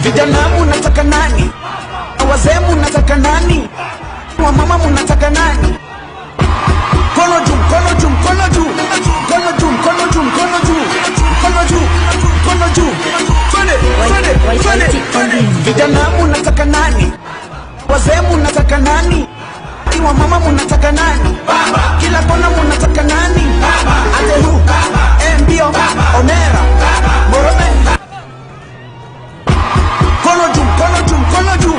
Vijana munataka nani? Wazee munataka nani? Wamama munataka nani? Mkono juu, mkono juu, mkono juu. Mkono juu, mkono juu, mkono juu. Mkono juu, mkono juu. Twende, twende, twende, twende. Vijana munataka nani? Wazee munataka nani? Wamama munataka nani? Kila kona munataka nani? Ate hu, mbio, onera, morome. Mkono juu, mkono juu, mkono juu.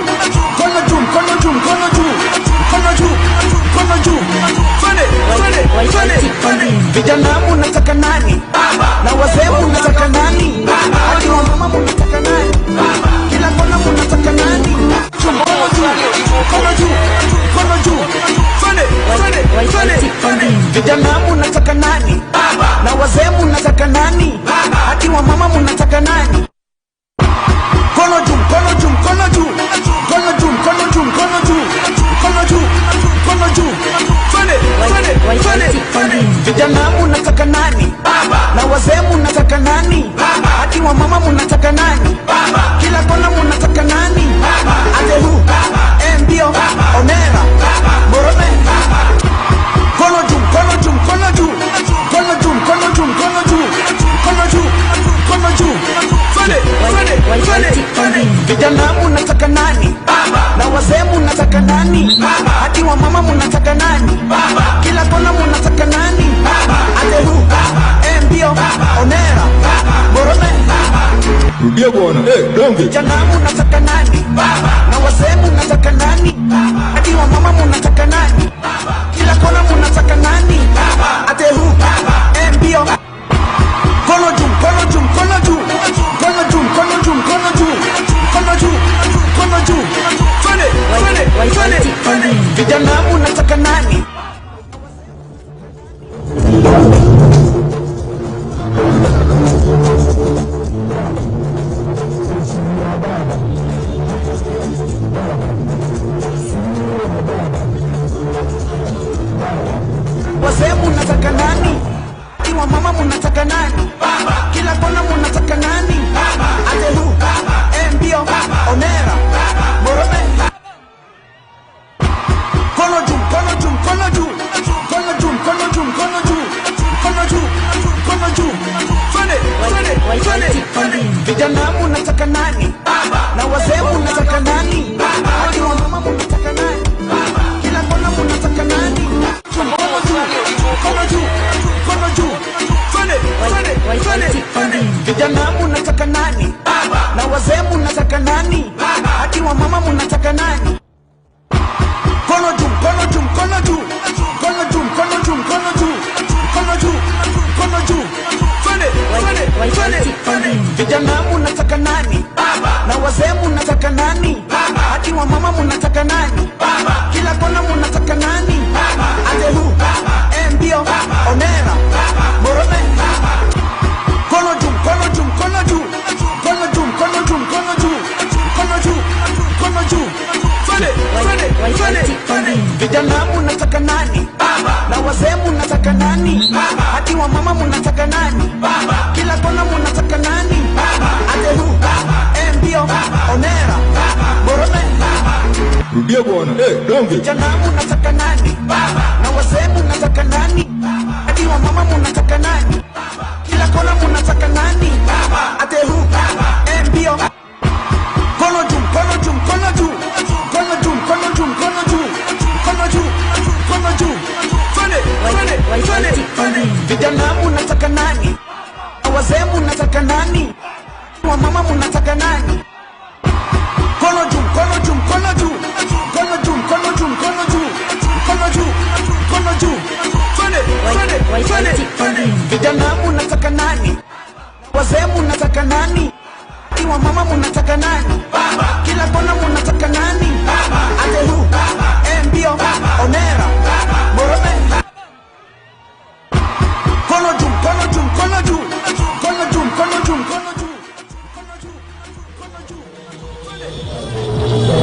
Mkono juu, mkono juu, mkono juu. Mkono juu, mkono juu. Twende, twende, twende, twende. Vijana munataka nani? Na wazee munataka nani? Hadi wamama munataka nani? Kila kona munataka nani? Mkono juu, mkono juu, mkono juu. Twende, twende, twende, twende. Vijana munataka nani? Na wazee munataka nani? Hadi wamama munataka nani? Mkono juu, mkono juu, mkono juu. Mkono juu, mkono juu, mkono juu. Mkono juu, mkono juu. Twende, twende, twende, twende. Vijana munataka nani? Na wazee munataka nani? Hadi wamama munataka nani? Kila kona munataka nani? Ate hu, mbio, onera, morome. Mkono juu, mkono juu, mkono juu. Mkono juu, mkono juu, mkono juu. Mkono juu, mkono juu. Twende, twende, twende, twende. Vijana munataka nani? Na wazee munataka nani? Hadi wamama munataka nani? Kila kona munataka nani? Ate hu, mbio, onera, morome. Rudia bwana. Donge. Vijana munataka nani? Na wazee munataka nani? Hadi wamama munataka nani? Kila kona munataka nani? Ate hu, mbio. Mkono juu, mkono juu, mkono juu. Mkono juu, mkono juu, mkono juu. Mkono juu, mkono juu. Twende, twende, twende, twende. Vijana munataka nani? Wazee munataka nani? Wamama munataka nani? Kila kona munataka nani? Ate hu, mbio, onera, morome. Mkono juu, mkono juu, mkono juu. Mkono juu, mkono juu, mkono juu. Mkono juu, mkono juu. Twende, twende, twende, twende. Vijana munataka nani? Na wazee munataka nani? Hadi wamama munataka nani? Kila kona munataka nani? Mkono juu, mkono juu, mkono juu. Twende, twende, twende, twende. Vijana munataka nani? Na wazee munataka nani? Hadi wamama munataka nani? Mkono juu, mkono juu, mkono juu. Mkono juu, mkono juu, mkono juu. Mkono juu, mkono juu. Twende, twende, twende, twende. Vijana munataka nani? Na wazee munataka nani? Hadi wamama munataka nani? Kila kona munataka nani? Ate hu, mbio, onera, morome. Mkono juu, mkono juu, mkono juu. Mkono juu, mkono juu, mkono juu. Mkono juu, mkono juu. Twende, twende, twende, twende. Vijana munataka nani? Na wazee munataka nani? Hadi wamama munataka nani? Kila kona munataka nani? Ate hu, mbio, onera, morome. Rudia bwana. Donge. Vijana munataka nani? Na wazee munataka nani? Hadi wamama munataka nani? Kila kona munataka nani? Ate hu, mbio. Mkono juu, mkono juu, mkono juu. Mkono juu, mkono juu, mkono juu. Mkono juu, mkono juu. Twende, twende, twende, twende. Vijana munataka nani? Na wazee munataka nani? Wamama munataka nani? Mkono juu, mkono juu, mkono juu. Mkono juu, mkono juu, mkono juu. Mkono juu, mkono juu. Twende, twende, twende, twende. Vijana munataka nani? Wazee munataka nani? Wamama munataka nani? Kila kona munataka nani? Ate hu, mbio, onera, morome. Mkono juu, mkono juu, mkono juu. Mkono juu, mkono juu, mkono juu. Mkono juu, mkono juu. Twende.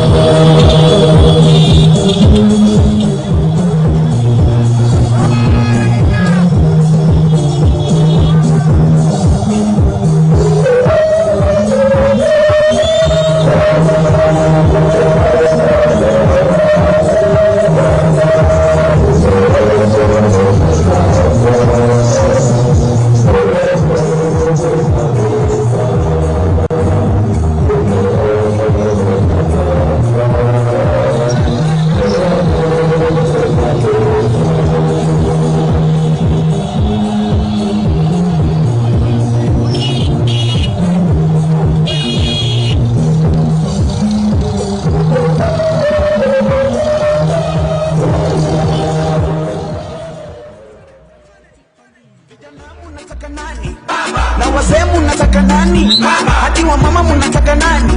Munataka nani? Hadi wa mama munataka nani?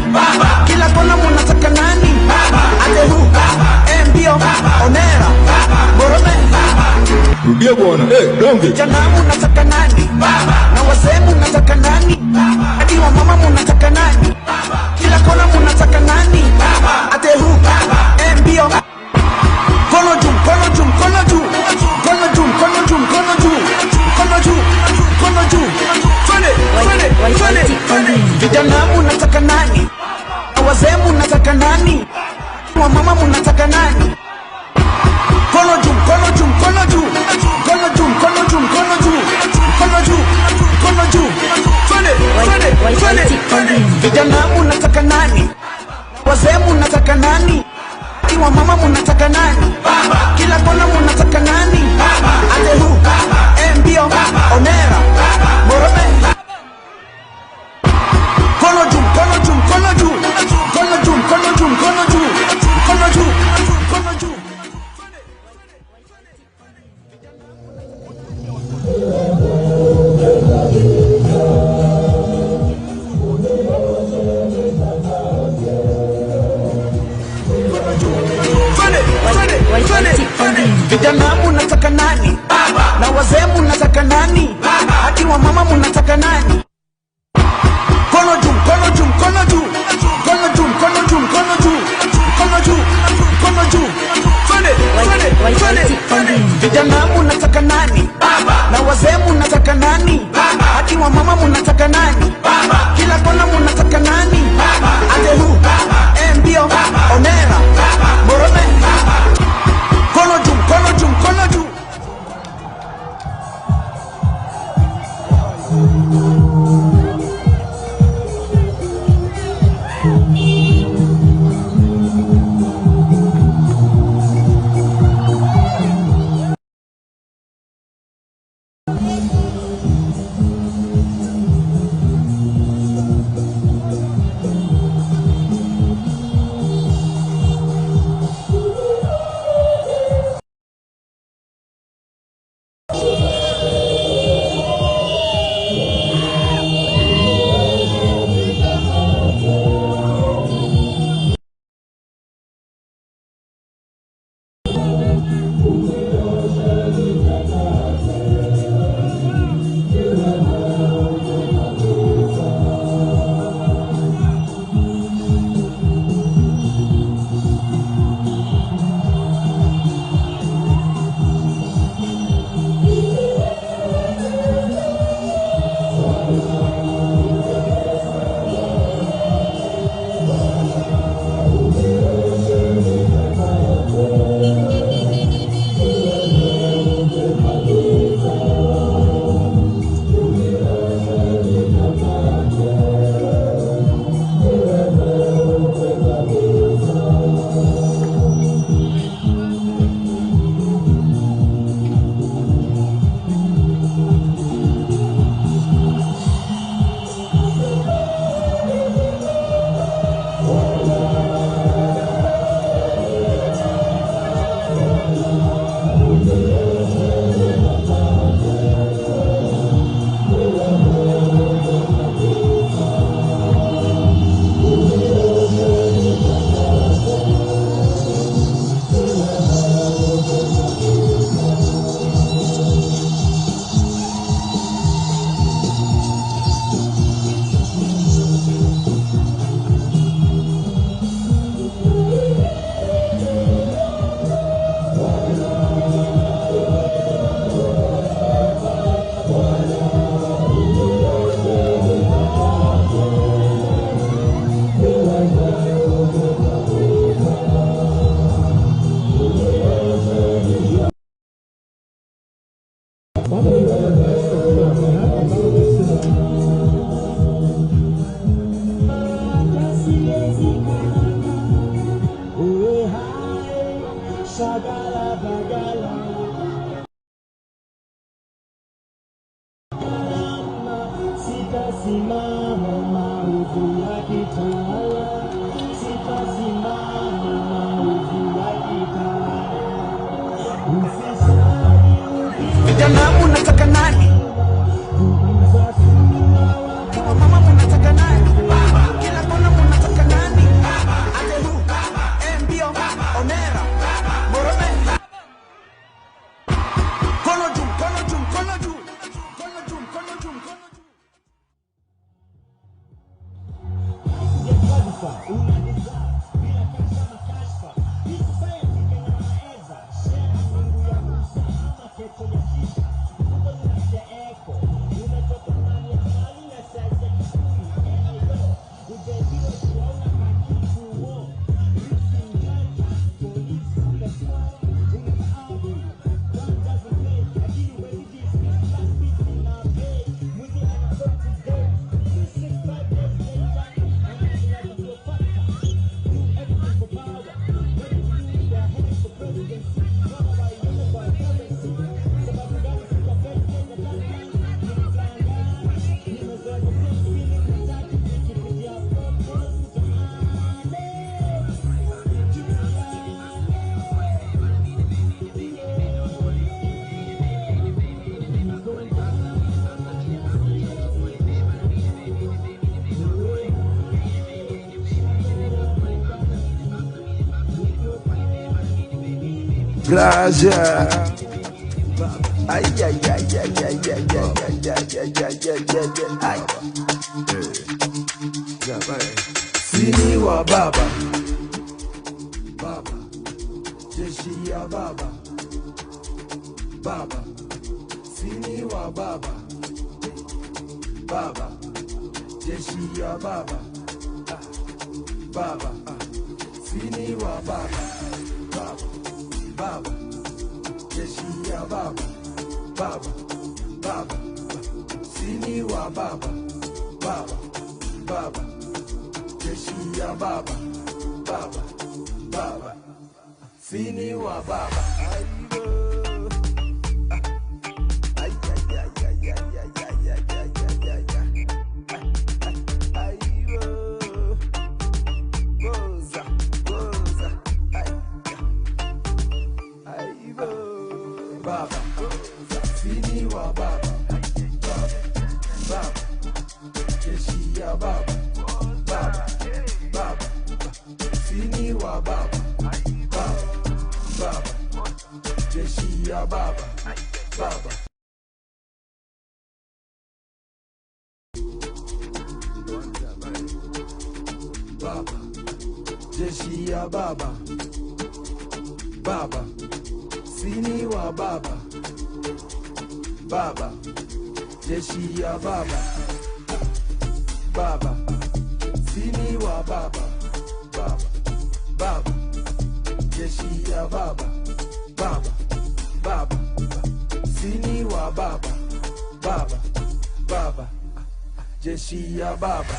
Kila kona munataka nani? Atehu, Mbio, Onera, Borome. Rudia bwana. Donge. Vijana munataka nani? Na wazee munataka nani? Hadi wa mama munataka nani? Kila kona munataka nani? Atehu, Mbio. Mkono juu, mkono juu, mkono juu. Mkono juu, mkono juu, mkono juu. Mkono juu, mkono juu. Twende, twende, twende, twende. Vijana munataka nani? Na wazee munataka nani? Wa mama munataka nani? Mkono juu, mkono juu, mkono juu. Mkono juu, mkono juu, mkono juu. Mkono juu, mkono juu. Twende, twende, twende, twende. Vijana munataka nani? Wazee munataka nani? Wa mama munataka nani? Kila kona munataka nani? Atehu, Mbio, Onera, Borome. Mkono juu, mkono juu, mkono juu. Mkono juu, mkono juu, mkono juu. Mkono juu, mkono juu. Twende, twende, twende, twende. Vijana munataka nani? Na wazee munataka nani? Hadi wa mama munataka nani? Mkono juu, mkono juu, mkono juu. Mkono juu, mkono juu, mkono juu. Mkono juu, mkono juu. Twende, twende, twende, twende. Vijana munataka nani? Na wazee munataka nani? Hadi wa mama munataka nani? Kila kona munataka nani? Atehu, Mbio, Onera, Borome. Mkono juu, mkono juu, mkono juu. Sitasimama maovu yakitawala, sitasimama maovu yakitawala. Ufisadi Vijana munataka nani? ukipunguza Plaza. Ay, ay, ay, ay, ay, ay, ay, ay, ay, ay, ay, ay, ay, ay. Sini wa baba, baba, jeshi ya baba, baba, sini wa baba, baba, jeshi ya baba, baba, sini wa baba, baba, baba, jeshi ya baba, baba, baba, sini wa baba, baba, baba, jeshi ya baba, baba, baba, sini wa baba. Ay, ay, ay, ay, ay, ay, ay, ay, ay, ay, ay, ay. Ay, oh. Goza, goza. Ay, ay, oh. Baba, sini wa baba, baba, baba, jeshi ya baba, baba, baba, sini wa baba, baba, baba, jeshi ya baba, baba. Baba, jeshi ya baba, baba, sini wa baba, baba, jeshi ya baba, baba, sini wa baba, baba, baba, jeshi ya baba, baba, baba, sini wa baba, baba, baba, jeshi ya baba.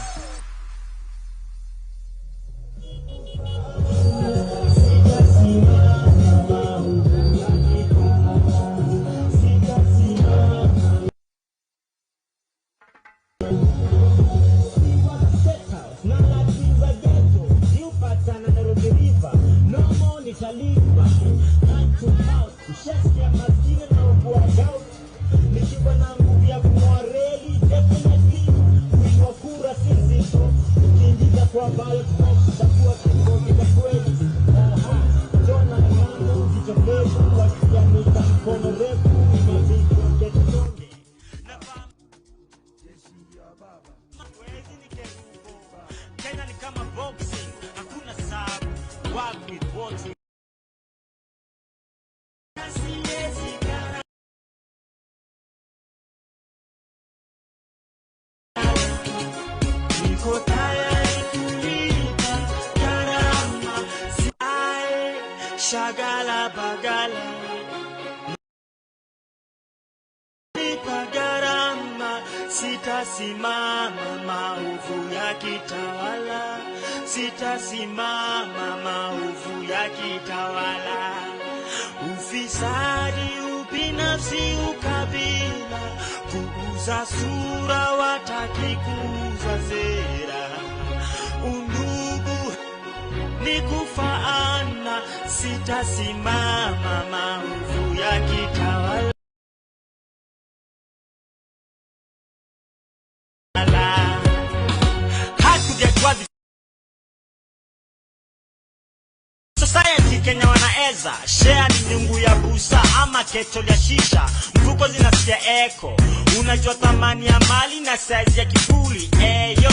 Kenya ni kama boxing, hakuna sabu, work with what you Niko tayari kulipa gharama, si shagala bagala. Lipa gharama, sitasimama maovu yakitawala, sitasimama maovu yakitawala. Ufisadi, ubinafsi, ukabila, kuuza sura, wataki kuuza sera. Undugu ni kufaana, sitasimama maovu yakitawala. Society Kenya wanaeza share ni nyungu ya busa ama keto ya shisha, mfuko zinasikia echo. Unajua thamani ya mali na size ya kifuli. Eyo,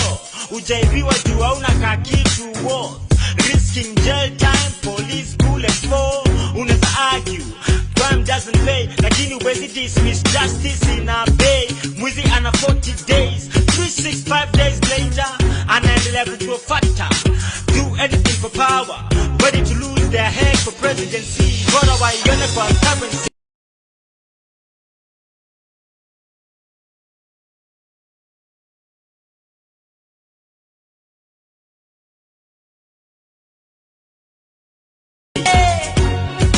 Ujaibiwa juu hauna kakitu worth risking jail time, police bullet for. Unaweza argue crime doesn't pay, lakini huwezi dismiss justice in a bay. Mwizi ana 40 days, 365 days later anaendelea kutufuata. Do anything for power, ready to lose their head for presidency. Bora waione kwa currency.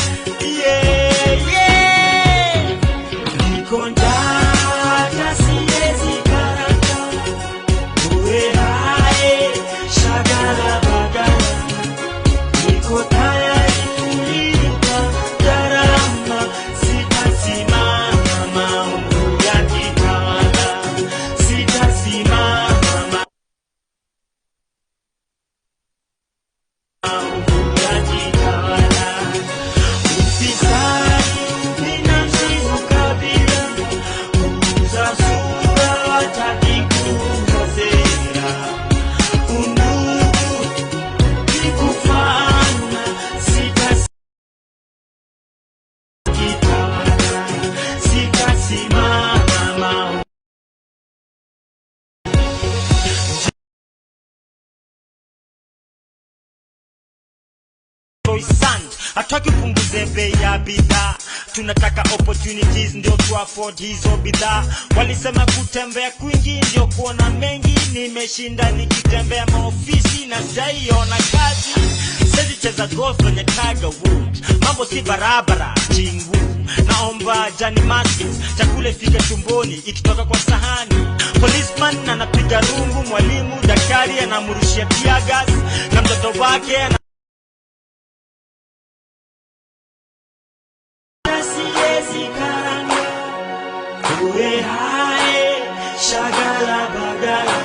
Yeah, yeah. Niko njaa, siwezi karanga. Uwe hai, shagala bagala. Niko tayari kulipa gharama, sitasimama maovu yakitawala. Sitasimama maovu yakitawala. Ufisadi, ubinafsi, ukabila, kuuza sura, wataki kuuza sera. Undugu ni kufaana, sitasikitawala, sitasimama maovu. Sand hataki upunguze bei ya bidhaa, tunataka opportunities ndio tu afford hizo bidhaa. Walisema kutembea kwingi ndio kuona mengi, nimeshinda nikitembea maofisi na sijaiona kazi. Siwezi cheza golf kwenye Tiger Woods, mambo si barabara chingu. Naomba jani maskins, chakula ifike tumboni ikitoka kwa sahani. Policeman anapiga rungu, mwalimu daktari anamrushia tear gas na mtoto wake ana siwezi karanga. Uwe hai, shagala bagala.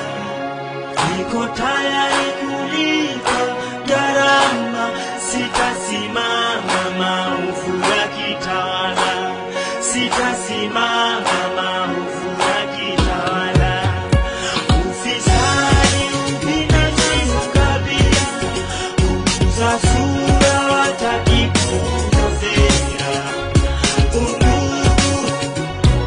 Niko tayari kulipa gharama, sitasimama maovu yakitawala. Sitasimama maovu yakitawala. Ufisadi, ubinafsi, ukabila, kuuza sura, wataki kuuza sera. Undugu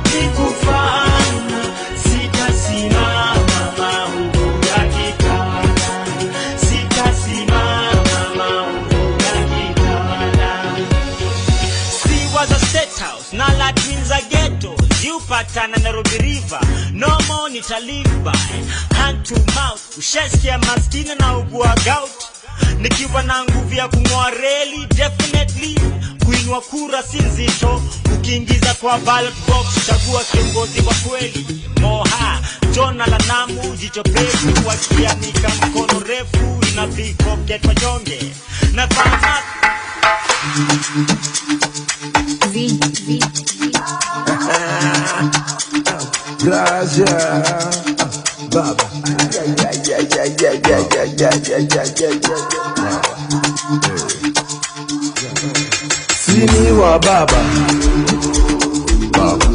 ni kufaana, sitasimama maovu yakitawala. Sitasimama maovu yakitawala. Siwa za State House na latrine za ghetto ziupatana Nairobi River. No more nita live by hand to mouth. Ushasikia maskini na ugua gout. Nikiwa na nguvu ya kung'oa reli, definitely kuinua kura si nzito. Ukiingiza kwa ballot box, chagua kiongozi wa kweli. Moha Jona la Namu, jicho pevu, wakianika mkono refu ina pickpocket wanyonge na vaa V, V, V. Gracias, baba. Yeah, yeah, yeah, yeah, yeah, yeah, yeah, yeah, yeah, yeah, yeah, yeah. Sini wa baba, baba.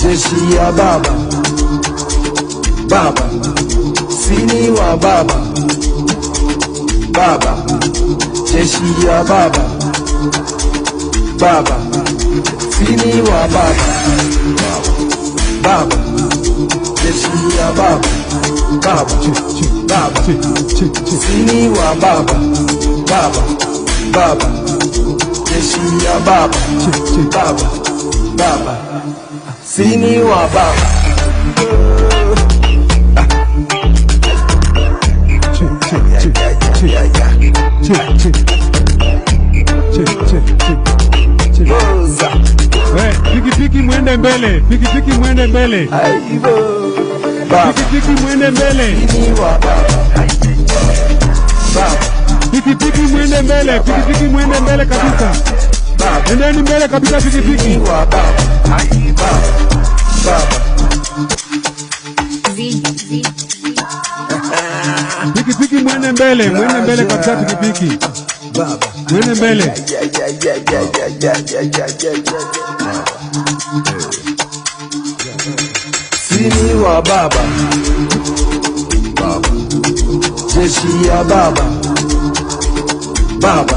Jeshi ya baba, baba. Sini wa baba, baba. Jeshi ya baba, baba. Sini wa baba, baba. Jeshi ya baba, baba, baba. Sini wa baba, baba, baba. Jeshi ya baba, baba, baba. Sini wa baba. Boza. Pikipiki mwende mbele, pikipiki mwende mbele. Baba. Pikipiki mwende mbele. Sini wa baba. Baba. Pikipiki mwende mbele, pikipiki mwende mbele kabisa. Baba. Endeni mbele kabisa pikipiki. Sini wa baba. Baba. Baba. V, V, V. Pikipiki mwende mbele kabisa pikipiki. Baba. Mwende mbele. Yeah, yeah, yeah, yeah, yeah, yeah, yeah, yeah, yeah, yeah. Sini wa baba. Baba. Jeshi ya baba, baba,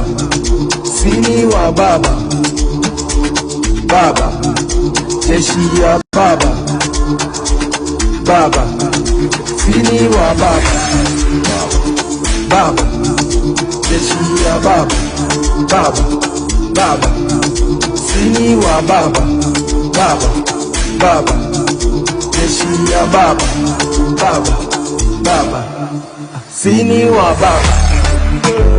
sini wa baba, baba, jeshi ya baba, baba, sini wa baba, baba, jeshi ya baba, baba, baba, sini wa baba, baba, baba, jeshi ya baba, baba, baba, sini wa baba.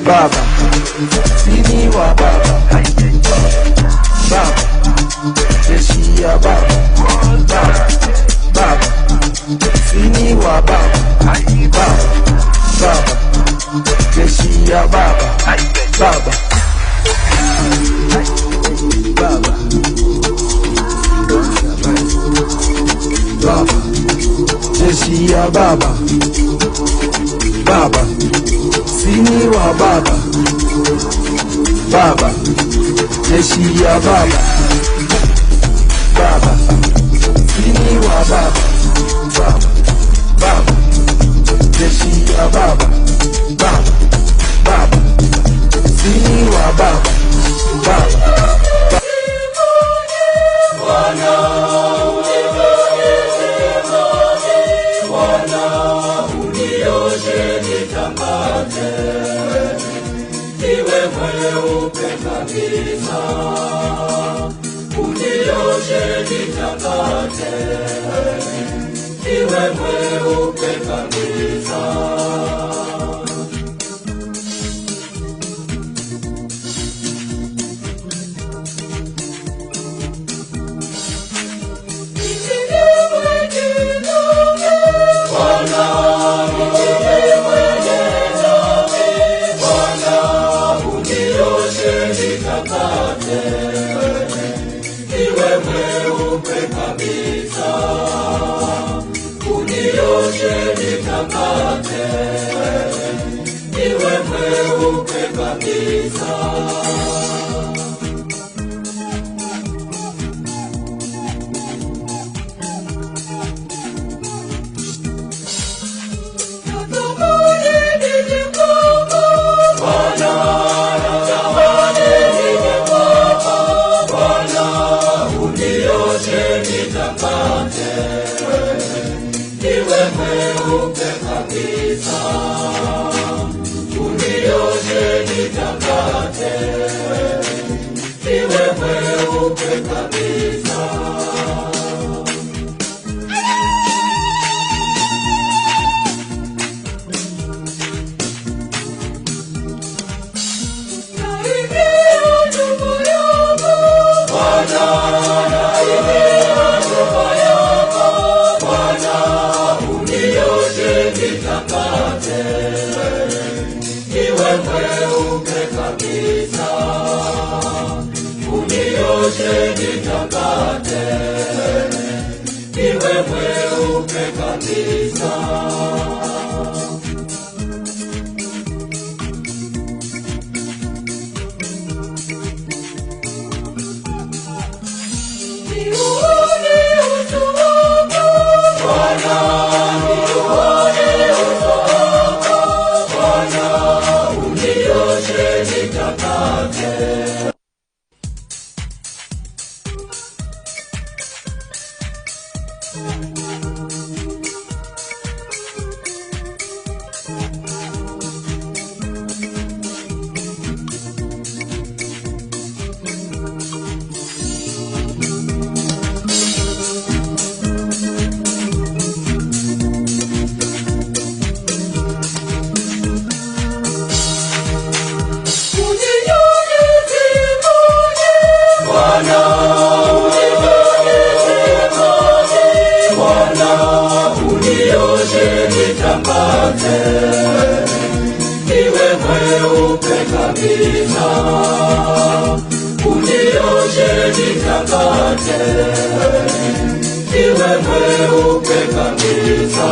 Baba, sini wa baba, baba, jeshi ya baba, baba, baba, sini wa baba, baba, baba, jeshi ya baba, baba, baba, baba, jeshi ya baba, baba, sini wa baba, baba, jeshi ya baba, baba, sini wa baba, baba, baba, jeshi ya baba, baba, baba, sini wa baba, baba. Iwe mweupe kabisa.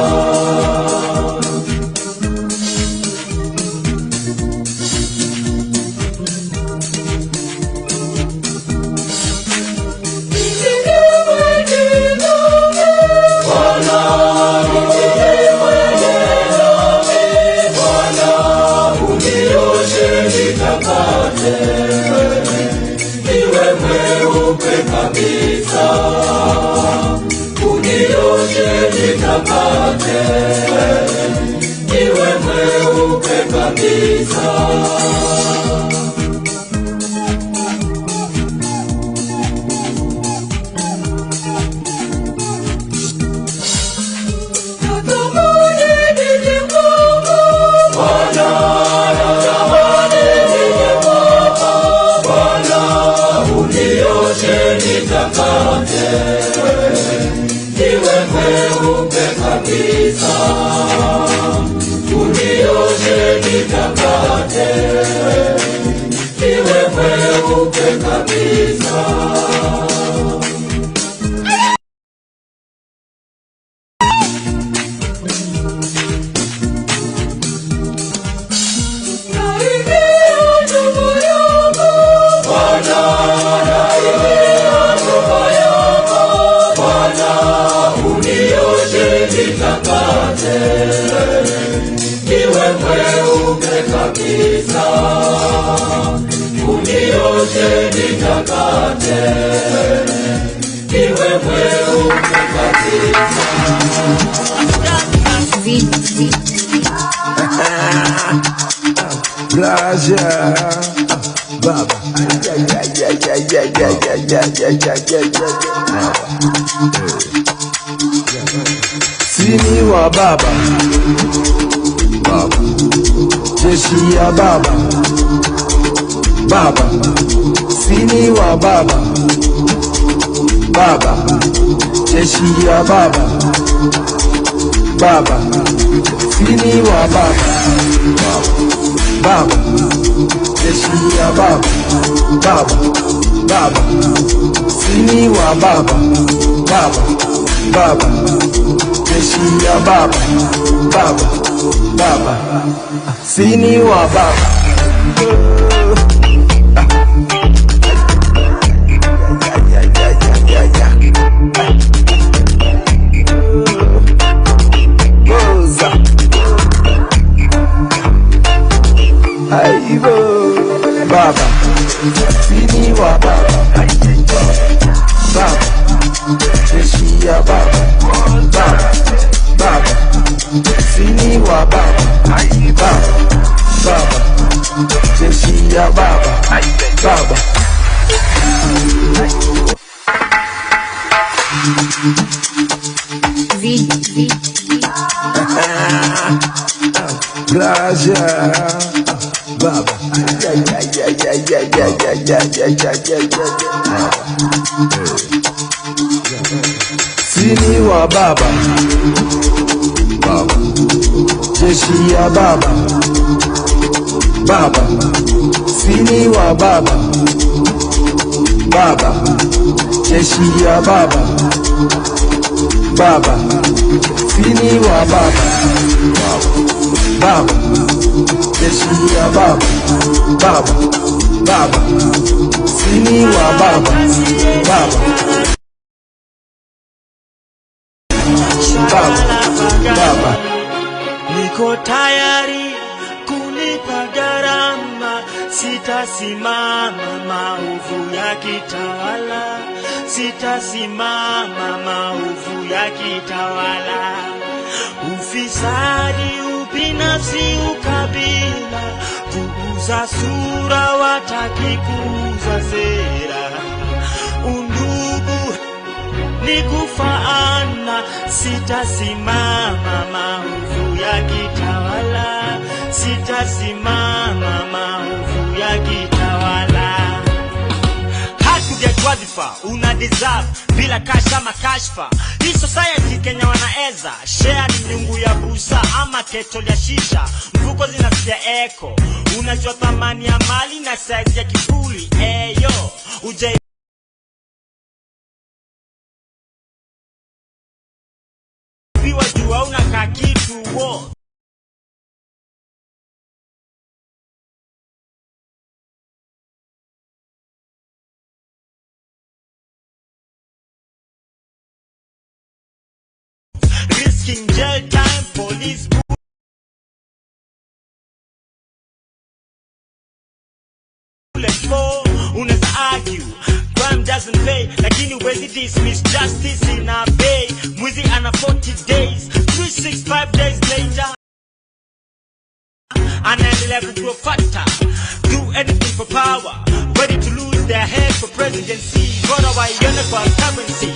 kabisa. Natamani nije kwako Bwana, natamani nije kwako Bwana, unioshe nitakate, niwe mweupe kabisa. Unioshe nitakate, niwe mweupe kabisa. Niwe mweupe kabisa, unioshe nitakate, niwe mweupe kabisa. Pleasure, Baba. Yeah, yeah, yeah, yeah, yeah, yeah, yeah, yeah, yeah, yeah, yeah. Sini wa baba, baba, jeshi ya baba, baba, sini wa baba, baba, jeshi ya baba, baba, sini wa baba, baba, jeshi ya baba, baba, baba, sini wa baba, baba, baba, jeshi ya baba, baba, baba, sini wa baba. Baba, sini wa baba, baba, jeshi ya baba, baba, baba, sini wa baba, baba, baba, jeshi ya baba, baba. V, V, Pleasure, Baba. Yeah, yeah, yeah, yeah, yeah, yeah, yeah, yeah, yeah, yeah, yeah. Sini wa baba, baba, jeshi ya baba, baba, sini wa baba, baba, jeshi ya baba, baba, sini wa baba, baba, jeshi ya baba, baba, baba, sini wa baba, baba, baba, baba. Niko tayari kulipa gharama, sitasimama maovu yakitawala, sitasimama maovu yakitawala. Ufisadi, ubinafsi, ukabila, kuuza sura, wataki kuuza sera. Undugu ni kufaana, sitasimama maovu yakitawala, sitasimama maovu yakitawala. Hard to get wadhifa una deserve bila cash ama kashfa. Hii society Kenya wanaeza share ni nyungu ya busa ama kettle ya shisha, mfuko zinasikia echo. Unajua thamani ya mali na size ya kifuli. Eyo uje piwa jua unakaa kitu wo. Risking jail time, police bullet for. Unaweza argue crime doesn't pay, lakini huwezi dismiss justice in a bay. Mwizi ana 40 days, 365 days later anaendelea. Wanaendelea kugrow fatter. Do anything for power, ready to lose their head for presidency. Bora waione kwa currency.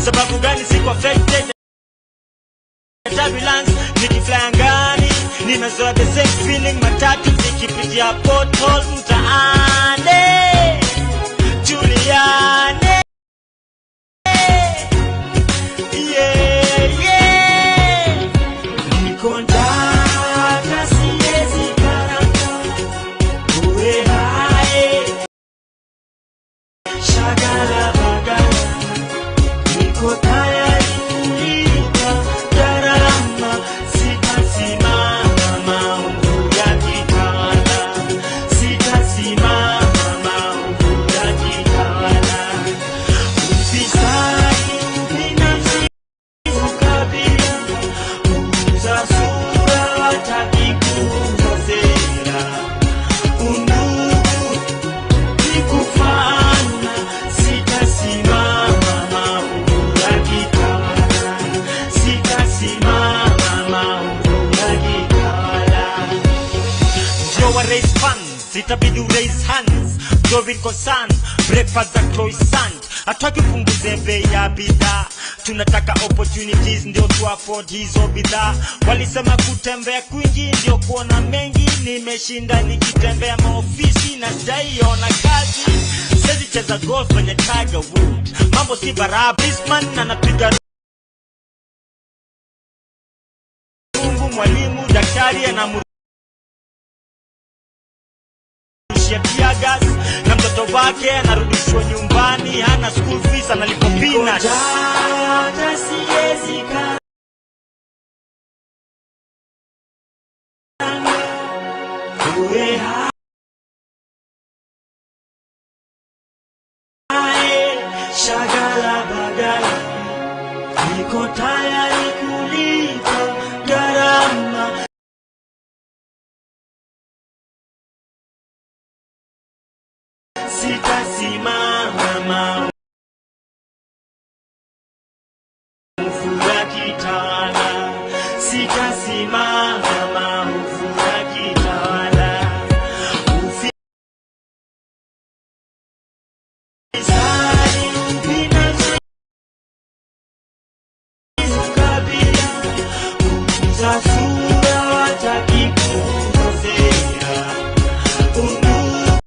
Sababu gani siko affected? Turbulence nikifly angani, nimezoea the same feeling. Matatu zikipitia pothole mtaani. Juliane, yeah, yeah. Niko ndaka siwezi karanga, uwe hai shagala bagala, niko tayari kulipa gharama, sitasimama maovu yakitawala, sitasimama maovu yakitawala. Ufisadi, ubinafsi, ukabila, kuuza sura, hataki kuuza sera. Undugu ni kufaana, sitasimama maovu yakitawala, sitasimama maovu yakitawala. Ndio wa raise funds, itabidi raise hands. Growing concern, breakfast za croissant. Hatutaki upunguze bei ya bidhaa, tunataka opportunities ndio tu afford hizo bidhaa. Walisema kutembea kwingi ndio kuona mengi, nimeshinda nikitembea maofisi na sijaiona kazi. Siwezi cheza golf kwenye Tiger Woods, mambo si barabara. Bisman anapiga rungu, mwalimu daktari anamrushia tear gas, na mtoto wake anarudishwa nyumbani, hana school fees, analipwa peanuts. Hata siwezi karanga, uwe hai shagala bagala, niko tayari kulipa gharama, sitasimama maovu yakitawala, sitasimama maovu yakitawala. Ufisadi, ubinafsi, ukabila, kuuza sura, hataki kuuza sera. Undugu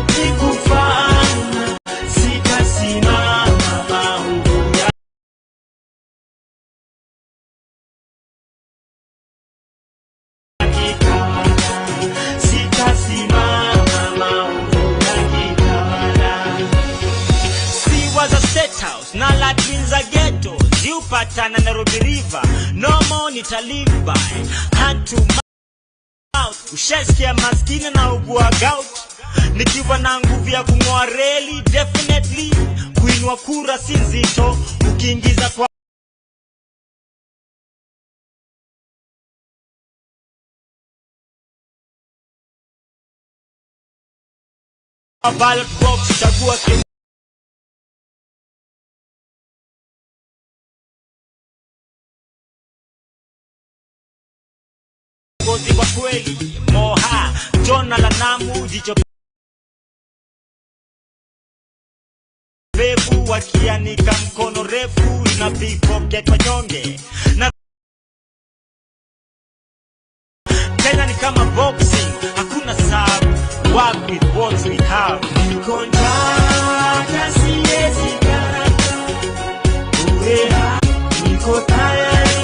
ni kufaana, sitasimama maovu yakitawala, sitasimama maovu yakitawala. Siwa za State House na latrine za ghetto ziupatana Nairobi River, no more nita live by hand to mouth. Ushasikia maskini na ugua gout, nikiwa na nguvu ya kung'oa reli, definitely kuinua kura si nzito, ukiingiza kwa ballot box, chagua kiongozi kwa kweli. Moha Jona la Namu, jicho pevu, wakianika mkono refu ina pickpocket wanyonge. Na Kenya ni kama boxing, hakuna sub, work with what we have. Niko njaa, siwezi karanga, uwe hai, niko tayari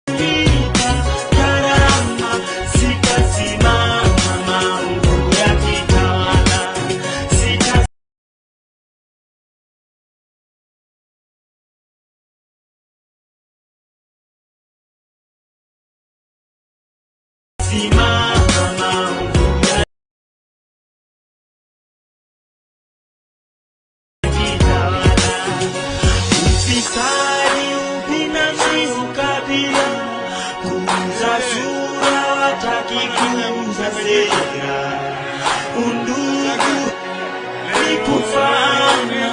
kulipa gharama, sitasimama maovu yakitawala, sitasimama maovu yakitawala. Ufisadi, ubinafsi, ukabila, kuuza sura. Hawataki kuuza sera, undugu ni kufana,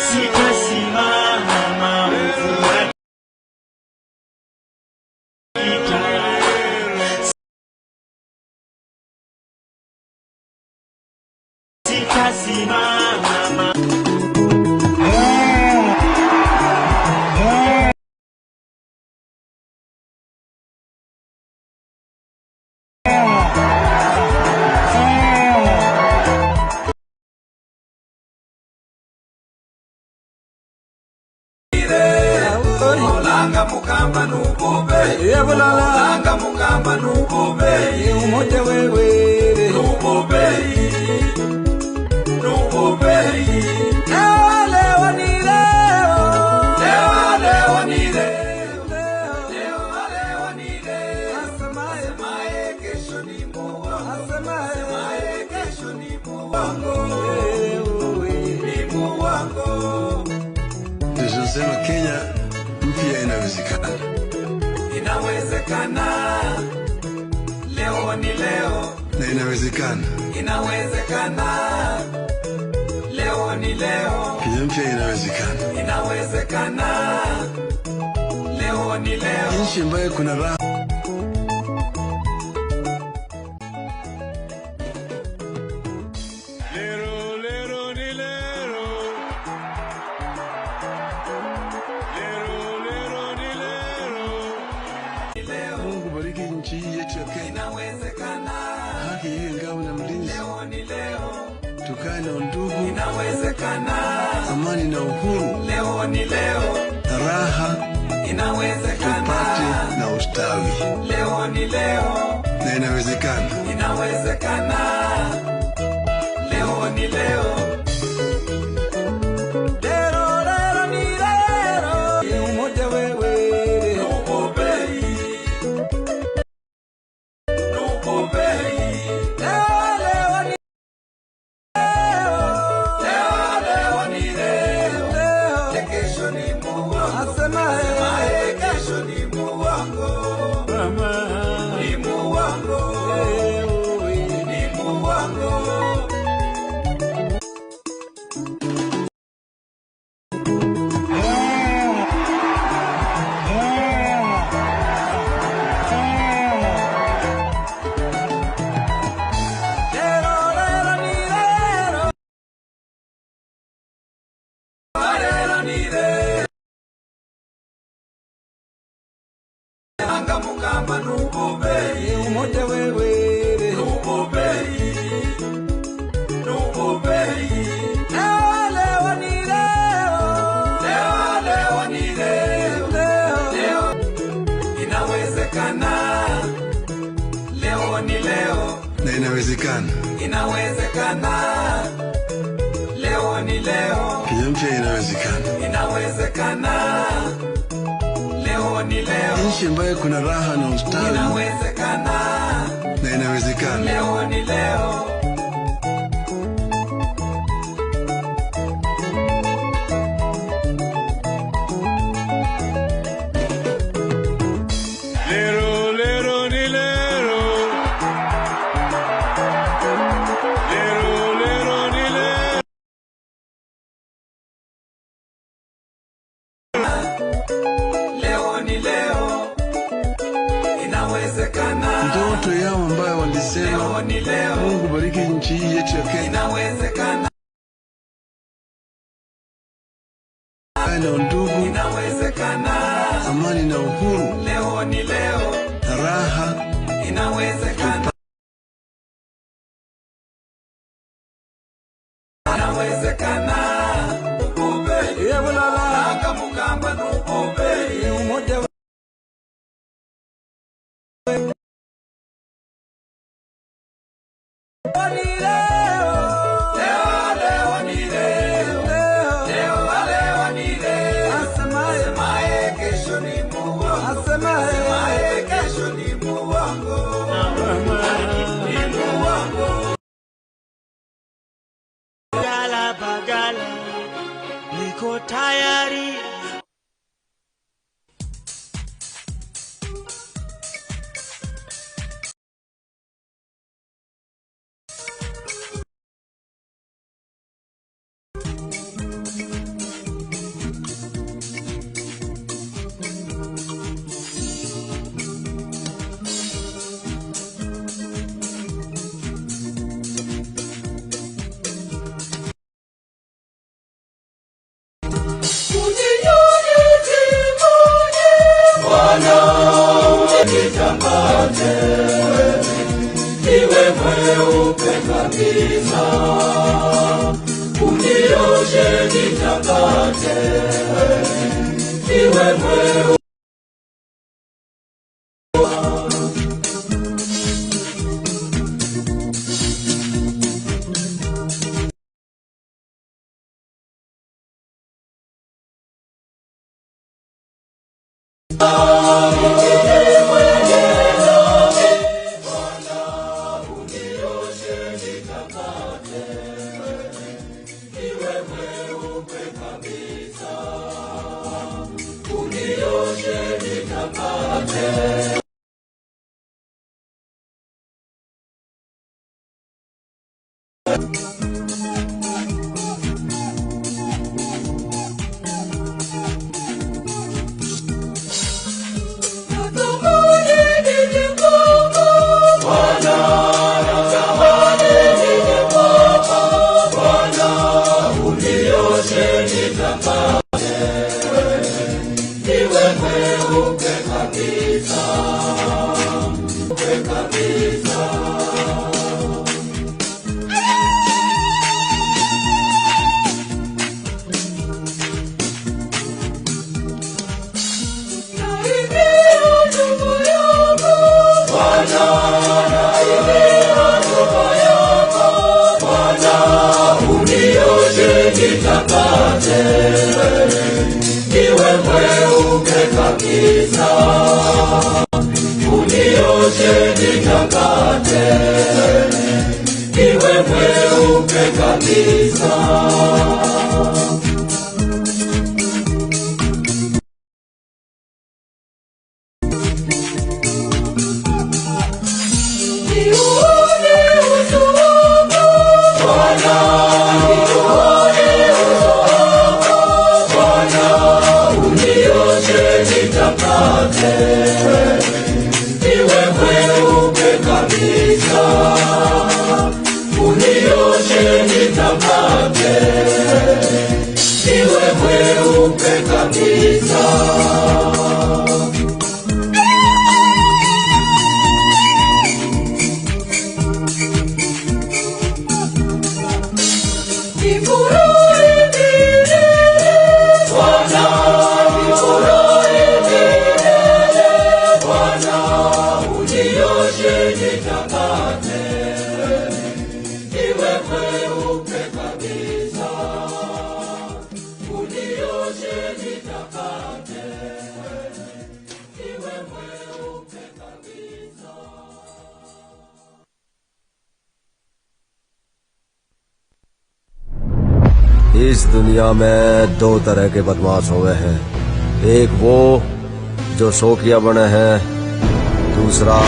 sitasimama maovu yakitawala. Sitasimama. Olanga mukamba nubube, olanga mukamba nubube, umoja wewe nubube, nubube. Leo leo ni leo, Leo leo ni leo, leo leo ni leo. Asemaye kesho ni muongo, asemaye kesho ni muongo, ni muongo. Tunasema Kenya mpya inawezekana. Inawezekana, leo ni leo. Na inawezekana. Inawezekana, leo ni leo. Kenya mpya inawezekana. Inawezekana, leo ni leo. Nchi ambayo kuna raha. Lero, lero, ni lero. Lero, lero, ni lero. Mungu bariki nchi hii yetu ya Kenya. Inawezekana, Haki iwe ngao na mlinzi. leo ni leo. Tukae na undugu, Inawezekana, amani na uhuru, leo ni leo. na raha, Inawezekana, tupate na ustawi. leo ni leo. Na inawezekana. Inawezekana, leo ni leo. Lero lero ni lero, umoja wewe Nubube, nubube. Leo leo ni Leo leo ni leo. leo, Kesho ni muongo, asemaye kesho ni muongo, ni muongo, ni muongo. Lero lero ni lero, Leo ni leo. Anga mukamba nubube, umoja wewe nubube, nubube. Leo leo ni leo, Leo leo ni leo. leo Leo inawezekana, leo ni leo. Na inawezekana. Inawezekana, leo ni leo. Kenya mpya inawezekana. Inawezekana, leo ni leo. Nchi ambayo kuna raha na ustawi. Inawezekana, Na inawezekana. leo ni leo. Lero, lero, ni lero. Lero, lero, ni lero. Leo ni leo. Inawezekana, Ndoto yao ambayo walisema leo ni leo. Mungu bariki nchi hii yetu ya Kenya. Inawezekana, Tukae na undugu, inawezekana, amani na uhuru, leo ni leo. na raha, Inawezekana, inawezekana. Nubube, anga mukamba nubube, umoja ni leo, leo leo ni leo. leo Leo leo ni leo. asemaye Asemaye kesho ni muongo, asemaye asemaye kesho ni muongo, ni muongo. Bagala bagala, niko tayari. nitakate, niwe mweupe. Niwe mweupe kabisa, unioshe nitakate, niwe mweupe kabisa. Niuone uso wako Bwana, niuone uso wako Bwana, unioshe nitakate, niwe mweupe kabisa, unioshe nitakate, niwe mweupe kabisa. इस दुनिया में दो तरह के बदमाश हुए हैं, एक वो जो शौकिया बने हैं, दूसरा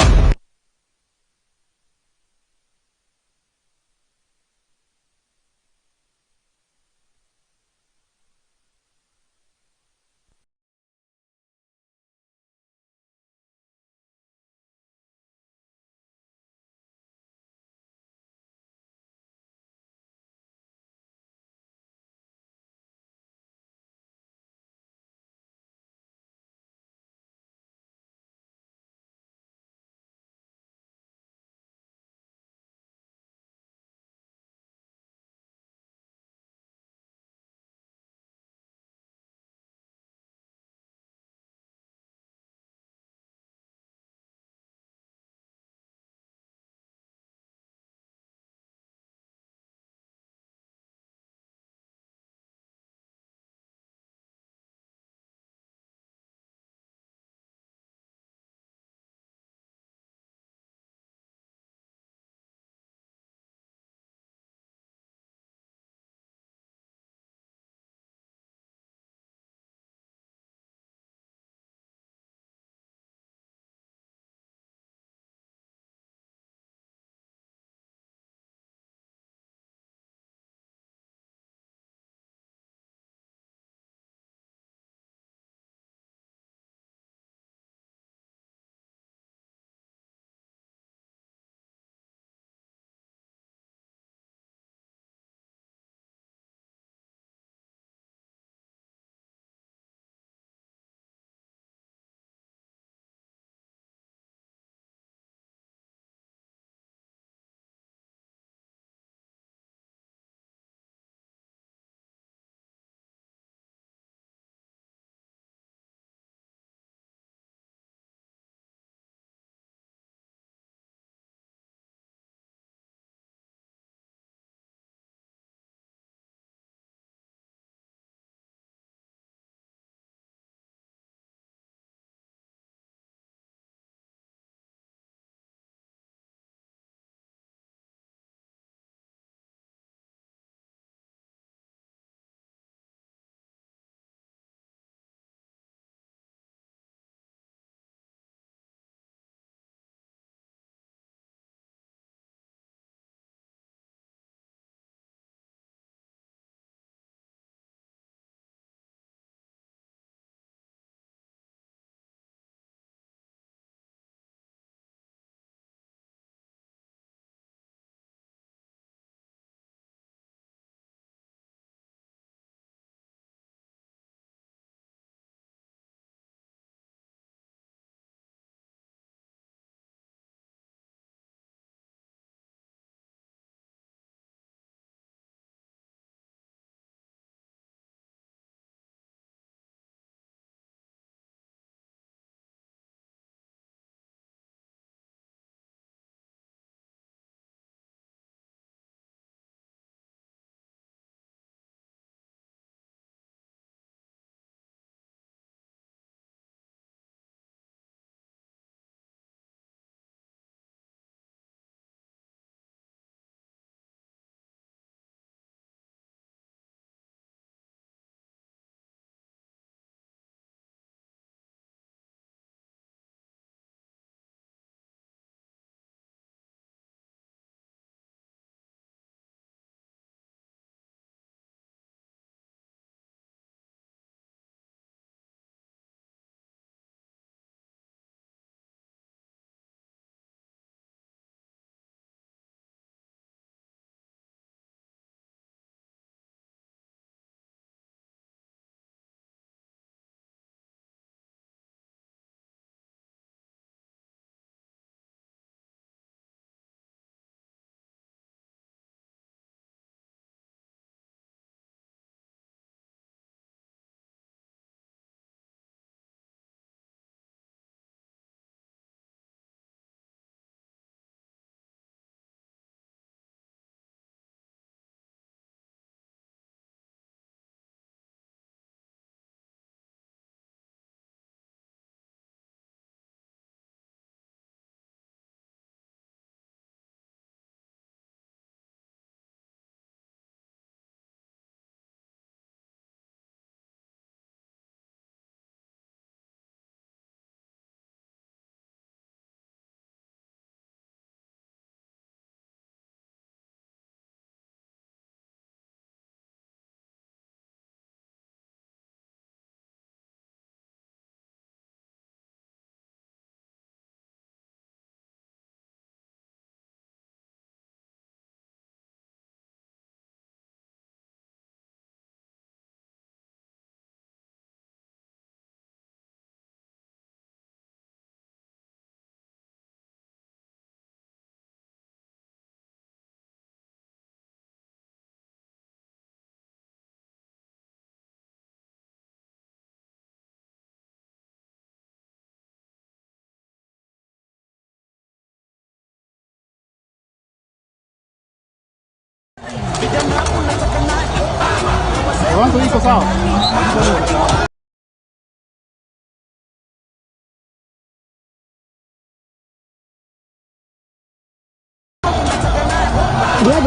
Mwanzo iko sawa.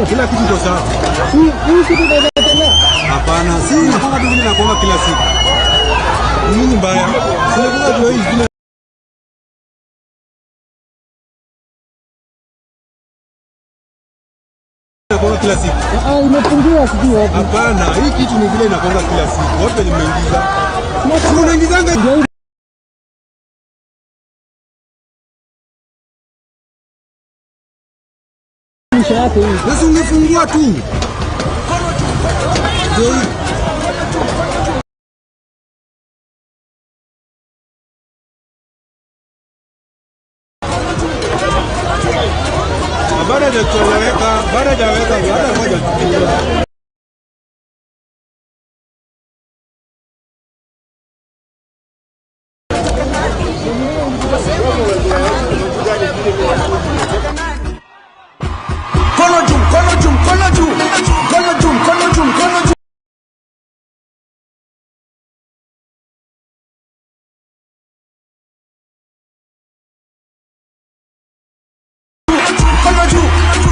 Kila kitu iko sawa. Hapana, si nakonga tu vile nakonga kila siku. Nini mbaya? Si nakonga tu hii vile. Nakonga kila siku. Ah, imepungua sijui wapi. Hapana, hii kitu ni vile inakonga kila siku. Wapi nimeingiza? Si unaingizanga. Sasa ungefungua tu. Ndio hii. Bado hajaweka, bado hajaweka hata moja. Mkono juu, mkono juu, mkono juu, mkono juu, mkono juu, mkono juu. Mkono juu,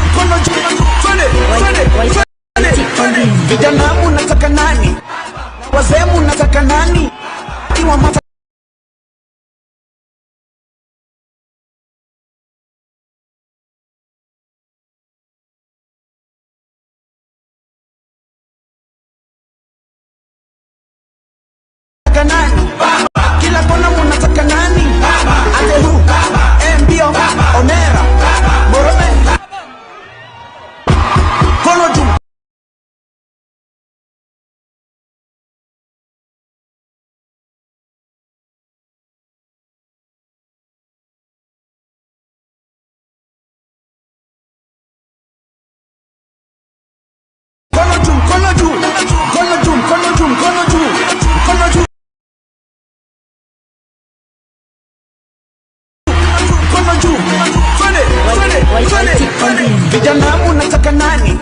mkono juu. Twende, twende, twende, twende. Vijana munataka nani? Wazee munataka nani? Iwa mata. Nani? Kila kona munataka nani? Ate hu, mbio, onera, morome. Mkono juu. Mkono juu, mkono juu, mkono juu, mkono juu, mkono juu, mkono juu. Mkono juu. Twende, twende, twende, twende. Vijana munataka nani?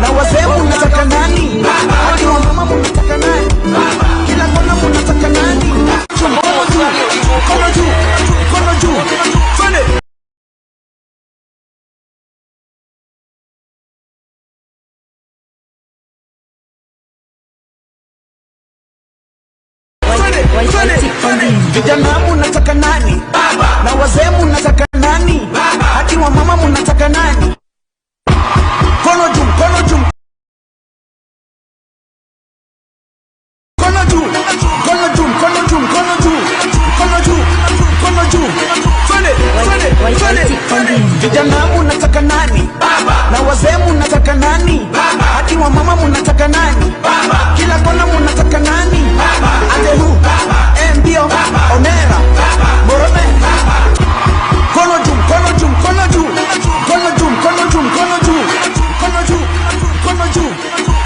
Na wazee munataka nani? Hadi wamama munataka nani? Kila kona munataka nani? Mkono juu, mkono juu, mkono juu. Twende. Twende, twende, twende. Vijana munataka nani? Na wazee munataka nani? Hadi wamama munataka nani? Mkono juu, mkono juu. Mkono juu, mkono juu, mkono juu, mkono juu. Mkono juu, mkono juu. Twende, twende, twende, twende. Vijana munataka nani? Na wazee munataka nani? Hadi wamama munataka nani? Kila kona munataka nani? Ate hu, mbio, onera, morome. Mkono juu, mkono juu, mkono juu. Mkono juu, mkono juu, mkono juu. Mkono juu, mkono juu.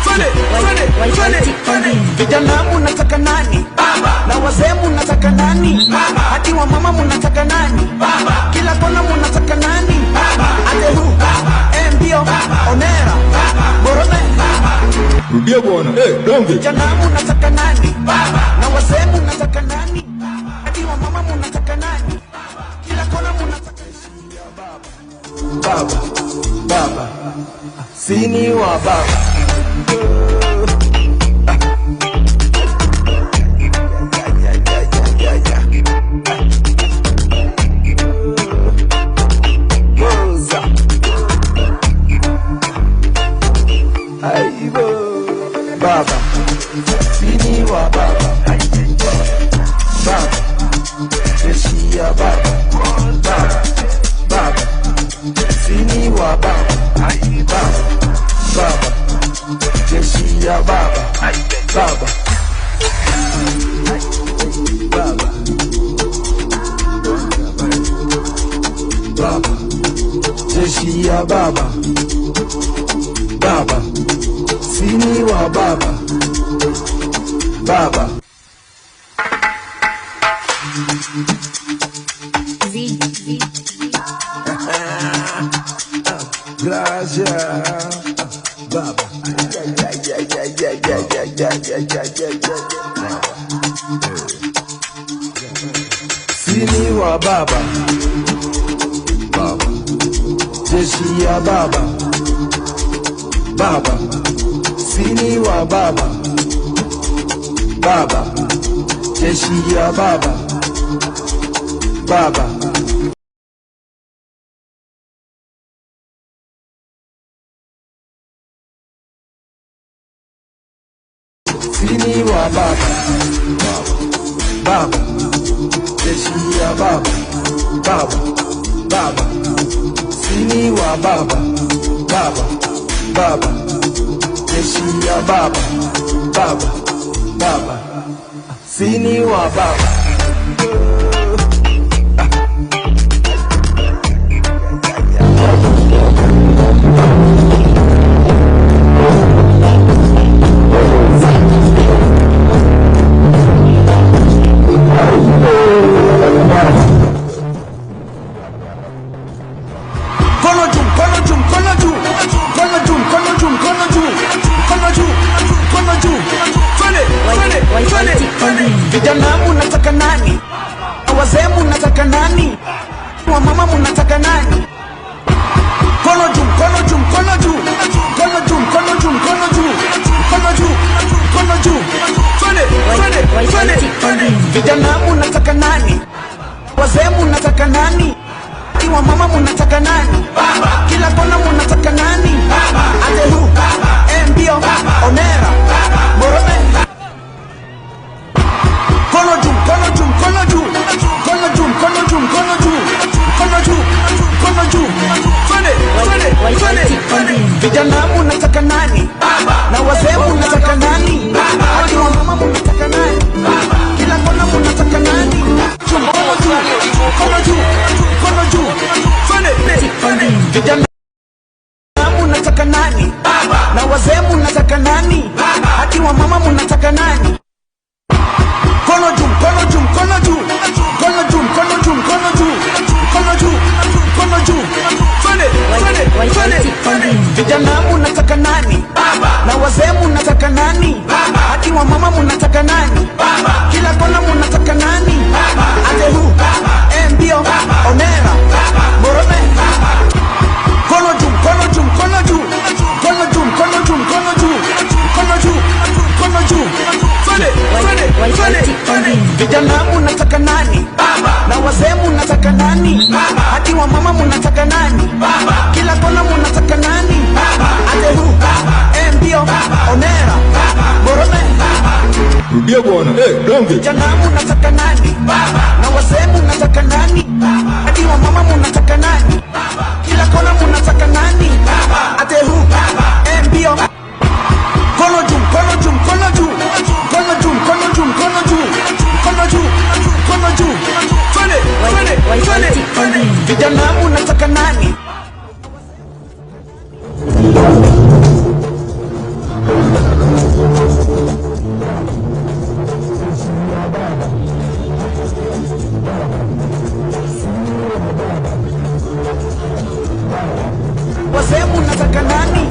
Twende, twende, twende, twende. Vijana munataka nani? Na wazee munataka nani? Hadi wamama munataka nani? Kila kona munataka nani? Ate hu, mbio, onera, morome. Rudia bwana. Eh, donge. Vijana munataka nani? Na wazee munataka nani? Hadi wamama munataka nani? Kila kona munataka Baba, baba, sini wa baba. Goza. Aibo. Baba, sini wa baba. Baba, jeshi ya baba. Baba, baba, sini wa baba. Baba, baba, jeshi ya baba. Baba, baba, baba, jeshi ya baba. Baba, sini wa baba. Baba. V, V, Gracias, Baba. Yeah, yeah, yeah, yeah, yeah, yeah, yeah, yeah, yeah, yeah, yeah. Sini wa baba, baba. Jeshi ya baba, baba. Sini wa baba, baba. Jeshi ya baba, baba. Sini wa baba, baba, jeshi ya baba, baba, baba. Sini wa baba, baba, baba, jeshi ya baba, baba, baba. Sini wa baba. Mkono juu, mkono juu, mkono juu, mkono juu, mkono juu, mkono juu, mkono juu, mkono juu. Twende, twende, twende, twende. Vijana munataka nani? Wazee munataka nani? Wamama munataka nani? Mkono juu, mkono juu, mkono juu, mkono juu, mkono juu, mkono juu, mkono juu, mkono juu. Twende, twende, twende, twende. Vijana munataka nani? Wazee munataka nani? Wamama munataka nani? Baba. Kila kona munataka nani? Baba. Atehu, baba. Mbio, baba. Onera, baba. Morome. Mkono juu, mkono juu, mkono juu, mkono juu, mkono juu, mkono juu, mkono juu, mkono juu. Twende, twende, twende, twende. Vijana munataka nani? Baba. Na wazee munataka nani? Baba. Hadi wamama munataka nani? Baba. Kila kona munataka nani? Mkono juu, mkono juu, mkono juu. Twende, twende. Vijana munataka nani? Baba. Na wazee munataka nani? Baba. Hadi wamama munataka nani? Mkono juu, mkono juu, mkono juu, mkono juu, mkono juu, mkono juu, mkono juu, mkono juu. Twende, twende, twende, twende. Vijana munataka nani? Baba. Na wazee munataka nani? Baba. Hadi wamama munataka nani? Baba. Kila kona munataka nani? Baba. Atehu, baba. Mbio, baba. Onera, baba. Morome, baba. Mkono juu, mkono juu, mkono juu, mkono juu, mkono juu, mkono juu, mkono juu, mkono juu. Twende, twende, twende, twende. Vijana munataka nani? Baba. Na wazee munataka nani? Baba. Hadi wamama munataka nani? Baba. Kila kona munataka nani? Baba. Atehu, baba. Mbio, baba. Onera, baba. Morome, baba. Rudia bwana. Donge. Vijana munataka nani? Baba. Na wazee munataka nani? Baba. Hadi wamama munataka nani? Baba. Kila kona munataka nani? Baba. Atehu, baba. Mbio. Mkono juu, mkono juu, mkono juu, mkono juu, mkono juu, mkono juu, mkono juu, mkono juu. Twende, twende, twende, twende. Vijana munataka nani? Wazee munataka nani?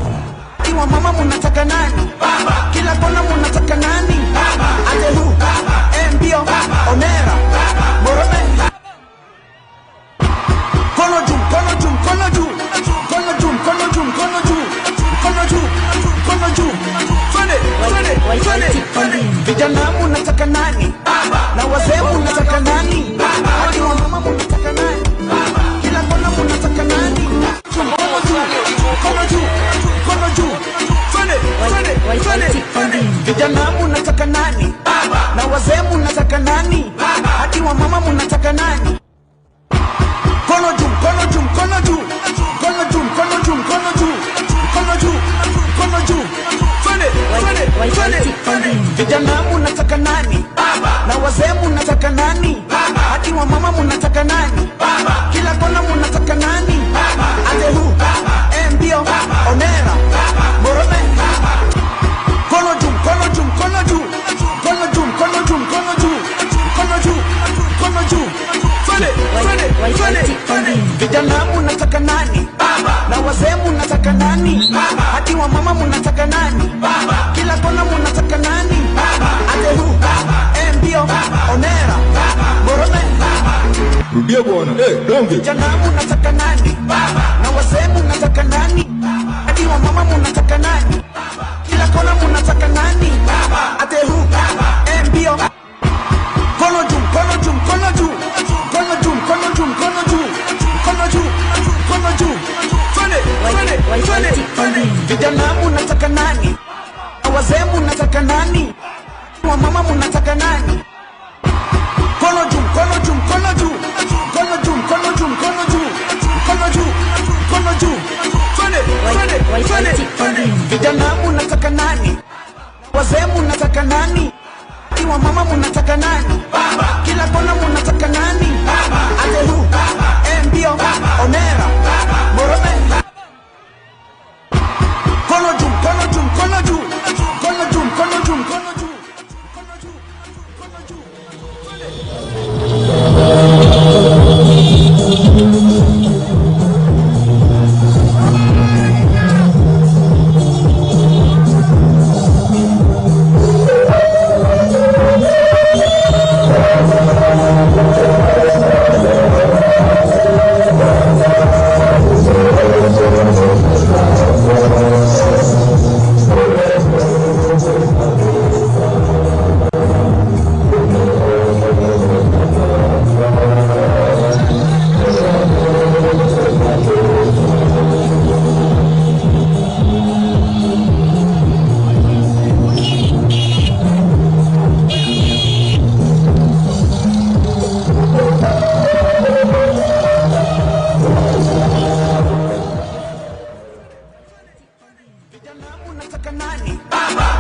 Wamama munataka nani? Baba. Kila kona munataka nani? Baba. Atehu, baba. Mbio, baba. Onera, baba. Morome. Mkono juu, mkono juu, mkono juu, mkono juu, mkono juu, mkono juu, mkono juu, mkono juu. Twende, twende, twende, twende. Vijana munataka nani? Baba. Na wazee munataka nani? Baba. Hadi wamama munataka nani? Baba. Kila kona munataka nani? Mkono juu, mkono juu, mkono juu. Twende, twende, twende, twende. Vijana munataka nani? Baba. Na wazee munataka nani? Baba. Hadi wamama munataka nani? Mkono juu, mkono juu, mkono juu, mkono juu, mkono juu, mkono juu, mkono juu, mkono juu. Twende, twende, twende, twende. Vijana munataka nani? Baba. Na wazee munataka nani? Baba. Hadi wamama munataka nani? Baba. Kila kona munataka nani? Baba. Atehu, baba. Mbio, baba. Onera, baba. Morome, baba. Mkono juu, mkono juu, mkono juu, mkono juu, mkono juu, mkono juu, mkono juu, mkono juu. mama munataka nani? Baba. Kila kona munataka nani? Baba. Atehu, baba. Mbio, baba. Onera, baba. Borome, baba. Rudia bwana. Eh, donge. Vijana munataka nani? Baba. Na wazee munataka nani? Baba. Hadi wa mama munataka nani? Baba. Kila kona munataka nani? Baba. Atehu, baba. Mbio. Mkono juu, mkono juu, mkono juu. Mkono juu, mkono juu, mkono juu. Mkono juu, mkono juu. Twende, twende, twende, twende. Vijana munataka nani? Na wazee munataka nani? Wa mama munataka nani? Mkono juu, mkono juu, mkono juu. Mkono juu, mkono juu, mkono juu. Mkono juu, mkono juu. Twende, twende, twende, twende. Vijana munataka nani? Wazee munataka nani? Wa mama munataka nani? Baba. Kila kona munataka nani? Baba. Atehu, baba. Mbio, baba. Onera, baba. Borome. Mkono juu, mkono juu, mkono juu. Mkono juu, mkono juu, mkono juu. Mkono juu, mkono juu.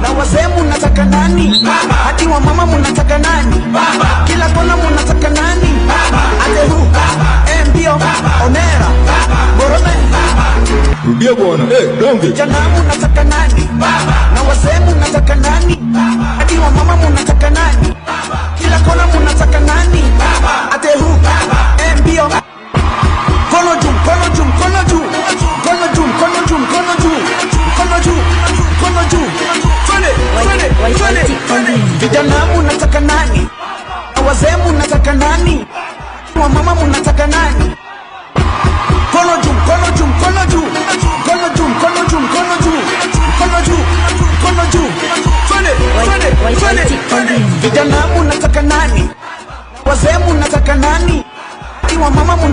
Na wazee munataka nani? Baba. Hadi wa mama munataka nani? Baba. Kila kona munataka nani? Baba. Atehu, baba. Mbio, baba. Onera, baba. Borome, baba. Rudia bwana. Eh, donge. Vijana munataka nani? Baba. Na wazee munataka nani? Baba. Hadi wa mama munataka nani? Baba. Kila kona munataka nani? Baba. Atehu, baba. Mbio. Mkono juu, mkono juu, mkono juu. Mkono juu, mkono juu, mkono juu. Mkono juu, mkono juu. Twende, twende, twende, twende. Vijana munataka nani? Na wazee munataka nani? Wa mama munataka nani? Mkono juu, mkono juu, mkono juu. Mkono juu, mkono juu, mkono juu. Mkono juu, mkono juu. Twende, twende, twende, twende. Vijana munataka nani? Wazee munataka nani? Wa mama munataka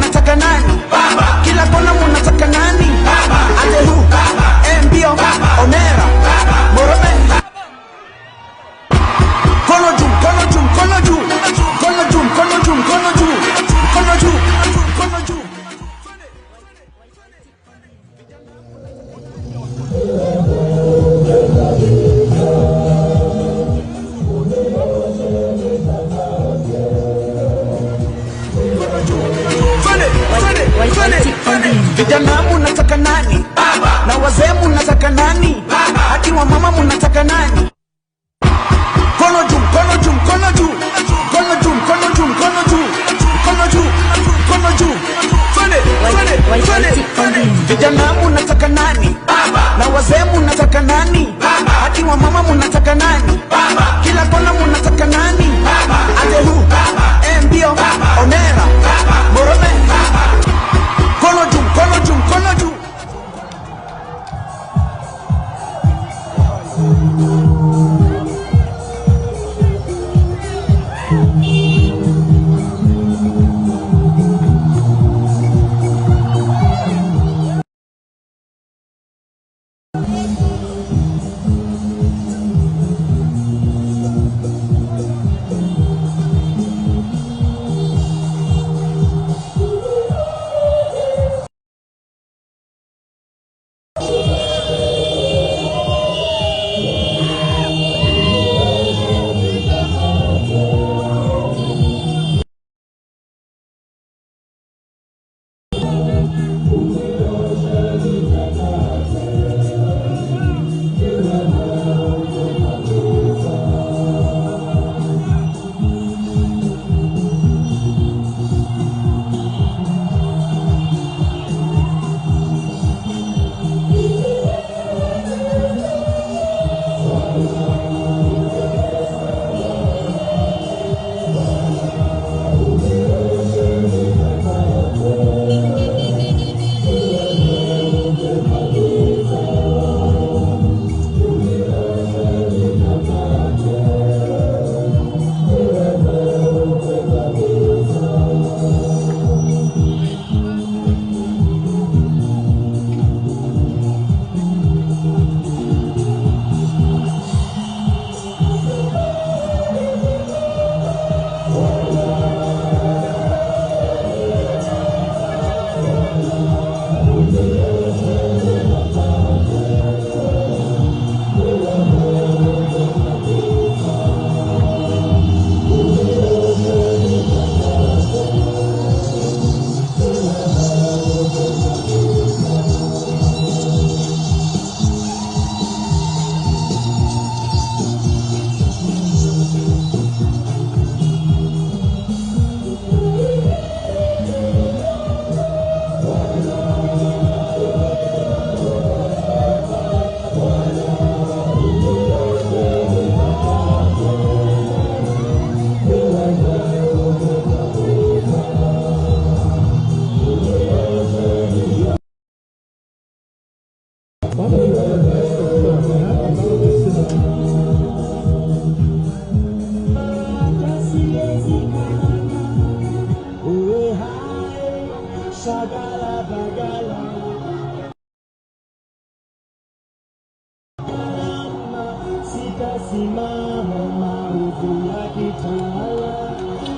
Sitasimama maovu yakitawala,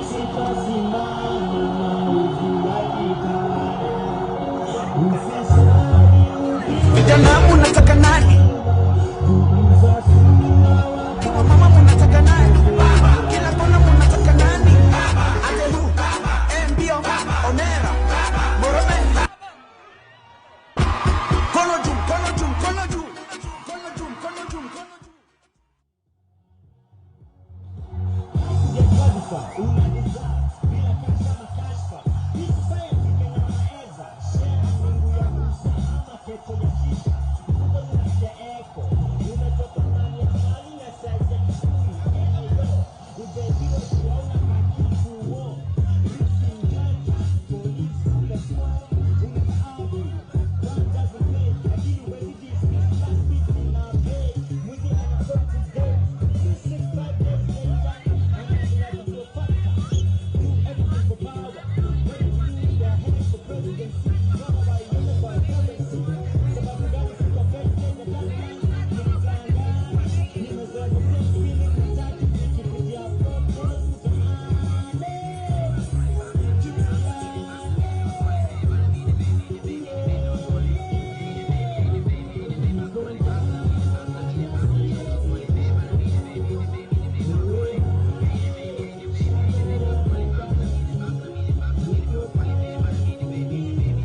sitasimama maovu yakitawala. Ufisadi. Vijana munataka nani? Kama mama munataka nani? Kila kona munataka nani? Atelu, Mbio, Onera, Morome. Mkono juu, mkono juu, mkono juu. Mkono juu, mkono juu, mkono juu.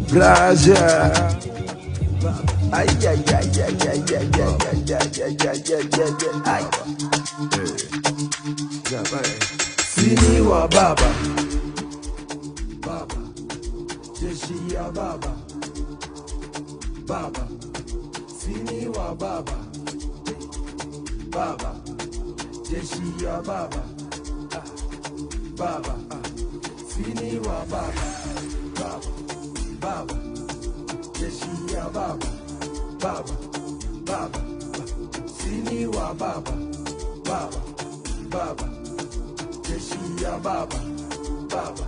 Pleasure. Ay, ay, ay, ay, ay, ay, ay, ay, ay, ay, ay, ay, ay, ay. Sini wa baba, baba, jeshi ya baba, baba, sini wa baba, baba, jeshi ya baba, baba, sini wa baba, baba, baba, jeshi ya baba, baba, baba, sini wa baba, baba, baba, jeshi ya baba, baba,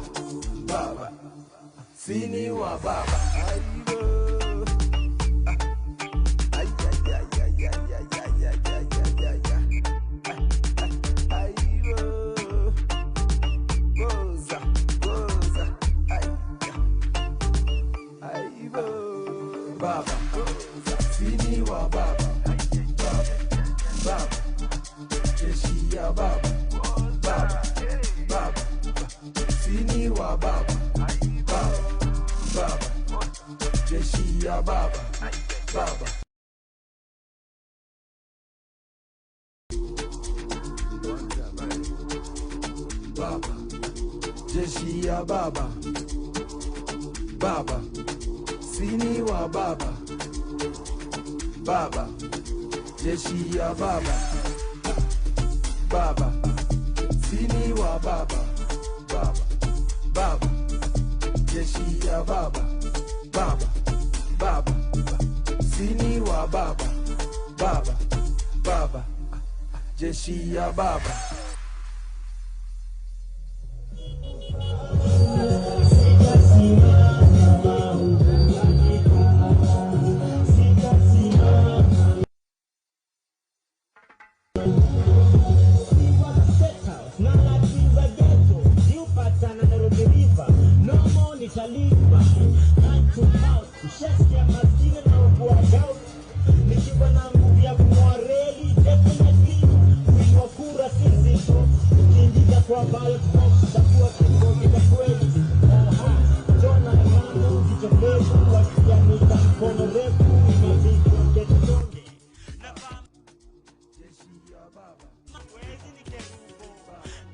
baba, sini wa baba. Ay, ay, ay, ay, ay, ay, ay, ay, ay, ay, ay, ay. Ay, oh. Goza, goza, ay, ay, oh. Baba, sini wa baba, baba, baba, jeshi ya baba, baba, baba, sini wa baba, baba, baba, jeshi ya baba, baba. Baba, jeshi ya baba, baba, sini wa baba, baba, jeshi ya baba, baba, sini wa baba, baba, baba, jeshi ya baba, baba, baba, sini wa baba, baba, baba, jeshi ya baba.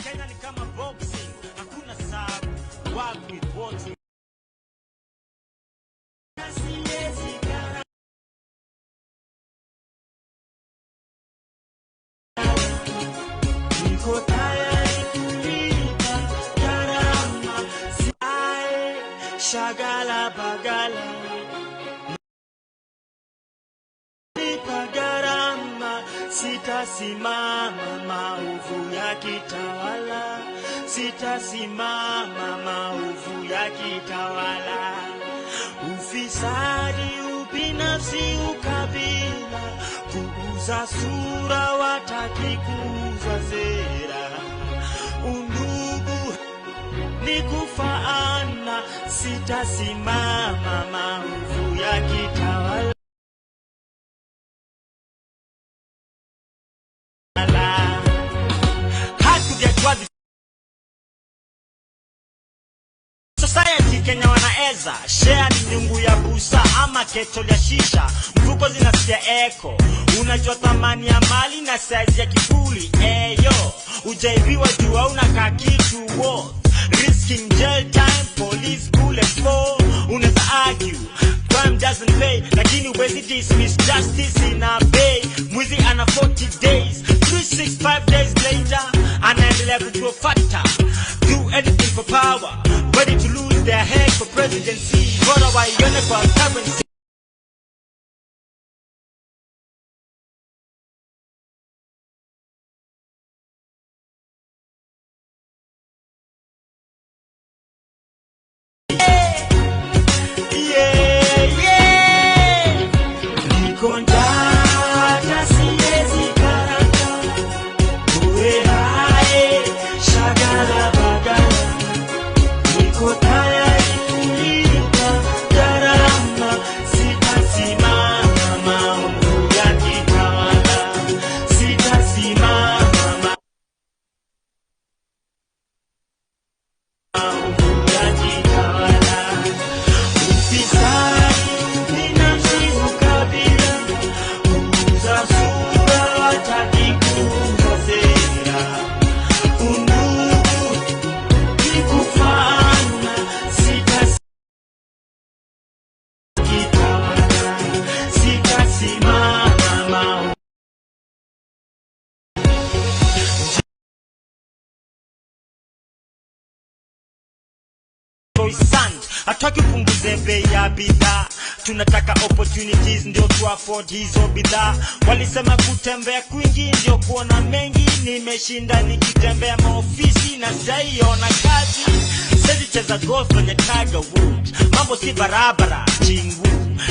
Kenya ni kama boxing, hakuna sabu. Work with what you. Niko tayari kulipa gharama, si shagala bagala. Lipa gharama, sitasimama maovu yakitawala, sitasimama maovu yakitawala. Ufisadi, ubinafsi, ukabila, kuuza Kuuza sura wataki kuuza sera. Undugu ni kufaana, sitasimama maovu yakitawala. Hard to get what society Kenya wanaeza share ni nyungu ya busa ama kettle ya shisha, mfuko zinasikia echo. Unajua thamani ya mali na size ya kifuli. Eyo, ujaibiwa juu hauna kakitu worth risking jail time, police bullet for. Unaweza argue crime doesn't pay, lakini huwezi dismiss justice in a bay. Mwizi ana 40 days, 365 days later anaendelea kutufuata. Do anything for power, ready to lose their head for presidency. Bora waione kwa currency. Yeah, yeah. Niko njaa, siwezi karanga. Uwe hai, shagala bagala. Niko tayari kulipa gharama, sitasimama maovu yakitawala. Sitasimama maovu yakitawala. Ufisadi, ubinafsi, ukabila, kuuza sura, wataki kuuza sera. Undugu ni kufaana, sitasimama, sitasimama maovu. Sand hatutaki upunguze bei ya bidhaa, tunataka opportunities ndio tu afford hizo bidhaa. Walisema kutembea kwingi ndio kuona mengi, nimeshinda nikitembea maofisi na sijaiona kazi. Siwezi cheza golf kwenye Tiger Woods, mambo si barabara chingu.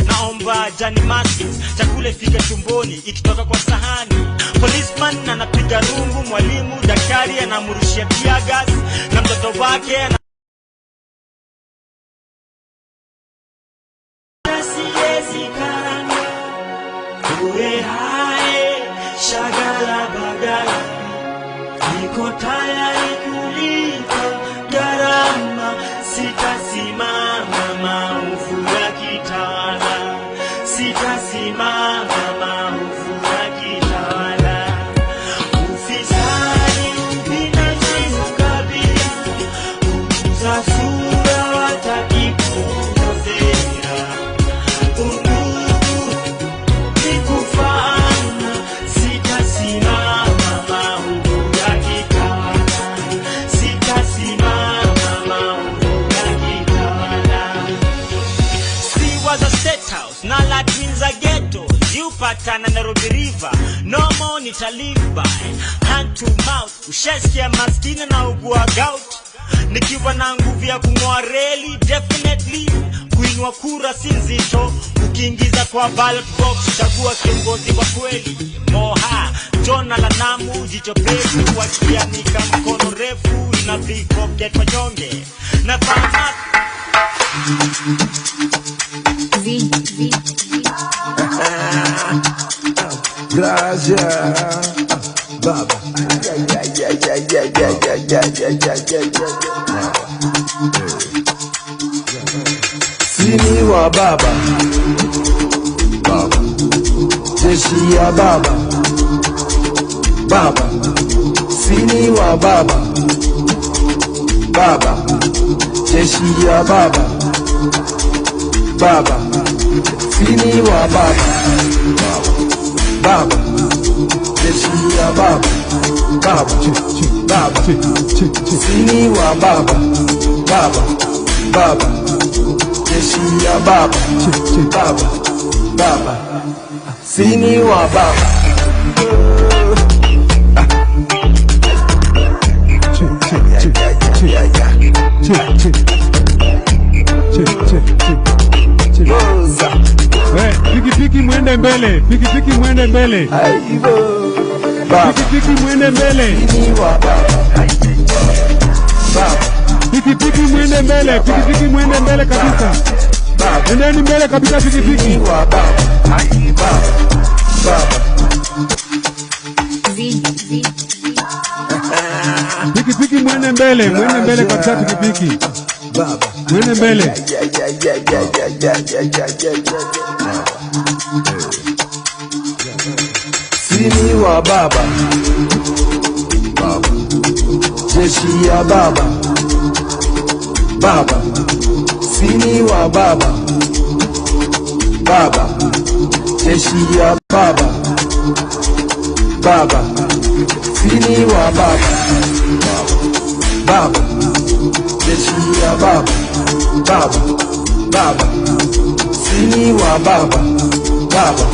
Naomba jani maskins, chakula ifike tumboni ikitoka kwa sahani. Policeman anapiga rungu, mwalimu daktari anamrushia tear gas, na mtoto wake ana siwezi karanga. Uwe hai, shagala bagala. Niko tayari kulipa gharama, sitasimama maovu yakitawala. Sitasimama maovu yakitawala. Ufisadi, ubinafsi, ukabila, kuuza sura, wataki kuuza sera. Undugu ni kufaana, sitasimama maovu yakitawala. Sitasimama maovu yakitawala. Siwa za State House na latrines za ghetto ziupatana Nairobi River. No more nita live by hand to mouth. Ushasikia maskini na ugua gout. Nikiwa na nguvu ya kung'oa reli, definitely kuinua kura si nzito. Ukiingiza kwa ballot box, chagua kiongozi wa kweli. Moha Jona la Namu, jicho pevu, wakianika mkono refu ina pickpocket wanyonge na fama. V, V, V. Gracias, baba. Yeah, yeah, yeah, yeah, yeah, yeah, yeah, yeah, yeah, yeah, yeah, yeah. Sini wa baba, baba. Jeshi ya baba, baba. Sini wa baba, baba. Jeshi ya baba, baba. Sini wa baba, baba. Jeshi ya baba, baba, baba. Sini wa baba, baba, baba. Jeshi ya baba, baba, baba. Sini wa baba. Pikipiki mwende mwende mbele, pikipiki mwende mbele. Pikipiki mwende mbele. Pikipiki mwende mbele, pikipiki mwende mbele kabisa. Endeni mbele kabisa pikipiki. Pikipiki mwende mbele kabisa pikipiki. Mwende mbele. Sini wa baba, baba, jeshi ya baba, baba, sini wa baba, baba, jeshi ya baba, baba, sini wa baba, baba, jeshi ya baba, baba, baba, sini wa baba, baba,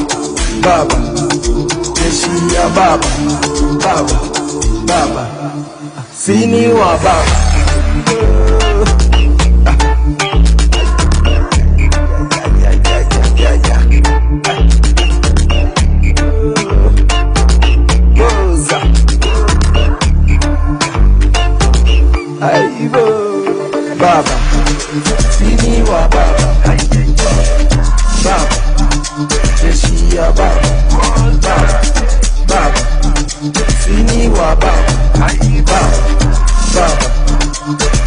baba, jeshi ya baba, baba, baba, sini wa baba. Baba, sini wa baba, baba, jeshi ya baba, baba, baba, sini wa baba, baba, baba,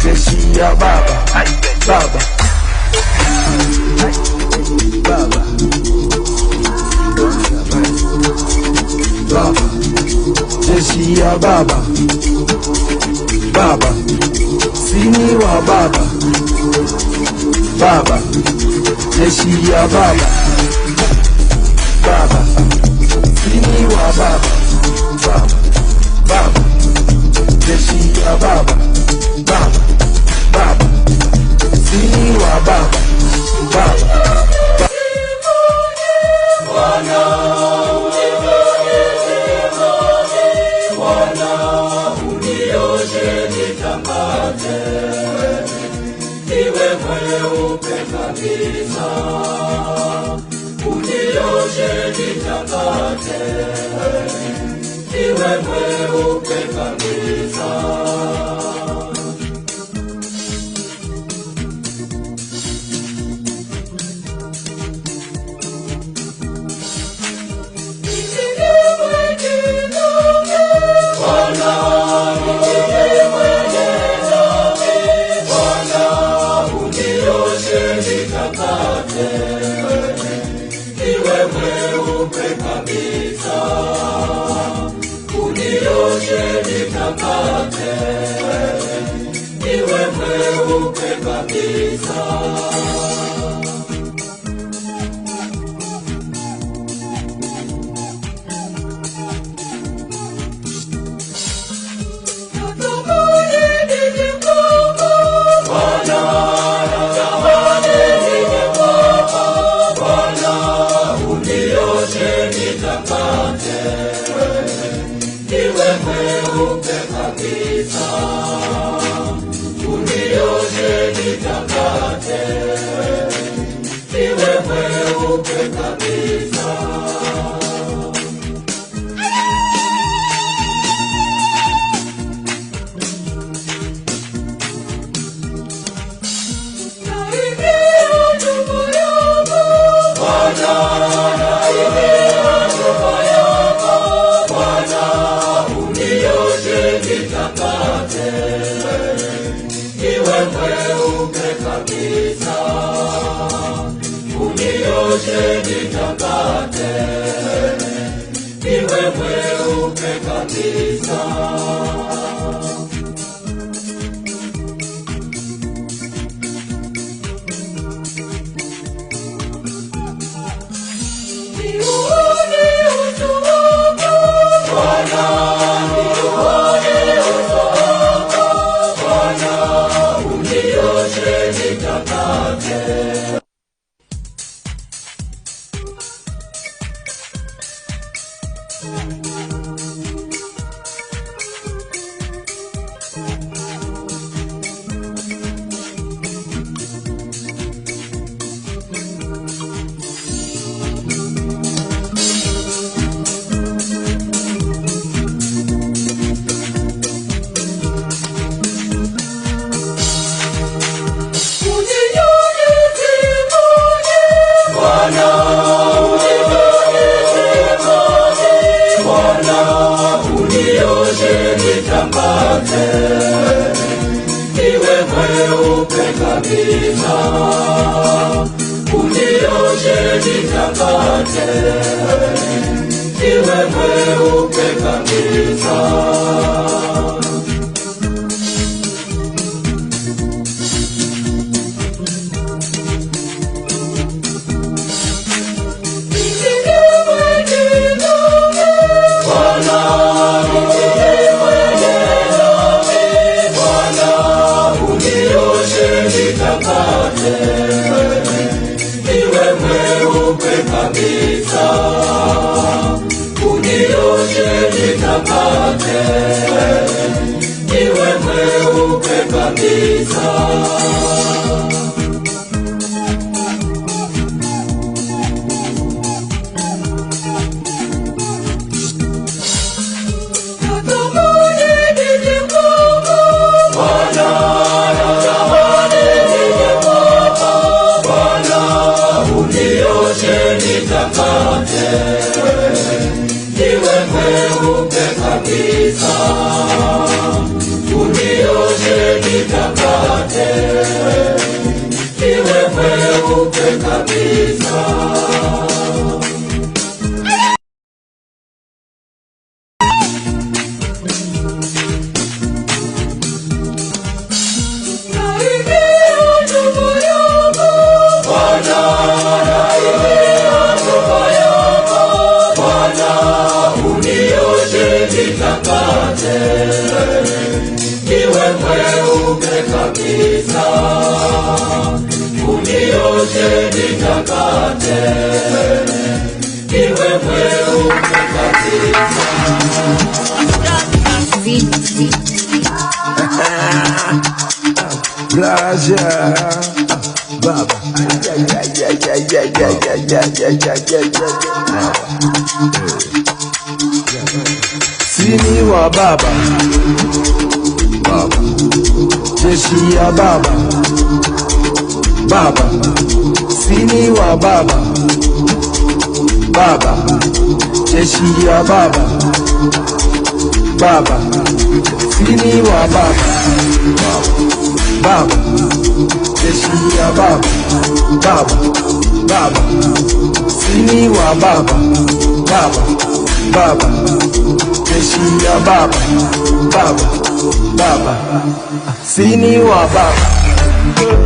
jeshi ya baba, baba, baba, baba, jeshi ya baba, baba, sini wa baba, baba, jeshi ya baba, baba, sini wa baba, baba, baba, jeshi ya baba, baba, baba, sini wa baba, baba. Mweupe kabisa. Niwe mweupe kabisa, unioshe nitakate. Niwe mweupe kabisa. Niwe mweupe kabisa, unioshe nitakate. Niwe mweupe kabisa. Niwe mweupe kabisa, unioshe nitakate. Niwe mweupe kabisa. Pleasure, Baba. Yeah, yeah, yeah, yeah, yeah, yeah, yeah, yeah, yeah, yeah, yeah. Sini wa baba, baba, jeshi ya baba, baba, sini wa baba, baba, jeshi ya baba, baba, sini wa baba, baba, jeshi ya baba, baba, baba, sini wa baba, baba, baba, jeshi ya baba, baba, baba, sini wa baba.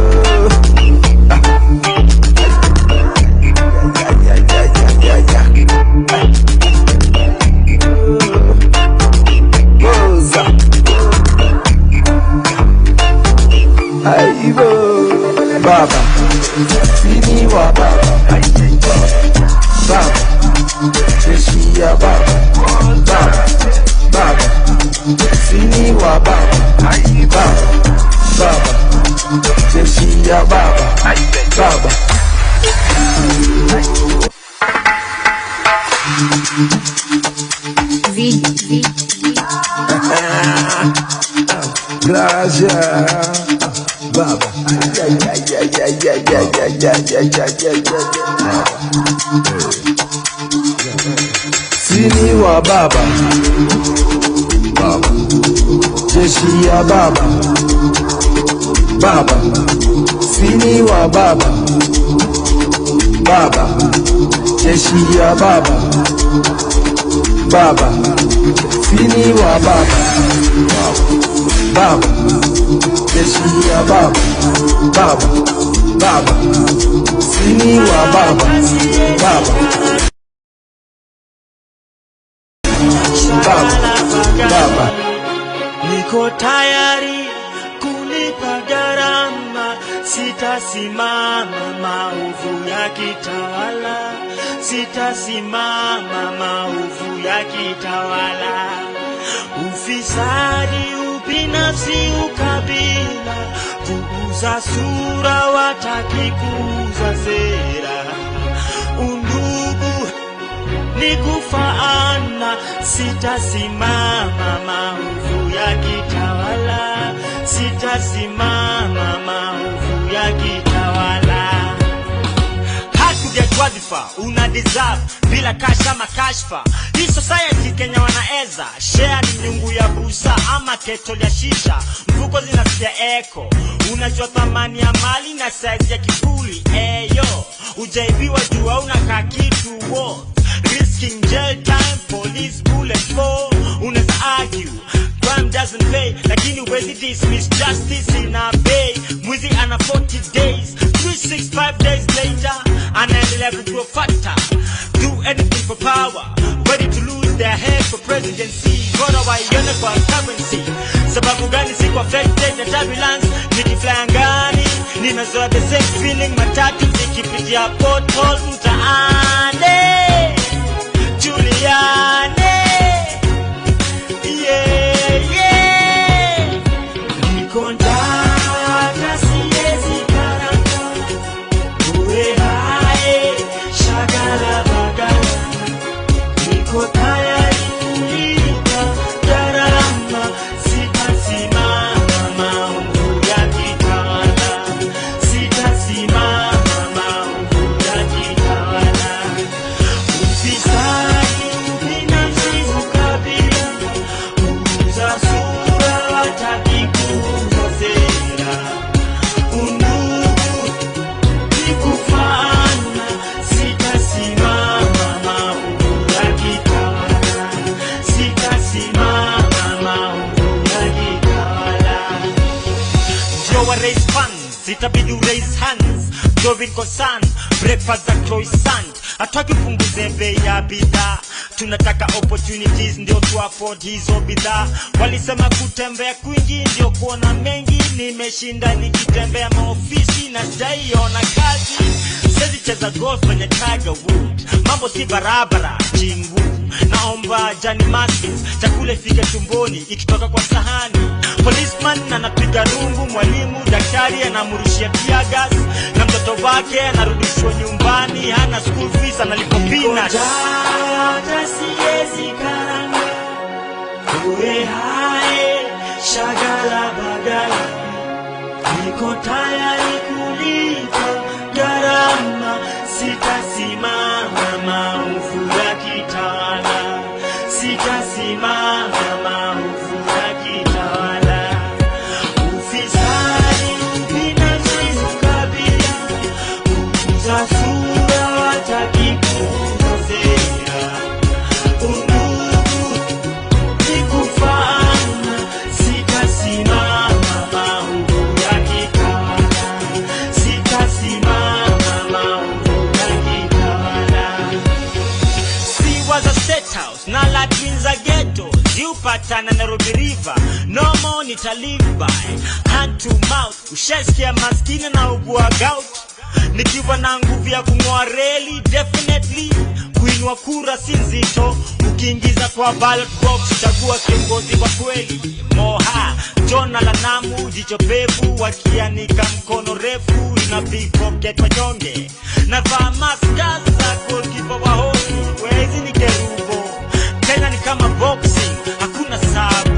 Baba, sini wa baba, baba, jeshi ya baba, baba, baba, sini wa baba, baba, baba, jeshi ya baba, baba. V, V, Pleasure, Baba. Yeah, yeah, yeah, yeah, yeah, yeah, yeah, yeah, yeah, yeah, yeah. Sini wa baba, baba, jeshi ya baba, baba, sini wa baba, baba, jeshi ya baba, baba, sini wa baba, baba, jeshi ya baba, baba, baba, sini wa baba, baba, baba, baba. Niko tayari kulipa gharama, sitasimama maovu yakitawala, sitasimama maovu yakitawala. Ufisadi, ubinafsi, ukabila, kuuza sura, wataki kuuza sera. Undugu ni kufaana, sitasimama maovu yakitawala, sitasimama maovu yakitawala. Hard to get wadhifa, una deserve bila cash ama kashfa. Hii society Kenya wanaeza share ni nyungu ya busa ama kettle ya shisha. Mfuko zinasikia echo, unajua thamani ya mali na size ya kifuli. Eyo, ujaibiwa jua unakaa kitu wo. Risking jail time, police bullet for. Unaweza argue crime doesn't pay, lakini huwezi dismiss justice in a bay. Mwizi ana 40 days, 365 days later anaendelea kugrow fatter. Do anything for power, ready to lose their head for presidency. Bora waione kwa currency. Sababu gani siku affected na turbulence? Nikifly angani nimezoea the same feeling, matatu zikipitia pothole mtaani. Juliane, yeah, yeah. Niko ndaka siwezi karanga, uwe hae shagala bagala. Niko tayari kulipa gharama, sitasimama maovu yakitawala, sitasimama maovu yakitawala. Ufisadi, ubinafsi, ukabila, kuuza sura, hataki kuuza sera. Undugu ni kufaana, sitasimama maovu yakitawala, sitasimama maovu yakitawala. Ndio wa raise funds, itabidi raise hands. Growing concern, breakfast za croissant. Hatutaki upunguze bei ya bidhaa, tunataka opportunities ndio tu afford hizo bidhaa. Walisema kutembea kwingi ndio kuona mengi, nimeshinda nikitembea maofisi na sijaiona kazi. Siwezi cheza golf kwenye Tiger Woods, mambo si barabara chingu. Naomba jani maskins, chakula ifike tumboni ikitoka kwa sahani. Policeman anapiga rungu, mwalimu daktari anamrushia tear gas, na mtoto wake anarudishwa nyumbani, hana school fees, analipwa peanuts. Niko siwezi karanga, uwe hae shagala bagala. Niko tayari kulipa gharama, sitasimama maovu yakitawala, sitasimama maovu yakitawala. Ufisadi, ubinafsi, ukabila, kuuza sura, hataki kuuza sera. Undugu ni kufaana, sitasimama maovu yakitawala, sitasimama maovu yakitawala. Siwa za State House na latrines za ghetto ziupatana Nairobi River. No more nita live by hand to mouth. Ushasikia maskini na ugua gout. Nikiwa na nguvu ya kung'oa reli, definitely kuinua kura si nzito. Ukiingiza kwa ballot box, chagua kiongozi wa kweli. Moha Jona la Namu, jicho pevu, wakianika mkono refu ina pickpocket wanyonge. Navaa maska za goalkeeper wa hockey, wezi ni kerubo. Kenya ni kama boxing, hakuna sub.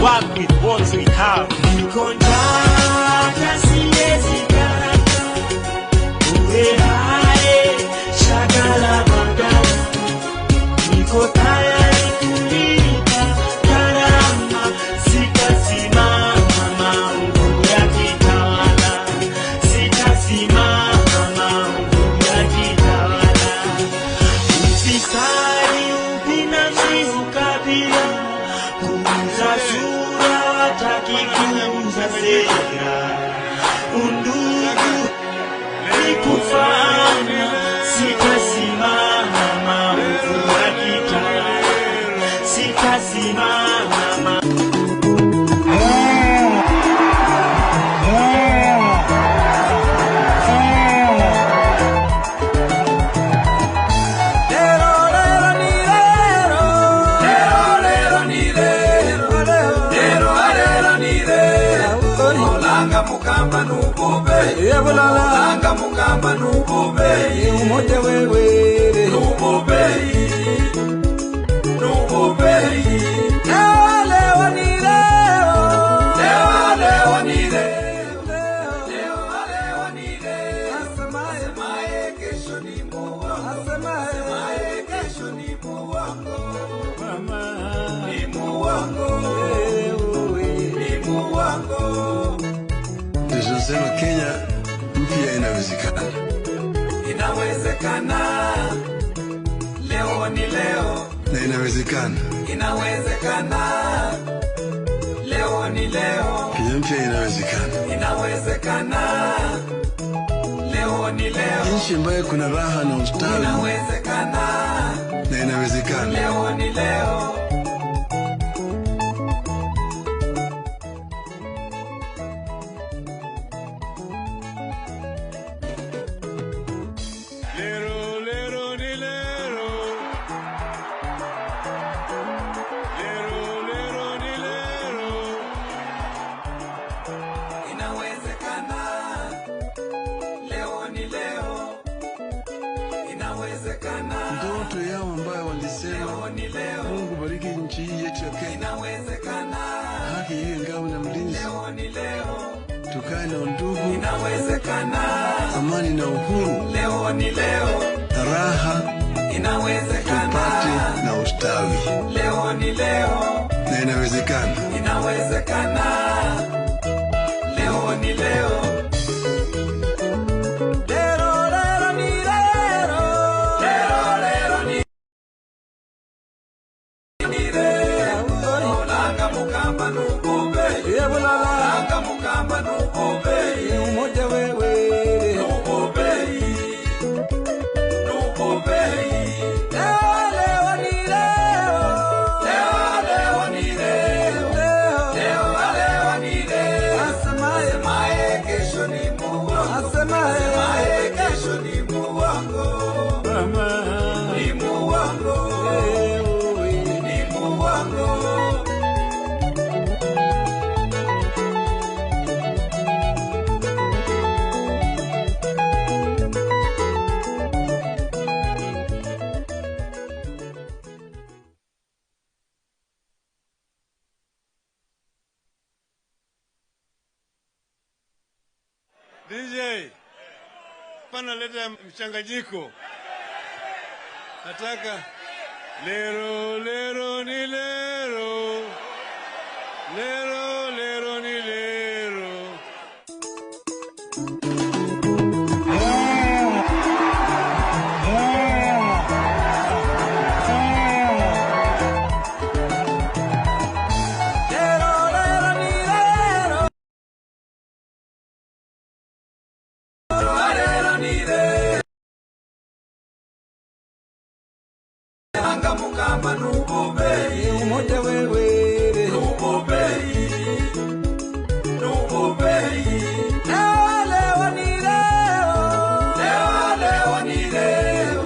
Work with what we have. Niko ndaka siwezi karanga, uwe hae shagala bagala. Niko tayari kulipa gharama, sitasimama maovu yakitawala, sitasimama maovu yakitawala. Ufisadi, ubinafsi, ukabila, kuuza sura, hataki kuuza sera. Undugu ni kufaana, sitasimama maovu yakitawala, sitasimama. Olanga mukamba nubube, umoja wewe nubube, nubube. Leo ni leo, leo leo ni leo, leo leo ni leo. Asemaye kesho ni muongo, asemaye kesho ni muongo, ni muongo, ni muongo. Tunasema Kenya mpya inawezekana. Inawezekana. Inawezekana. Inawezekana. Leo ni leo. Kenya mpya inawezekana. Inawezekana. Leo ni leo. Nchi ambayo kuna raha na ustawi. Inawezekana. Na inawezekana. Leo ni leo. Lero, lero, ni lero. Lero, lero, ni lero. Inawezekana. Leo ni leo. Inawezekana. Ndoto yao ambayo walisema, Leo ni leo. Mungu bariki nchi hii yetu ya Kenya, Inawezekana. haki iwe ngao na mlinzi, Leo ni leo. tukae na undugu, Inawezekana. amani na uhuru, Leo ni leo. raha Inawezekana. tupate na ustawi, Leo ni leo. na inawezekana. Inawezekana. Leo ni leo. Lero, lero ni lero. Lero, lero ni lero. Olanga mukamba nukube. Olanga mukamba nukube. Umoja wewe. Nukube. Nukube. Leo, leo ni leo. Leo, leo ni leo. Leo, leo ni leo. Asemaye kesho ni muongo. Asemaye kesho ni muongo. Ni muongo. Ni muongo. DJ, pana leta mchanganyiko. Nataka lero lero ni lero. Lero lero ni lero. Lero, lero ni lero. Lero ni lero. Anga mukamba nukube. Umoja wewe. Nukube. Nukube. Leo, leo ni leo. Leo, leo ni leo.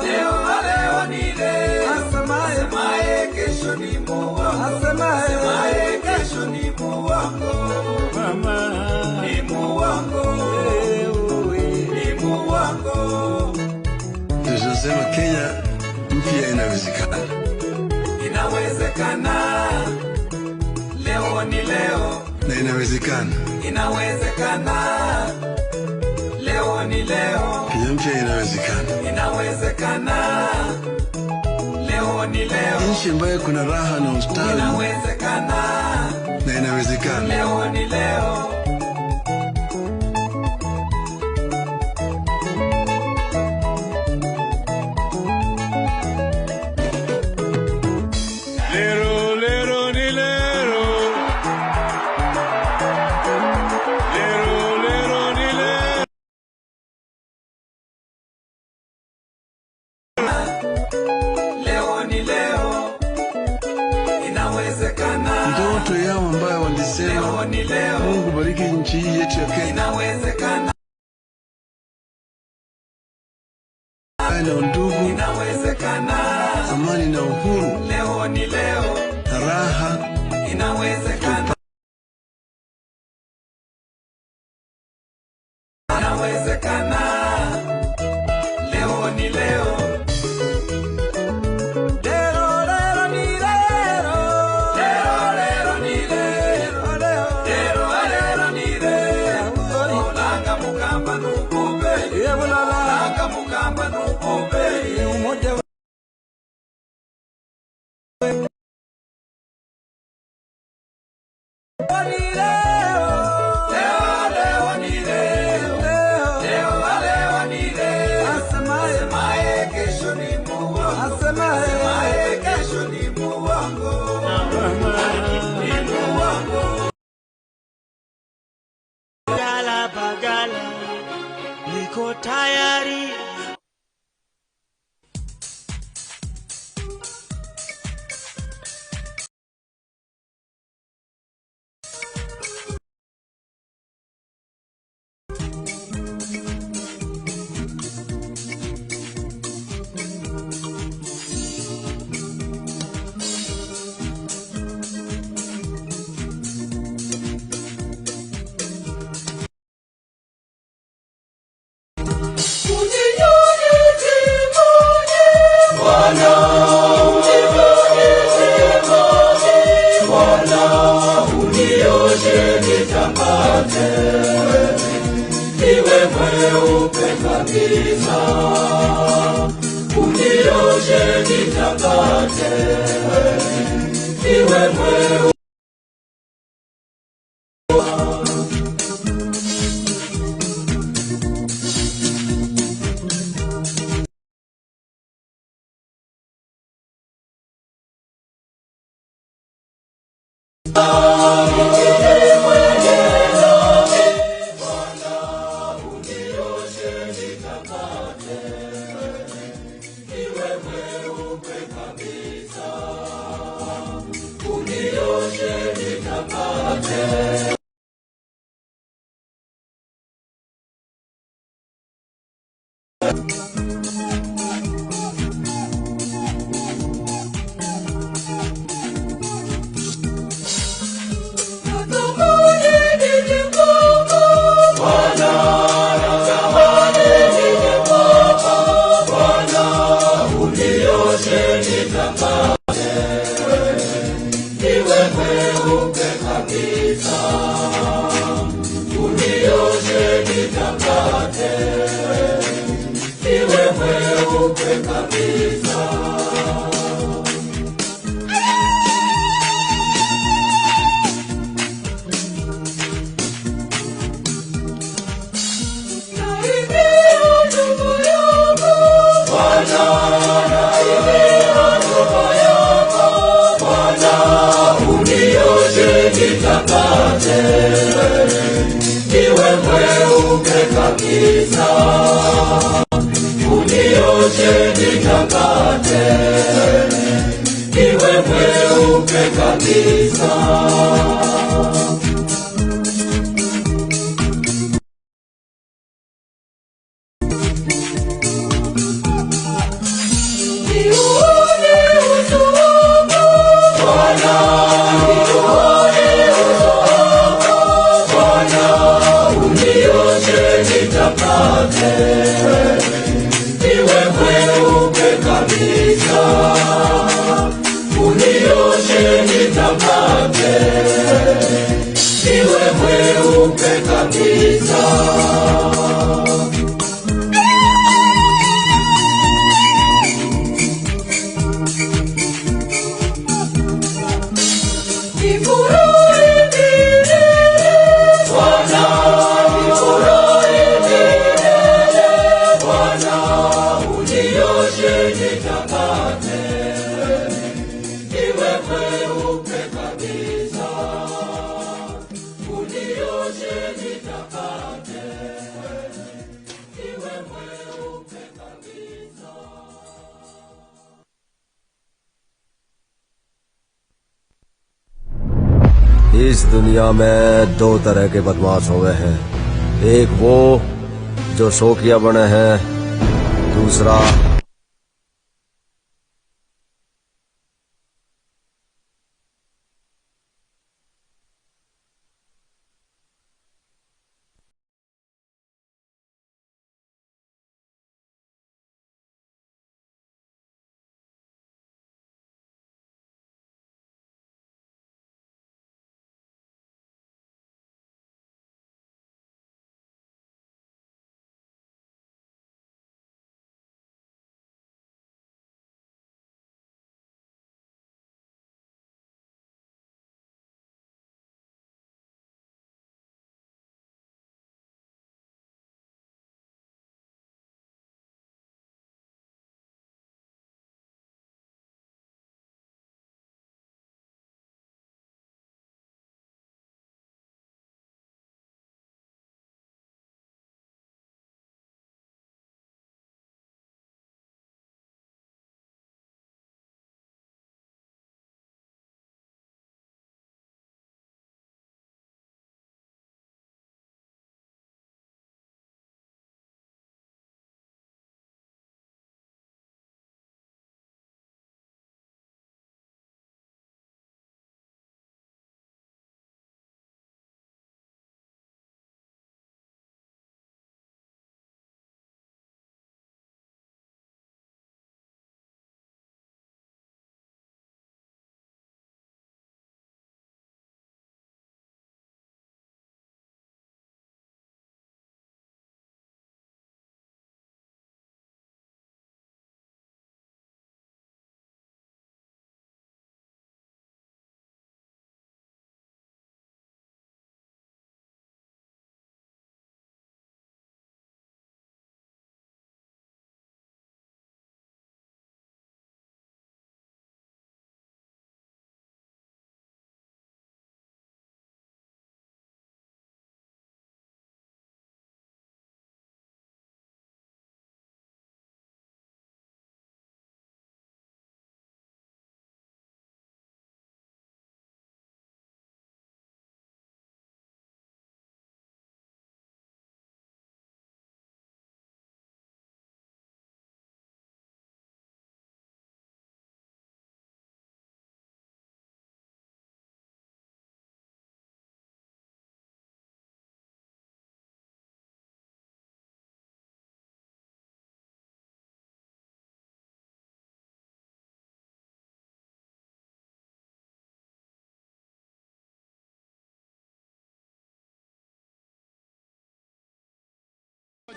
Leo, leo ni leo. Asemaye kesho ni muongo. Asemaye kesho ni muongo. Ni muongo. Ni muongo. Tunasema Kenya mpya inawezekana. Inawezekana. Leo ni leo. Na inawezekana. Inawezekana. Leo ni leo. Kenya mpya inawezekana. Inawezekana. Leo ni leo. Nchi ambayo kuna raha na ustawi, Inawezekana. na inawezekana. Leo ni leo. Lero, lero, ni lero. Lero, lero, ni lero. Leo ni leo. Inawezekana. Ndoto yao ambayo walisema, Leo ni leo. Mungu bariki nchi hii yetu ya Kenya, Inawezekana. tukae na undugu, Inawezekana. amani na uhuru, Leo ni leo. raha Inawezekana. Inawezekana. Leo ni leo. Lero, lero ni lero. Lero, lero ni lero. Lero, lero ni lero. Olanga mukamba nukube. Olanga mukamba nukube. Umoja wangu, Mungu wangu. Bagala, bagala, niko tayari. Niwe mweupe kabisa, unioshe nitakate. Niwe mweupe. Niwe mweupe kabisa, unioshe nitakate. Niwe mweupe kabisa. Niwe mweupe kabisa, unioshe nitakate. Niwe mweupe kabisa. इस दुनिया में दो तरह के बदमाश हुए हैं, एक वो जो शौकिया बने हैं, दूसरा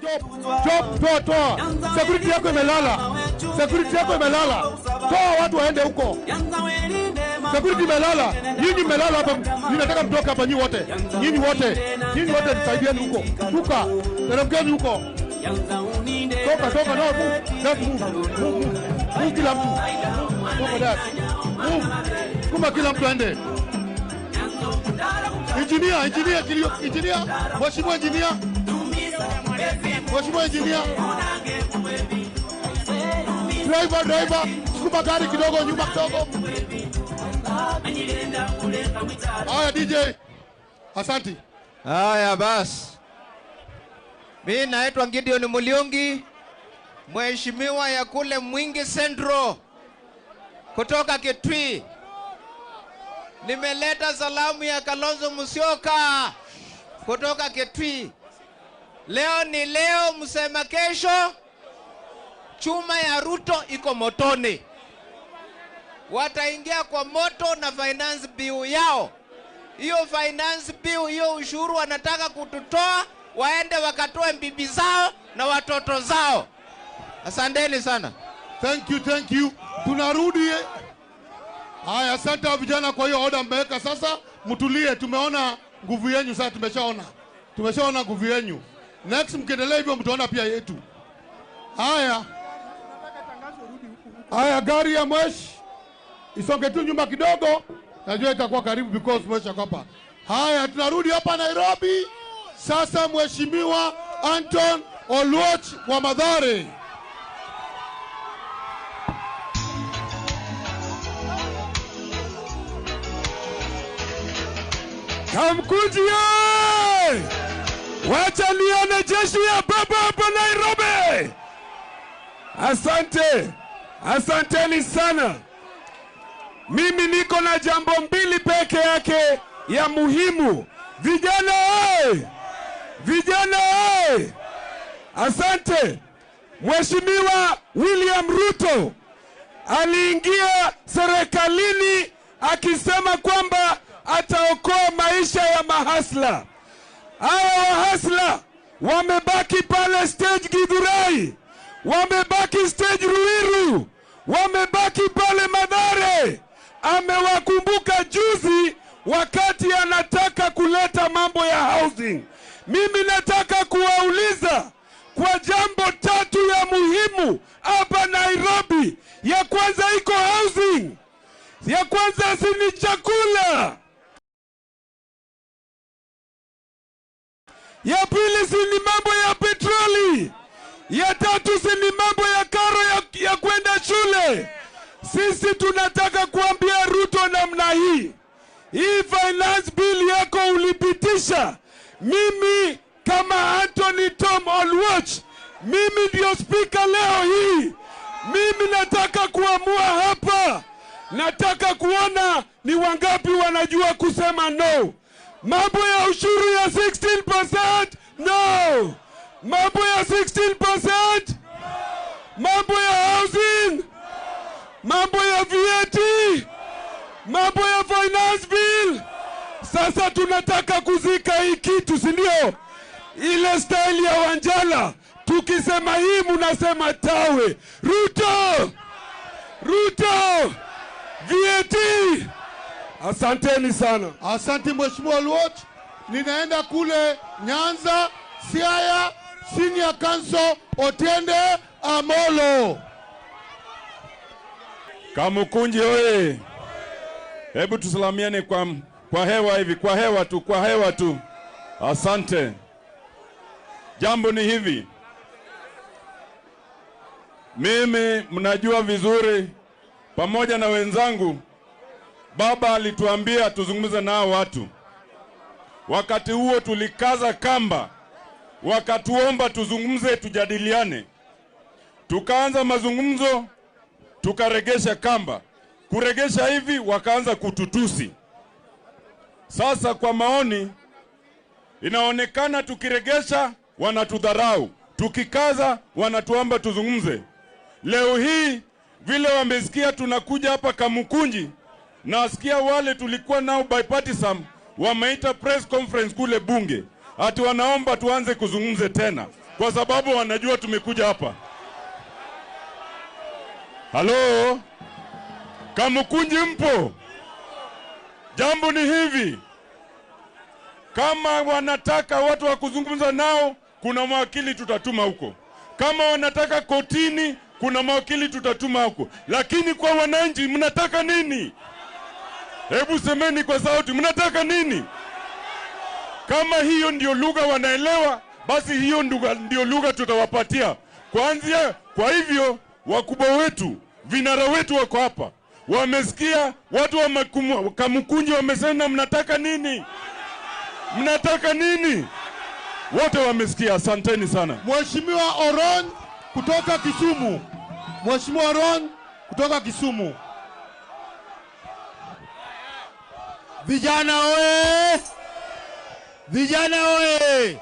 Chop, toa, toa. Security yako imelala. Security yako imelala. Toa watu waende huko. Security imelala. Nyinyi mmelala hapa. Ninataka mtoke hapa nyinyi wote. Nyinyi wote. Nyinyi wote nisaidieni huko. Shuka. Teremkeni huko. Toka, toka, no, move. Just move. Move, move. Move kila mtu. Toka that. Move. Kuma kila mtu aende. Engineer, engineer, engineer. Mheshimiwa engineer. Mheshimiwa engineer. Driver, driver. Sukuma gari kidogo nyuma kidogo. Haya DJ. Asante. Haya basi. Mimi naitwa Gideon Mulyungi, mheshimiwa ya kule Mwingi Central kutoka Kitui. Nimeleta salamu ya Kalonzo Musyoka kutoka Kitui. Leo ni leo, msema kesho. Chuma ya Ruto iko motoni. Wataingia kwa moto na finance bill yao. Hiyo finance bill, hiyo ushuru wanataka kututoa, waende wakatoe bibi zao na watoto zao. Asanteni sana. Thank you, thank you. Tunarudi. Haya, asante vijana kwa hiyo order mmeweka. Sasa mtulie, tumeona nguvu yenu sasa, tumeshaona. Tumeshaona nguvu yenu. Next mkiendelea hivyo mtaona pia yetu. Haya. Haya, gari ya mwesh isonge tu nyuma kidogo. Najua itakuwa karibu because mwesh hapa. Haya, tunarudi hapa Nairobi. Sasa Mheshimiwa Anton Oluoch wa Mathare. Kamkunji ye! Wacha nione jeshi ya baba hapa Nairobi. Asante. Asanteni sana. Mimi niko na jambo mbili peke yake ya muhimu. Vijana oye! Vijana oye! Asante. Mheshimiwa William Ruto aliingia serikalini akisema kwamba ataokoa maisha ya mahasla. Hawa wahasla wamebaki pale stage Githurai, wamebaki stage Ruiru, wamebaki pale Mathare. Amewakumbuka juzi wakati anataka kuleta mambo ya housing. Mimi nataka kuwauliza kwa jambo tatu ya muhimu hapa Nairobi. Ya kwanza iko housing. Ya kwanza si ni chakula. Ya pili si ni mambo ya petroli. Ya tatu si ni mambo ya karo ya kwenda shule. Sisi tunataka kuambia Ruto namna hii. Hii finance bill yako ulipitisha. Mimi kama Anthony Tom Oluoch, mimi ndio speaker leo hii. Mimi nataka kuamua hapa. Nataka kuona ni wangapi wanajua kusema no. Mambo ya ushuru ya 16%, no. Mambo ya 16%, mambo ya housing, mambo ya VAT, mambo ya finance bill. Sasa tunataka kuzika hii kitu, si ndio? Ile style ya Wanjala, tukisema hii mnasema tawe. Ruto! Ruto! VAT! Asanteni sana. Asante Mheshimiwa Oluoch. Ninaenda kule Nyanza, Siaya, Senior Counsel Otiende Amolo. Kamukunji oye! Hebu tusalamiane kwa hewa hivi, kwa hewa tu, kwa hewa tu. Asante. Jambo ni hivi. Mimi mnajua vizuri pamoja na wenzangu, baba alituambia tuzungumze nao watu. Wakati huo tulikaza kamba, wakatuomba tuzungumze, tujadiliane. Tukaanza mazungumzo, tukaregesha kamba. Kuregesha hivi wakaanza kututusi. Sasa kwa maoni inaonekana tukiregesha wanatudharau, tukikaza wanatuomba tuzungumze. Leo hii vile wamesikia tunakuja hapa Kamukunji, nasikia wale tulikuwa nao bipartisan wameita press conference kule bunge, ati wanaomba tuanze kuzungumze tena. kwa sababu wanajua tumekuja hapa. Halo, Kamukunji mpo? Jambo ni hivi, kama wanataka watu wa kuzungumza nao, kuna mawakili tutatuma huko. Kama wanataka kotini, kuna mawakili tutatuma huko. Lakini kwa wananchi, mnataka nini? Hebu semeni kwa sauti, mnataka nini? Kama hiyo ndio lugha wanaelewa, basi hiyo ndio lugha tutawapatia. Kwanza, kwa hivyo wakubwa wetu, vinara wetu wako hapa. Wamesikia watu wa Kamukunji wamesema mnataka nini? Mnataka nini? Wote wamesikia, asanteni sana. Mheshimiwa Oron kutoka Kisumu. Mheshimiwa Oron kutoka Kisumu. Vijana oye! Vijana oye!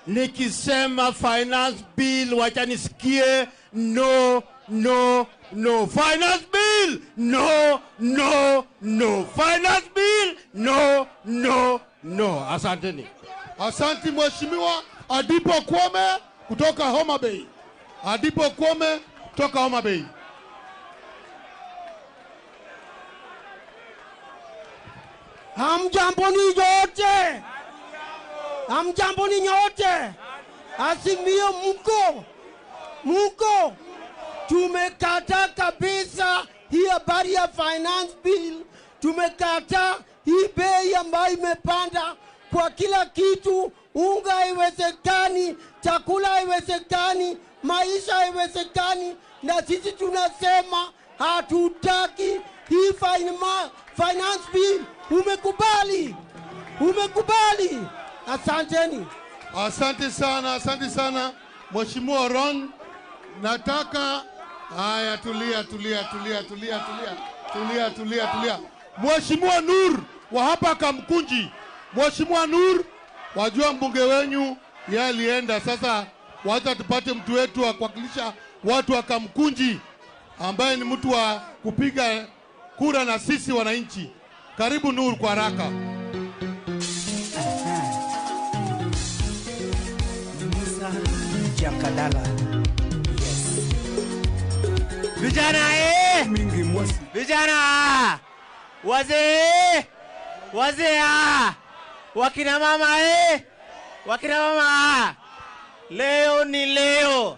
Nikisema finance bill wacha nisikie no, no, no. Finance bill no, no, no. Finance bill no, no, no. Asanteni. Asante Mheshimiwa Adipo Kwame kutoka Homa Bay. Adipo Kwame kutoka Homa Bay. Hamjamboni nyote. Hamjamboni nyote. Azimio mko. Mko. Tumekataa kabisa hii habari ya finance bill. Tumekataa hii bei ambayo imepanda kwa kila kitu. Unga haiwezekani, chakula haiwezekani, maisha haiwezekani, na sisi tunasema hatutaki hii finance bill. Umekubali? Umekubali? Asanteni. Asante sana, asante sana Mheshimiwa Ron. Nataka haya, tulia tulia tulia tulia tulia tulia tulia tulia. Mheshimiwa Nur wa hapa Kamkunji. Mheshimiwa Nur, wajua mbunge wenyu yeye alienda, sasa wacha tupate mtu wetu wa kuwakilisha watu wa Kamkunji ambaye ni mtu wa kupiga kura na sisi wananchi. Karibu Nur kwa haraka. Musa Jakadala. Yes. Vijana Mingi mwasi. Vijana! Wazee! Wazee! Wakina mama Wakina mama! Leo ni leo.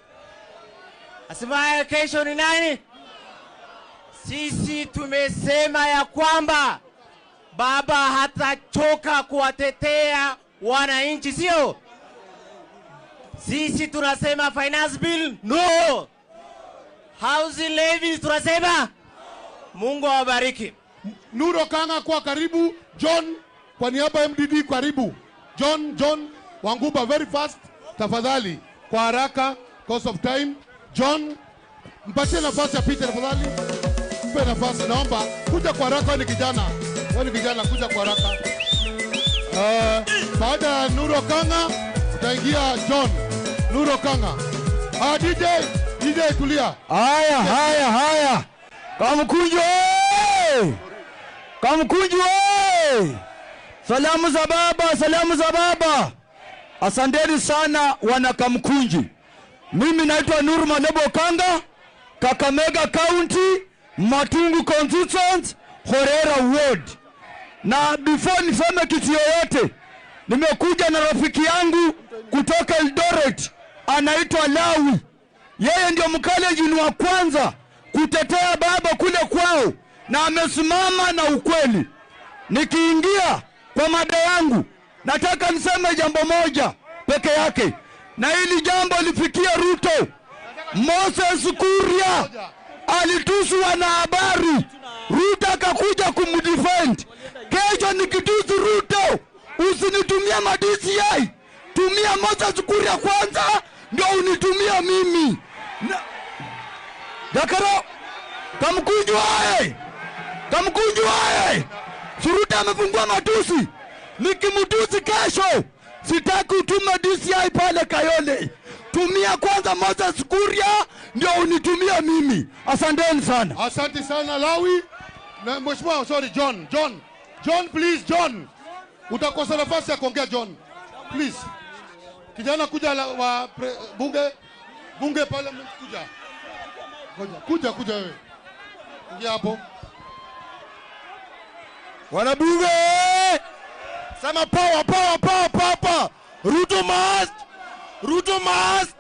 Asemaye kesho ni nani? Sisi tumesema ya kwamba baba hatachoka kuwatetea wananchi, sio? Sisi tunasema finance bill no. Housing levy tunasema. Mungu awabariki. Nuro Kanga kwa karibu, John kwa niaba ya MDD karibu. John Wanguba very fast tafadhali, kwa haraka because of time. John, mpatie nafasi apite tafadhali. Mpe nafasi, naomba kuja kwa haraka, wewe ni kijana. Wewe ni kijana, kuja kwa haraka. Baada ya Nuro Kanga utaingia John. Nuro Kanga. DJ tulia. Haya haya haya. Kamkunji oye! Kamkunji oye! Salamu za baba, salamu za baba. Asanteni sana wana Kamkunji. Mimi naitwa Nuru Malebo Kanga, Kakamega County, Matungu Constituent, Horera Ward. Na before niseme kitu yoyote, nimekuja na rafiki yangu kutoka Eldoret, anaitwa Lawi. Yeye ndio mkalenjin wa kwanza kutetea baba kule kwao, na amesimama na ukweli. Nikiingia kwa mada yangu, nataka niseme jambo moja peke yake, na hili jambo lifikie Ruto. Moses Kuria alitusu wanahabari, Ruto akakuja kumdefend. Kesho nikitusu Ruto, usinitumie ma DCI, tumia Moses Kuria kwanza ndio unitumia mimi. Dakaro, Kamkunji wae! Kamkunji wae! Suruta amefungua matusi. Nikimtusi kesho, sitaki utume DCI pale Kayole. Tumia kwanza Moses Kuria ndio unitumia mimi. Asanteni sana. Asante sana Lawi. Na mheshimiwa, sorry John, John please John. Utakosa nafasi ya kuongea John. Please. Kijana kuja wa bunge parliament kuja. Kuja kuja wewe. Ingia hapo. Wanabunge! Sema power power power power power. Ruto must! Ruto must!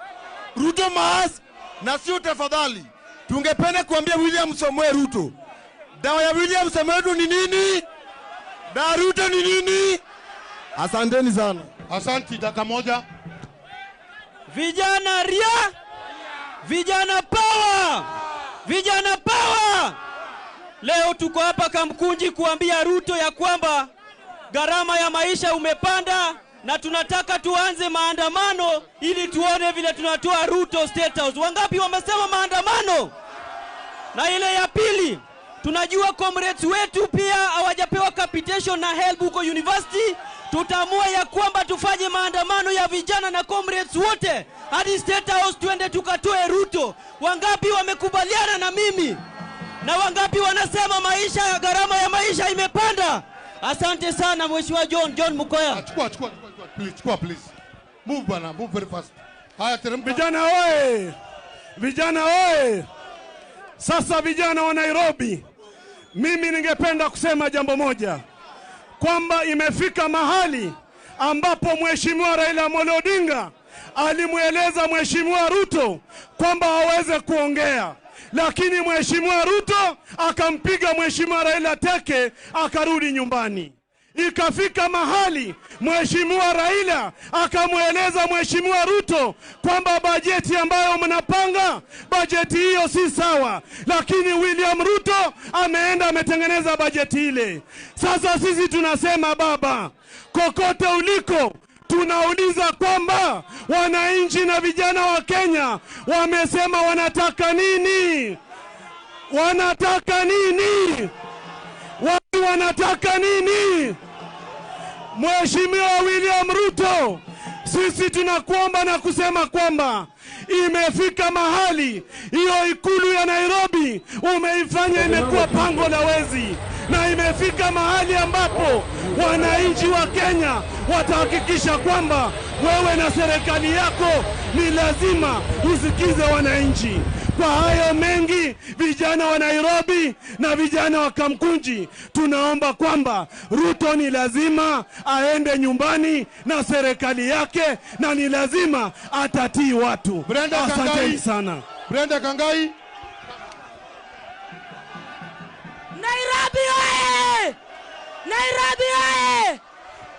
Ruto must! Na sio tafadhali. Tungependa kuambia William Samoei Ruto. Dawa ya William Samoei Ruto ni nini? Dawa Ruto ni nini? Asanteni sana. Asanti, dakika moja. Vijana ria! Vijana power! Vijana power! Leo tuko hapa Kamkunji kuambia Ruto ya kwamba gharama ya maisha umepanda na tunataka tuanze maandamano ili tuone vile tunatoa Ruto State House. Wangapi wamesema maandamano? Na ile ya pili, tunajua comrades wetu pia hawajapewa capitation na help huko university. Tutaamua ya kwamba tufanye maandamano ya vijana na comrades wote hadi State House, tuende tukatoe Ruto. Wangapi wamekubaliana na mimi? Na wangapi wanasema maisha, gharama ya maisha imepanda? Asante sana Mheshimiwa John Mukoya. Chukua please, chukua please. Move bana, move very fast. Haya teremka. Vijana oye! Vijana oye! Sasa vijana wa Nairobi, mimi ningependa kusema jambo moja, kwamba imefika mahali ambapo Mheshimiwa Raila Amolo Odinga alimueleza Mheshimiwa Ruto kwamba aweze kuongea, lakini Mheshimiwa Ruto akampiga Mheshimiwa Raila teke, akarudi nyumbani. Ikafika mahali Mheshimiwa Raila akamueleza Mheshimiwa Ruto kwamba bajeti ambayo mnapanga, bajeti hiyo si sawa, lakini William Ruto ameenda ametengeneza bajeti ile. Sasa sisi tunasema baba, kokote uliko, tunauliza kwamba wananchi na vijana wa Kenya wamesema wanataka nini? Wanataka nini? Watu wanataka nini? Mheshimiwa William Ruto, sisi tunakuomba na kusema kwamba imefika mahali hiyo ikulu ya Nairobi umeifanya imekuwa pango la wezi, na imefika mahali ambapo wananchi wa Kenya watahakikisha kwamba wewe na serikali yako ni lazima usikize wananchi. Kwa hayo mengi, vijana wa Nairobi na vijana wa Kamkunji, tunaomba kwamba Ruto ni lazima aende nyumbani na serikali yake, na ni lazima atatii watu. Asanteni sana. Brenda Kangai. Nairobi oye! Nairobi oye!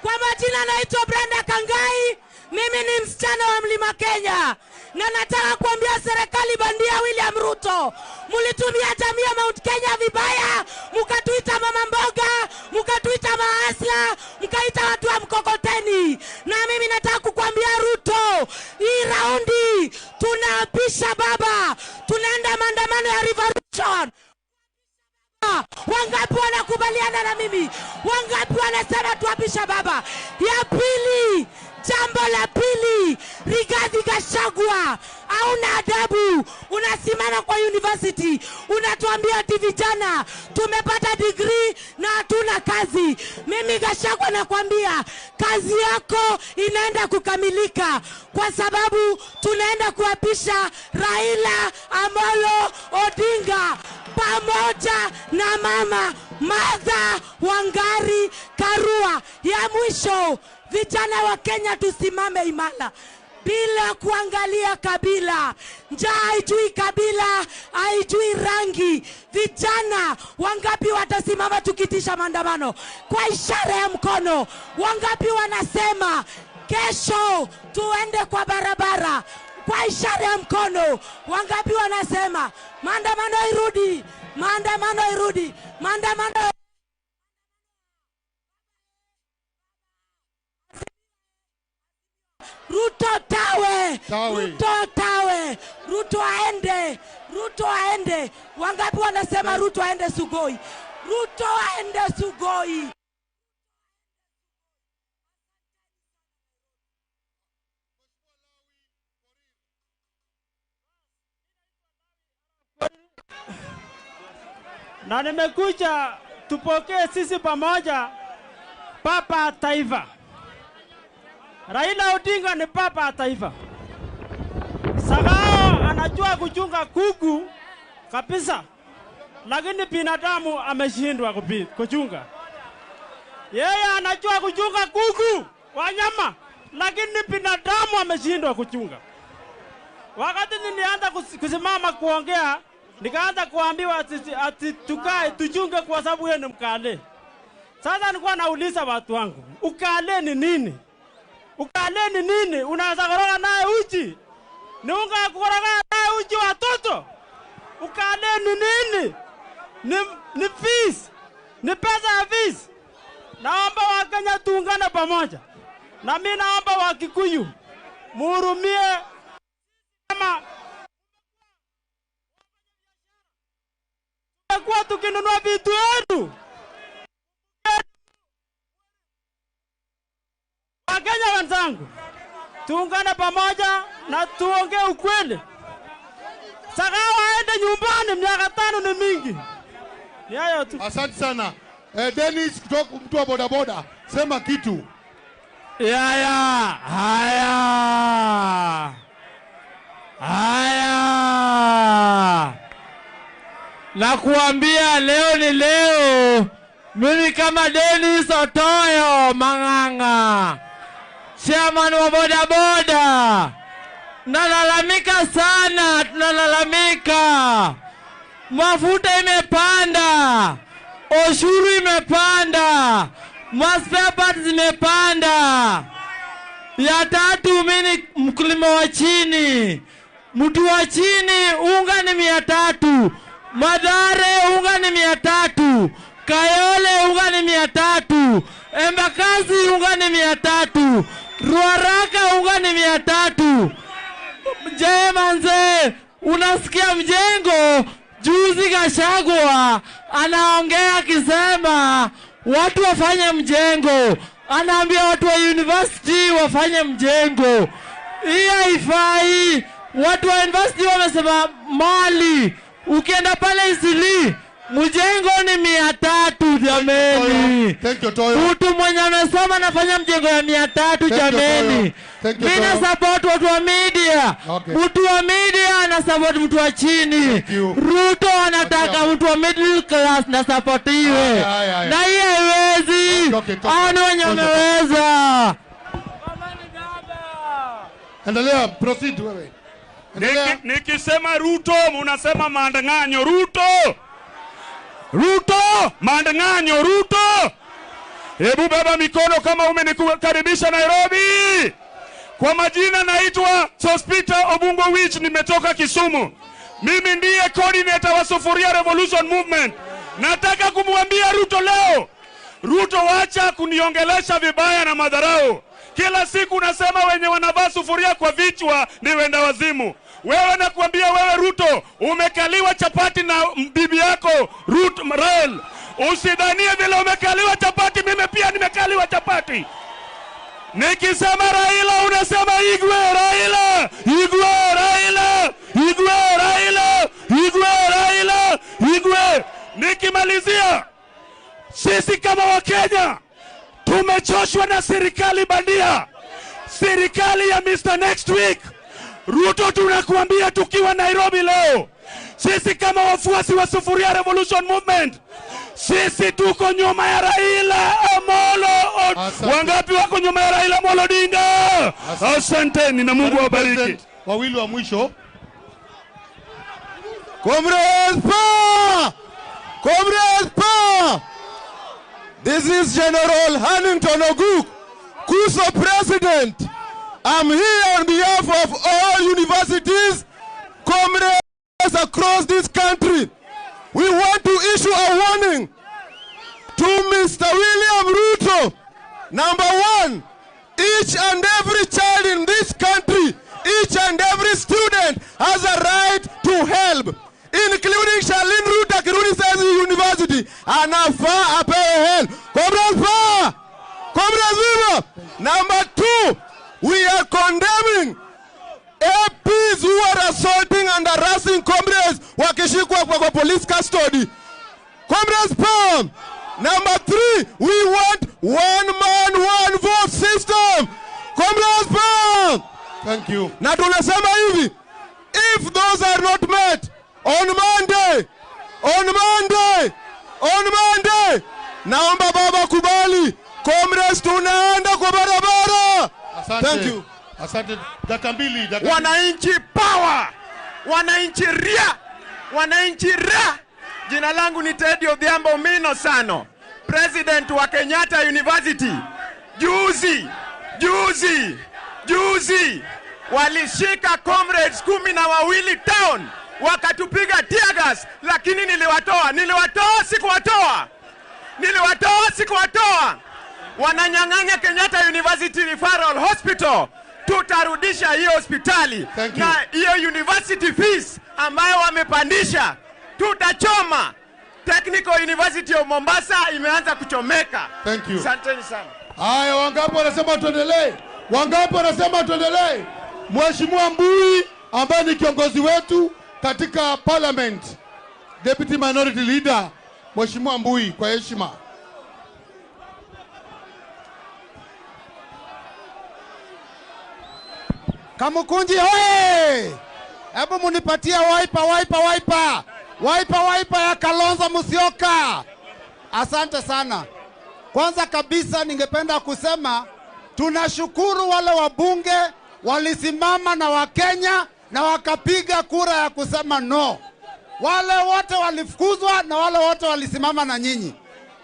Kwa majina naitwa Brenda Kangai. Mimi ni msichana wa Mlima Kenya, na nataka kuambia serikali bandia William Ruto, mulitumia jamii ya Mount Kenya vibaya, mukatuita mama mboga, mukatuita maasla, mkaita watu wa mkokoteni. Na mimi nataka kukuambia Ruto, hii raundi tunaapisha baba, tunaenda maandamano ya revolution. Wangapi wanakubaliana na mimi? Wangapi wanasema tuapisha baba? Ya pili, jambo la pili, Rigathi Gachagua, hauna adabu. Unasimama kwa university, unatuambia ati vijana tumepata degree na hatuna kazi. Mimi Gachagua nakwambia kazi yako inaenda kukamilika, kwa sababu tunaenda kuapisha Raila Amolo Odinga pamoja na mama Martha Wangari Karua. Ya mwisho, vijana wa Kenya tusimame imara bila kuangalia kabila. Njaa haijui kabila, haijui rangi. Vijana wangapi watasimama tukitisha maandamano kwa ishara ya mkono? Wangapi wanasema kesho tuende kwa barabara kwa ishara ya mkono? Wangapi wanasema maandamano irudi, maandamano irudi, maandamano? Ruto tawe, tawe. Ruto tawe, Ruto aende, Ruto aende. Wangapi wanasema Ruto aende Sugoi? Ruto aende Sugoi. Na nimekuja tupokee sisi pamoja Papa Taifa. Raila Odinga ni baba wa taifa. Sagao anajua kuchunga kuku kabisa, lakini binadamu ameshindwa kuchunga. Yeye anajua kuchunga kuku wanyama, lakini binadamu ameshindwa kuchunga. Wakati nilianza kusimama kuongea, nikaanza kuambiwa ati tukae tuchunge kwa sababu yeye ni mkale. Sasa nilikuwa nauliza watu wangu, ukale ni nini? Ukale ni nini? Unaweza koroga naye uji? Ni unga kukoroga naye uji watoto? Ukale ni nini? Ni fees. Ni pesa ya fees. Naomba Wakenya tuungane pamoja. Na mimi naomba Wakikuyu muhurumie kama kwa tukinunua vitu yetu. Wakenya wenzangu, tuungane pamoja na tuongee ukweli. Sakawa aende nyumbani, miaka 5 ni mingi. Ni hayo tu. Asante sana. Dennis kutoka mtu wa bodaboda, sema kitu. Yaya, haya. Haya. Nakuambia leo ni leo. Mimi kama Dennis Otoyo Mang'ang'a, chairman wa bodaboda, nalalamika sana, tunalalamika. Mafuta imepanda, ushuru imepanda, spare parts zimepanda. Ya tatu, mimi mkulima wa chini, mtu wa chini, unga ni 300, Mathare unga ni 300, Kayole unga ni 300, Embakasi unga ni 300, Ruaraka unga ni 300. Je, manze, unasikia mjengo? Juzi Gachagua anaongea akisema watu wafanye mjengo, anaambia watu wa university wafanye mjengo. Hii haifai. Watu wa university wamesema mali, ukienda pale Isili mjengo ni 300 jameni. Mtu mwenye amesoma anafanya mjengo ya 300 jameni. Mimi na support watu wa media. Mtu wa media ana support mtu wa chini. Ruto anataka mtu wa middle class na supportiwe. Na hii haiwezi. Hao ni wenye wameweza. Endelea, proceed wewe. Nikisema Ruto mnasema maandang'anyo. Ruto, Ruto, maandang'anyo, Ruto. Hebu beba mikono kama umenikukaribisha Nairobi. Kwa majina naitwa Sospita Obungo Wich, nimetoka Kisumu. Mimi ndiye coordinator wa Sufuria Revolution Movement. Nataka kumwambia Ruto leo, Ruto, wacha kuniongelesha vibaya na madharau. Kila siku unasema wenye wanavaa sufuria kwa vichwa ni wenda wazimu. Wewe nakuambia wewe Ruto, umekaliwa chapati na bibi yako Ruth Rael. Usidhanie vile umekaliwa chapati, mimi pia nimekaliwa chapati. Nikisema Raila unasema Igwe, Raila, Igwe, Raila, Igwe, Raila, Igwe, Raila, Igwe. Nikimalizia, sisi kama Wakenya tumechoshwa na serikali bandia, serikali ya Mr. Next Week. Ruto, tunakuambia tukiwa Nairobi leo, sisi kama wafuasi wa Sufuria Revolution Movement, sisi tuko nyuma ya Raila Amolo. Wangapi wako nyuma ya Raila Amolo Odinga? Asanteni na Mungu awabariki. Wawili wa mwisho. Comrades power! Comrades power! This is General Hannington Oguk, KUSO President. I'm here on behalf of all universities, comrades across this country. We want to issue a warning to Mr. William Ruto. Number one, each and every child in this country, each and every student has a right to help, including Charlene Ruto akirudi saizi university, anafaa apewe help. Comrades power! Comrades viva! Number two, we are condemning APs who are assaulting and harassing comrades wakishikwa kwa police custody. Comrades power! Number three, we want one man, one vote system. Comrades power! Thank you. Na tunasema hivi, if those are not met on Monday, on Monday, on Monday, naomba baba kubali, comrades tunaenda kwa barabara. Asante. Thank you. Asante. Dakika mbili, dakika mbili. Wananchi power! Wananchi ria! Wananchi ra! Jina langu ni Teddy Odhiambo Mino Sano, President wa Kenyatta University. Juzi, juzi, juzi walishika comrades 12 town wakatupiga tear gas, lakini niliwatoa, niliwatoa, sikuwatoa, niliwatoa, sikuwatoa. Wananyang'anya Kenyatta University Referral Hospital. Tutarudisha hiyo hospitali na hiyo university fees ambayo wamepandisha tutachoma. Technical University of Mombasa imeanza kuchomeka. Thank you. Asanteni sana. Haya, wangapi wanasema tuendelee? Wangapi wanasema tuendelee? Mheshimiwa Mbui ambaye ni kiongozi wetu katika parliament, Deputy Minority Leader, Mheshimiwa Mbui, kwa heshima. Kamukunji hoye! Hebu munipatie waipa waipa waipa. Waipa waipa ya Kalonzo Musyoka. Asante sana. Kwanza kabisa ningependa kusema tunashukuru wale wabunge walisimama na Wakenya na wakapiga kura ya kusema no. Wale wote walifukuzwa na wale wote walisimama na nyinyi.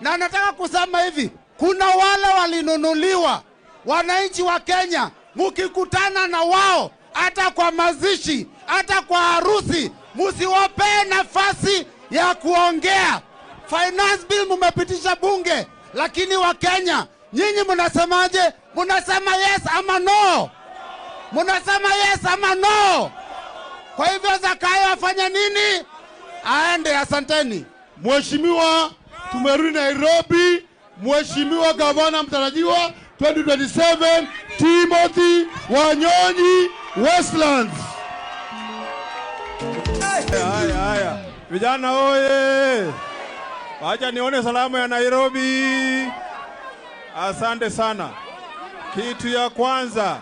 Na nataka kusema hivi, kuna wale walinunuliwa. Wananchi wa Kenya, mukikutana na wao hata kwa mazishi, hata kwa harusi, musiwapee nafasi ya kuongea. Finance bill mumepitisha bunge, lakini wa Kenya, nyinyi mnasemaje? Mnasema yes ama no? Mnasema yes ama no? Kwa hivyo Zakayo afanya nini? Aende. Asanteni. Mheshimiwa, tumerudi Nairobi. Mheshimiwa gavana mtarajiwa 2027 Timothy Wanyonyi, Westlands. Haya haya. Vijana oye! Wacha nione salamu ya Nairobi. Asante sana. Kitu ya kwanza.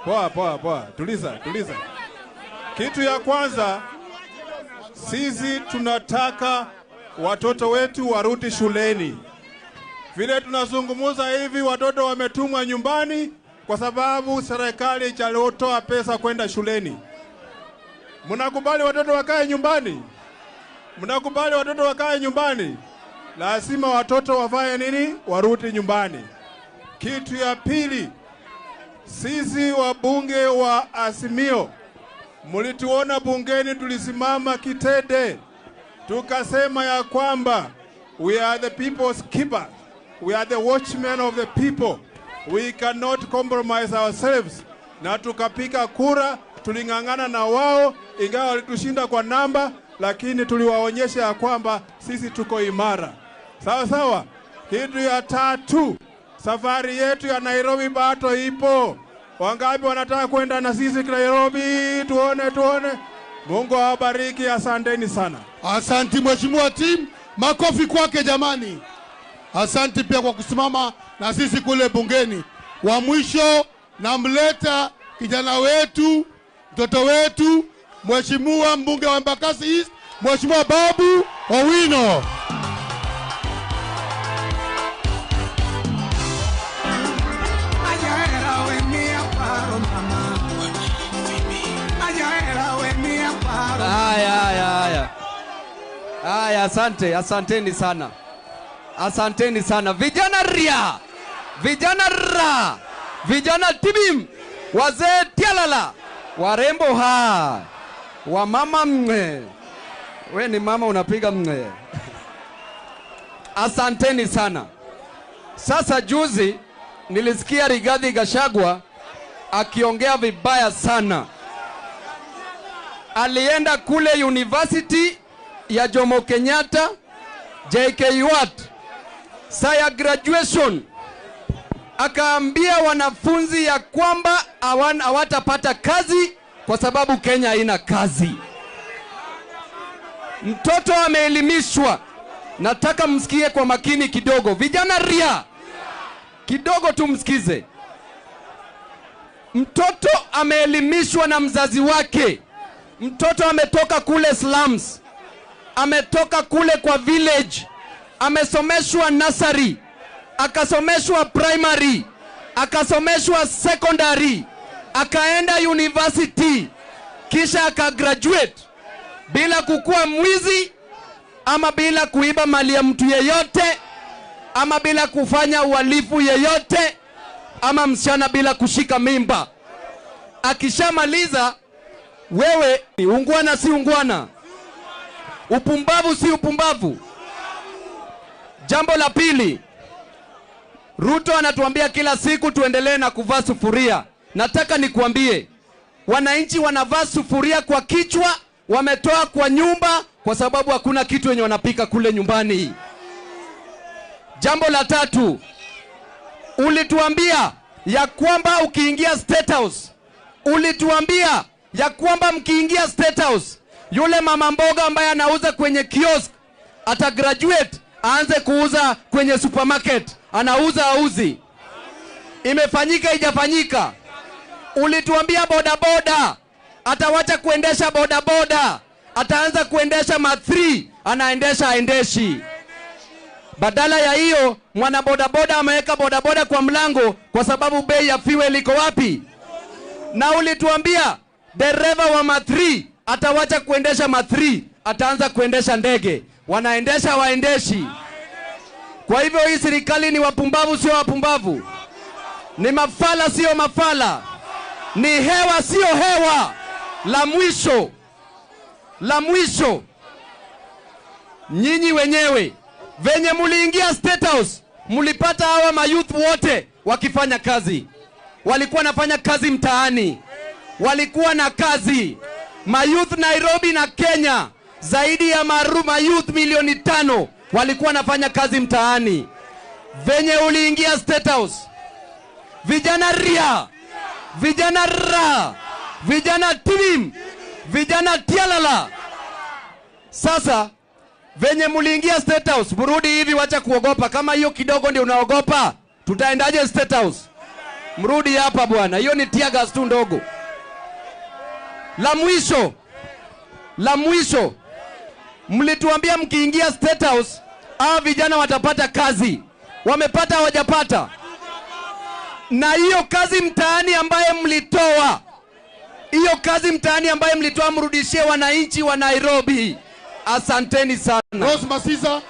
Poa poa poa. Tuliza, tuliza. Kitu ya kwanza, sisi tunataka watoto wetu warudi shuleni. Vile tunazungumza hivi, watoto wametumwa nyumbani kwa sababu serikali haijatoa pesa kwenda shuleni. Mnakubali watoto wakae nyumbani? Mnakubali watoto wakae nyumbani? Lazima watoto wafanye nini? Warudi nyumbani. Kitu ya pili, sisi wabunge wa Azimio, mlituona bungeni tulisimama kitete, tukasema ya kwamba we are the people's keeper. We are the watchmen of the people. We cannot compromise ourselves. Na tukapiga kura, tuling'ang'ana na wao, ingawa walitushinda kwa namba, lakini tuliwaonyesha ya kwamba sisi tuko imara. Sawa sawa. Kitu ya tatu, safari yetu ya Nairobi bado ipo. Wangapi wanataka kwenda na sisi Nairobi? Tuone tuone. Mungu awabariki, asanteni sana. Asante Mheshimiwa Tim, makofi kwake jamani. Asante pia kwa kusimama na sisi kule bungeni. Wa mwisho namleta kijana wetu, mtoto wetu, Mheshimiwa mbunge wa Embakasi East, Mheshimiwa Babu Owino. Haya haya haya. Haya, asante, asanteni sana. Asanteni sana. Vijana ria, vijana ra, vijana tibim, wazee tialala, warembo ha, wamama mwe. We ni mama unapiga mwe. Asanteni sana. Sasa juzi nilisikia Rigathi Gachagua akiongea vibaya sana. Alienda kule University ya Jomo Kenyatta, JKUAT, saa ya graduation, akaambia wanafunzi ya kwamba hawatapata kazi kwa sababu Kenya haina kazi. Mtoto ameelimishwa. Nataka msikie kwa makini kidogo. Vijana ria, Kidogo tu msikize. Mtoto ameelimishwa na mzazi wake. Mtoto ametoka kule slums, ametoka kule kwa village, amesomeshwa nursery, akasomeshwa primary, akasomeshwa secondary, akaenda university, kisha akagraduate bila kukua mwizi ama bila kuiba mali ya mtu yeyote ama bila kufanya uhalifu yeyote ama msichana bila kushika mimba. Akishamaliza, wewe ni ungwana si ungwana, upumbavu si upumbavu. Jambo la pili, Ruto anatuambia kila siku tuendelee na kuvaa sufuria. Nataka nikuambie, wananchi wanavaa sufuria kwa kichwa, wametoa kwa nyumba kwa sababu hakuna kitu yenye wanapika kule nyumbani. Jambo la tatu, ulituambia ya kwamba ukiingia State House, ulituambia ya kwamba mkiingia State House, yule mama mboga ambaye anauza kwenye kiosk atagraduate aanze kuuza kwenye supermarket. Anauza auzi? Imefanyika ijafanyika? Ulituambia bodaboda atawacha kuendesha bodaboda, ataanza kuendesha ma3, anaendesha aendeshi. Badala ya hiyo, mwana bodaboda ameweka bodaboda kwa mlango kwa sababu bei ya fuel iko wapi? Na ulituambia dereva wa ma3 atawacha kuendesha ma3, ataanza kuendesha ndege. Wanaendesha waendeshi. Kwa hivyo hii serikali ni wapumbavu sio wapumbavu? Ni mafala sio mafala? Ni hewa sio hewa? La mwisho, la mwisho, nyinyi wenyewe venye muliingia State House, mulipata hawa mayouth wote wakifanya kazi. Walikuwa nafanya kazi mtaani, walikuwa na kazi. Mayouth Nairobi na Kenya, zaidi ya mayouth milioni 5 walikuwa nafanya kazi mtaani. Venye uliingia State House, vijana ria, vijana ra, vijana tim, vijana tialala. Sasa venye muliingia State House, mrudi hivi, wacha kuogopa. Kama hiyo kidogo ndio unaogopa, tutaendaje State House? Mrudi hapa bwana, hiyo ni tear gas tu ndogo. La mwisho, la mwisho, mlituambia mkiingia State House hawa vijana watapata kazi. Wamepata hawajapata? Na hiyo kazi mtaani ambaye mlitoa, hiyo kazi mtaani ambaye mlitoa, mrudishie wananchi wa Nairobi. Asanteni sana. Rose Masiza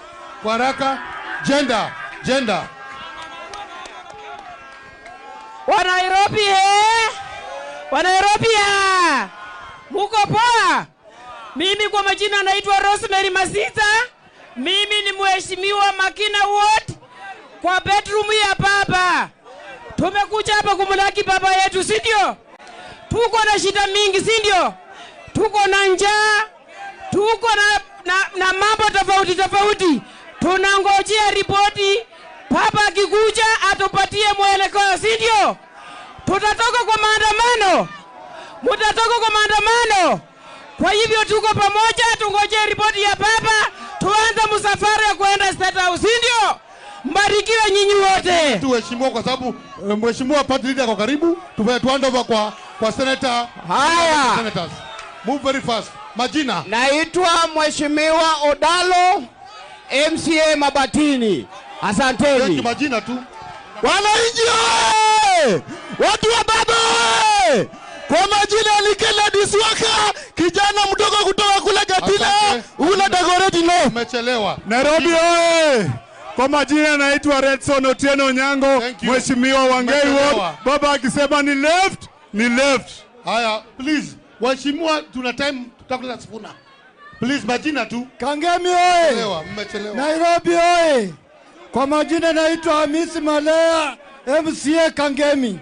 kwa haraka. Gender, gender. Wa Nairobi Wa Nairobi ya. Muko poa? Mimi kwa majina naitwa Rosemary Masiza. Mimi ni mheshimiwa Makina Ward kwa bedroom ya baba. Tumekuja hapa kumlaki baba yetu, si ndio? Tuko na shida mingi, si ndio? Tuko na njaa, tuko na mambo tofauti tofauti. Tunangojea ripoti, baba akikuja atupatie mwelekeo, si ndio? Tutatoka kwa maandamano. Mutatoka kwa maandamano. Kwa hivyo tuko pamoja, tungojee ripoti ya baba, tuanze msafara ya kuenda State House, si ndio? Mbarikiwe nyinyi wote. Tuheshimiwa kwa sababu mheshimiwa party leader kwa karibu, tuende over kwa senator. Haya. Senators. Move very fast. Majina. Naitwa Mheshimiwa Odalo, MCA Mabatini. Asanteni. Thank you, majina tu. Wananchi oye! Watu wa baba oye! Kwa majina ni Kennedy Swaka, kijana mdogo kutoka kule Gatina, ule Dagoretti no. Umechelewa. Nairobi oye! Kwa majina naitwa Redson Otieno Onyango, Mheshimiwa Wangei Ward. Baba akisema ni left, ni left. Haya, please. Waheshimiwa, tuna time, tutakula sifuna. Please, majina tu. Kangemi oye! Mmechelewa. Nairobi oye! Kwa majina naitwa Hamisi Malea, MCA Kangemi.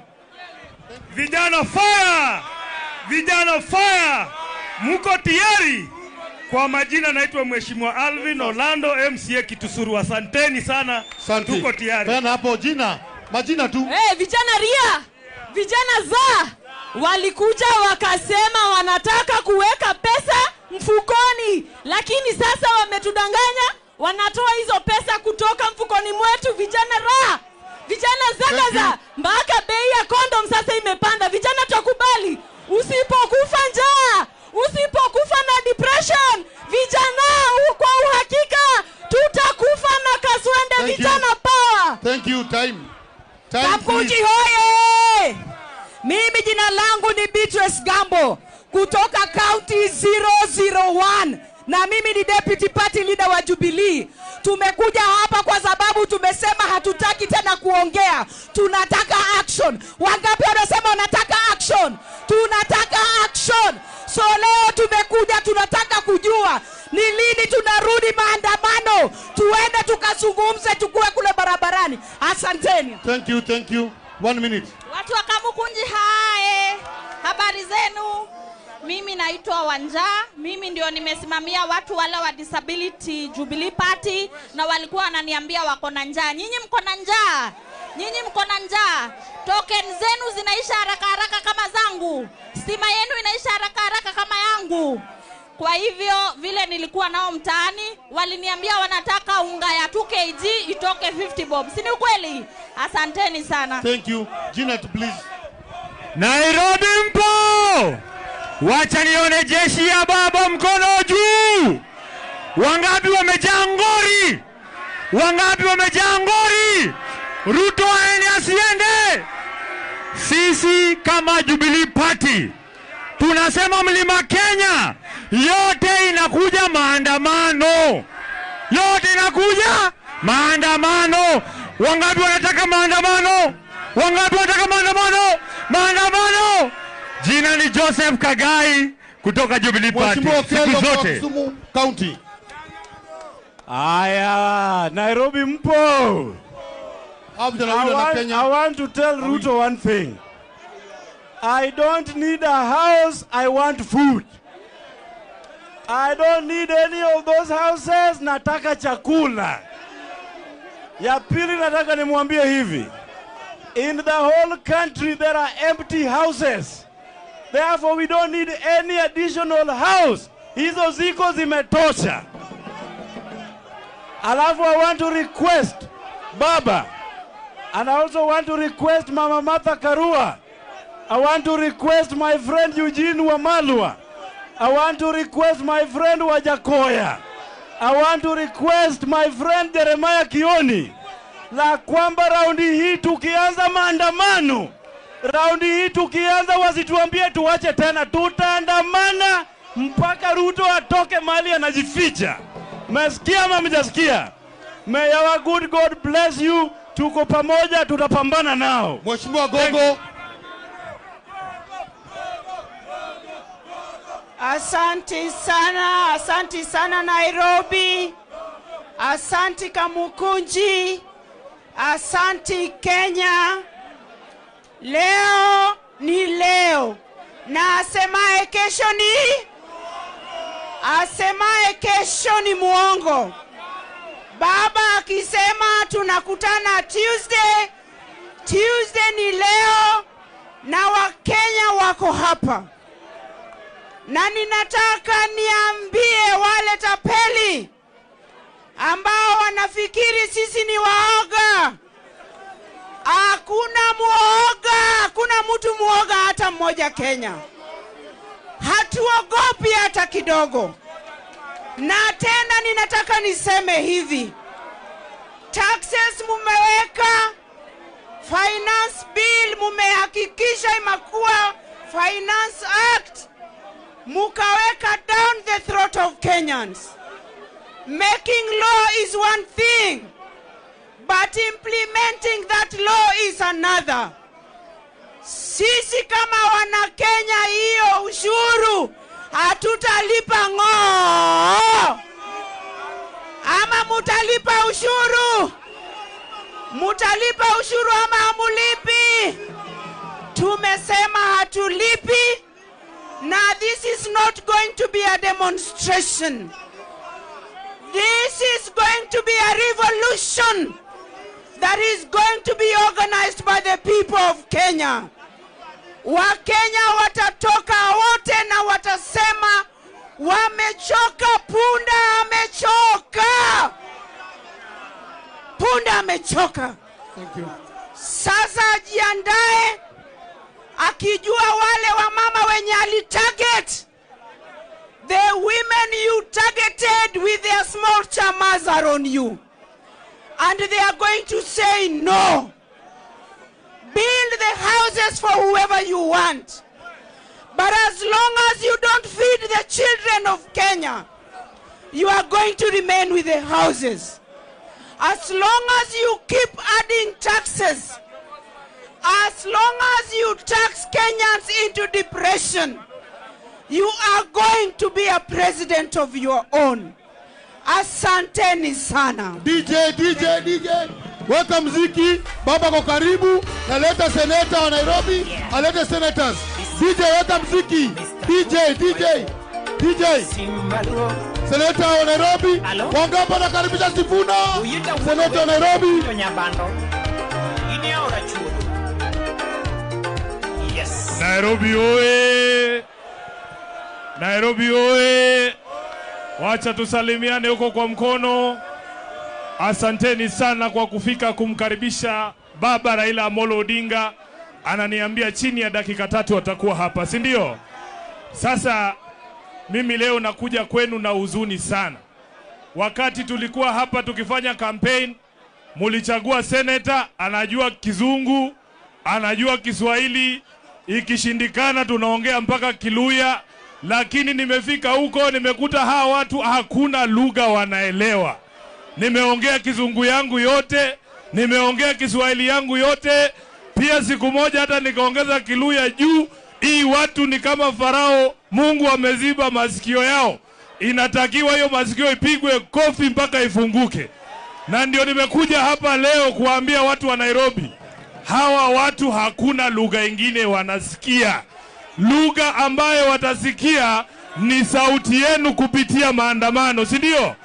Vijana fire! Vijana fire! Muko tayari? Kwa majina naitwa Mheshimiwa Alvin Orlando, MCA Kitusuru. Asanteni sana. Asante. Tuko tayari. Peana hapo jina. Majina tu. Hey, vijana ria, vijana za walikuja wakasema wanataka kuweka pesa mfukoni, lakini sasa wametudanganya, wanatoa hizo pesa kutoka mfukoni mwetu. Vijana ra, vijana Vijana zagaza, mpaka bei ya kondom sasa imepanda. Vijana tutakubali. Usipokufa njaa, usipokufa na depression, vijana kwa uhakika tutakufa na kaswende. Vijana power. Thank you. Time. Kamkunji hoye! Mimi jina langu ni Beatrice Gambo kutoka County 001 na mimi ni deputy party leader wa Jubilee. Tumekuja hapa kwa sababu tumesema hatutaki tena kuongea, tunataka action. Wangapi wanasema wanataka action? Tunataka action. So leo tumekuja, tunataka kujua ni lini tunarudi maandamano, tuende tukazungumze, tukue kule barabarani. Asanteni. Thank you, thank you. 1 minute. Watu wa Kamukunji hae, habari zenu? Mimi naitwa Wanja, mimi ndio nimesimamia watu wale wa Disability Jubilee Party, na walikuwa wananiambia wako na njaa. Nyinyi mko na njaa? Nyinyi mko na njaa? Token zenu zinaisha haraka haraka kama zangu. Stima yenu inaisha haraka haraka kama yangu. Kwa hivyo vile nilikuwa nao mtaani, waliniambia wanataka unga ya 2 kg itoke 50 bob. Si ni ukweli? Asanteni sana. Thank you. Gina, please. Nairobi mpo! Wacha nione jeshi ya baba mkono juu. Wangapi wamejaa ngori? Wangapi wamejaa ngori? Ruto aende asiende? Sisi kama Jubilee Party tunasema Mlima Kenya yote inakuja maandamano. Yote inakuja maandamano. Wangapi wanataka maandamano? Wangapi wanataka maandamano? Maandamano. Jina ni Joseph Kagai kutoka Jubilee Party. Siku zote. County. Aya, Nairobi mpo. I want to tell Ruto one thing. I don't need a house, I want food. I don't need any of those houses, nataka chakula. Ya pili nataka nimwambie hivi. In the whole country there are empty houses. Therefore we don't need any additional house. Hizo ziko zimetosha. Alafu I want to request Baba, and I also want to request Mama Martha Karua. I want to request my friend Eugene Wamalwa. I want to request my friend Wajakoya. I want to request my friend Jeremiah Kioni. La kwamba raundi hii tukianza maandamano, raundi hii tukianza wasituambie tuache tena, tutaandamana mpaka Ruto atoke mahali anajificha. Mesikia ama mjasikia? May our good God bless you. Tuko pamoja, tutapambana nao. Mheshimiwa Gogo. Asanti sana, asanti sana Nairobi. Asanti Kamukunji. Asanti Kenya. Leo ni leo. Na asemaye kesho ni? Asemaye kesho ni muongo. Baba akisema tunakutana Tuesday, Tuesday ni leo, na Wakenya wako hapa. Na ninataka niambie wale tapeli ambao wanafikiri sisi ni waoga. Hakuna muoga, hakuna mtu muoga hata mmoja Kenya. Hatuogopi hata kidogo. Na tena ninataka niseme hivi. Taxes mumeweka, finance bill mumehakikisha imekuwa Finance Act, mukaweka down the throat of Kenyans. Making law is one thing, but implementing that law is another. Sisi kama wana Kenya hiyo ushuru hatutalipa ng'oo. Ama mutalipa ushuru? Mutalipa ushuru ama hamulipi? Tumesema hatulipi. Na this is not going to be a demonstration. This is going to be a revolution that is going to be organized by the people of Kenya. Wakenya watatoka wote na watasema wamechoka, punda amechoka. Punda amechoka. Thank you. Sasa ajiandae akijua wale wamama wenye alitarget, the women you targeted with their small chamas are on you, and they are going to say no. Build the houses for whoever you want, but as long as you don't feed the children of Kenya, you are going to remain with the houses. As long as you keep adding taxes, as long as you tax Kenyans into depression, you are going to be a president of your own. Asanteni sana. DJ, DJ, DJ. Weka mziki, baba kwa karibu, naleta seneta wa Nairobi, alete senators. DJ, weka mziki. DJ, DJ, DJ. Seneta wa Nairobi, wangapi wanakaribisha Sifuna? Seneta wa Nairobi. Nairobi oe! Nairobi oe! Wacha tusalimiane huko kwa mkono. Asanteni sana kwa kufika kumkaribisha Baba Raila Amolo Odinga. Ananiambia chini ya dakika 3 atakuwa hapa, si ndio? Sasa mimi leo nakuja kwenu na huzuni sana. Wakati tulikuwa hapa tukifanya campaign, mulichagua senator anajua Kizungu, anajua Kiswahili, ikishindikana tunaongea mpaka Kiluya. Lakini nimefika huko nimekuta hawa watu hakuna lugha wanaelewa. Nimeongea Kizungu yangu yote, nimeongea Kiswahili yangu yote, pia siku moja hata nikaongeza Kiluya juu. Hii watu ni kama Farao, Mungu ameziba masikio yao. Inatakiwa hiyo masikio ipigwe kofi mpaka ifunguke. Na ndio nimekuja hapa leo kuambia watu wa Nairobi, hawa watu hakuna lugha ingine wanasikia. Lugha ambayo watasikia ni sauti yenu kupitia maandamano, si ndio?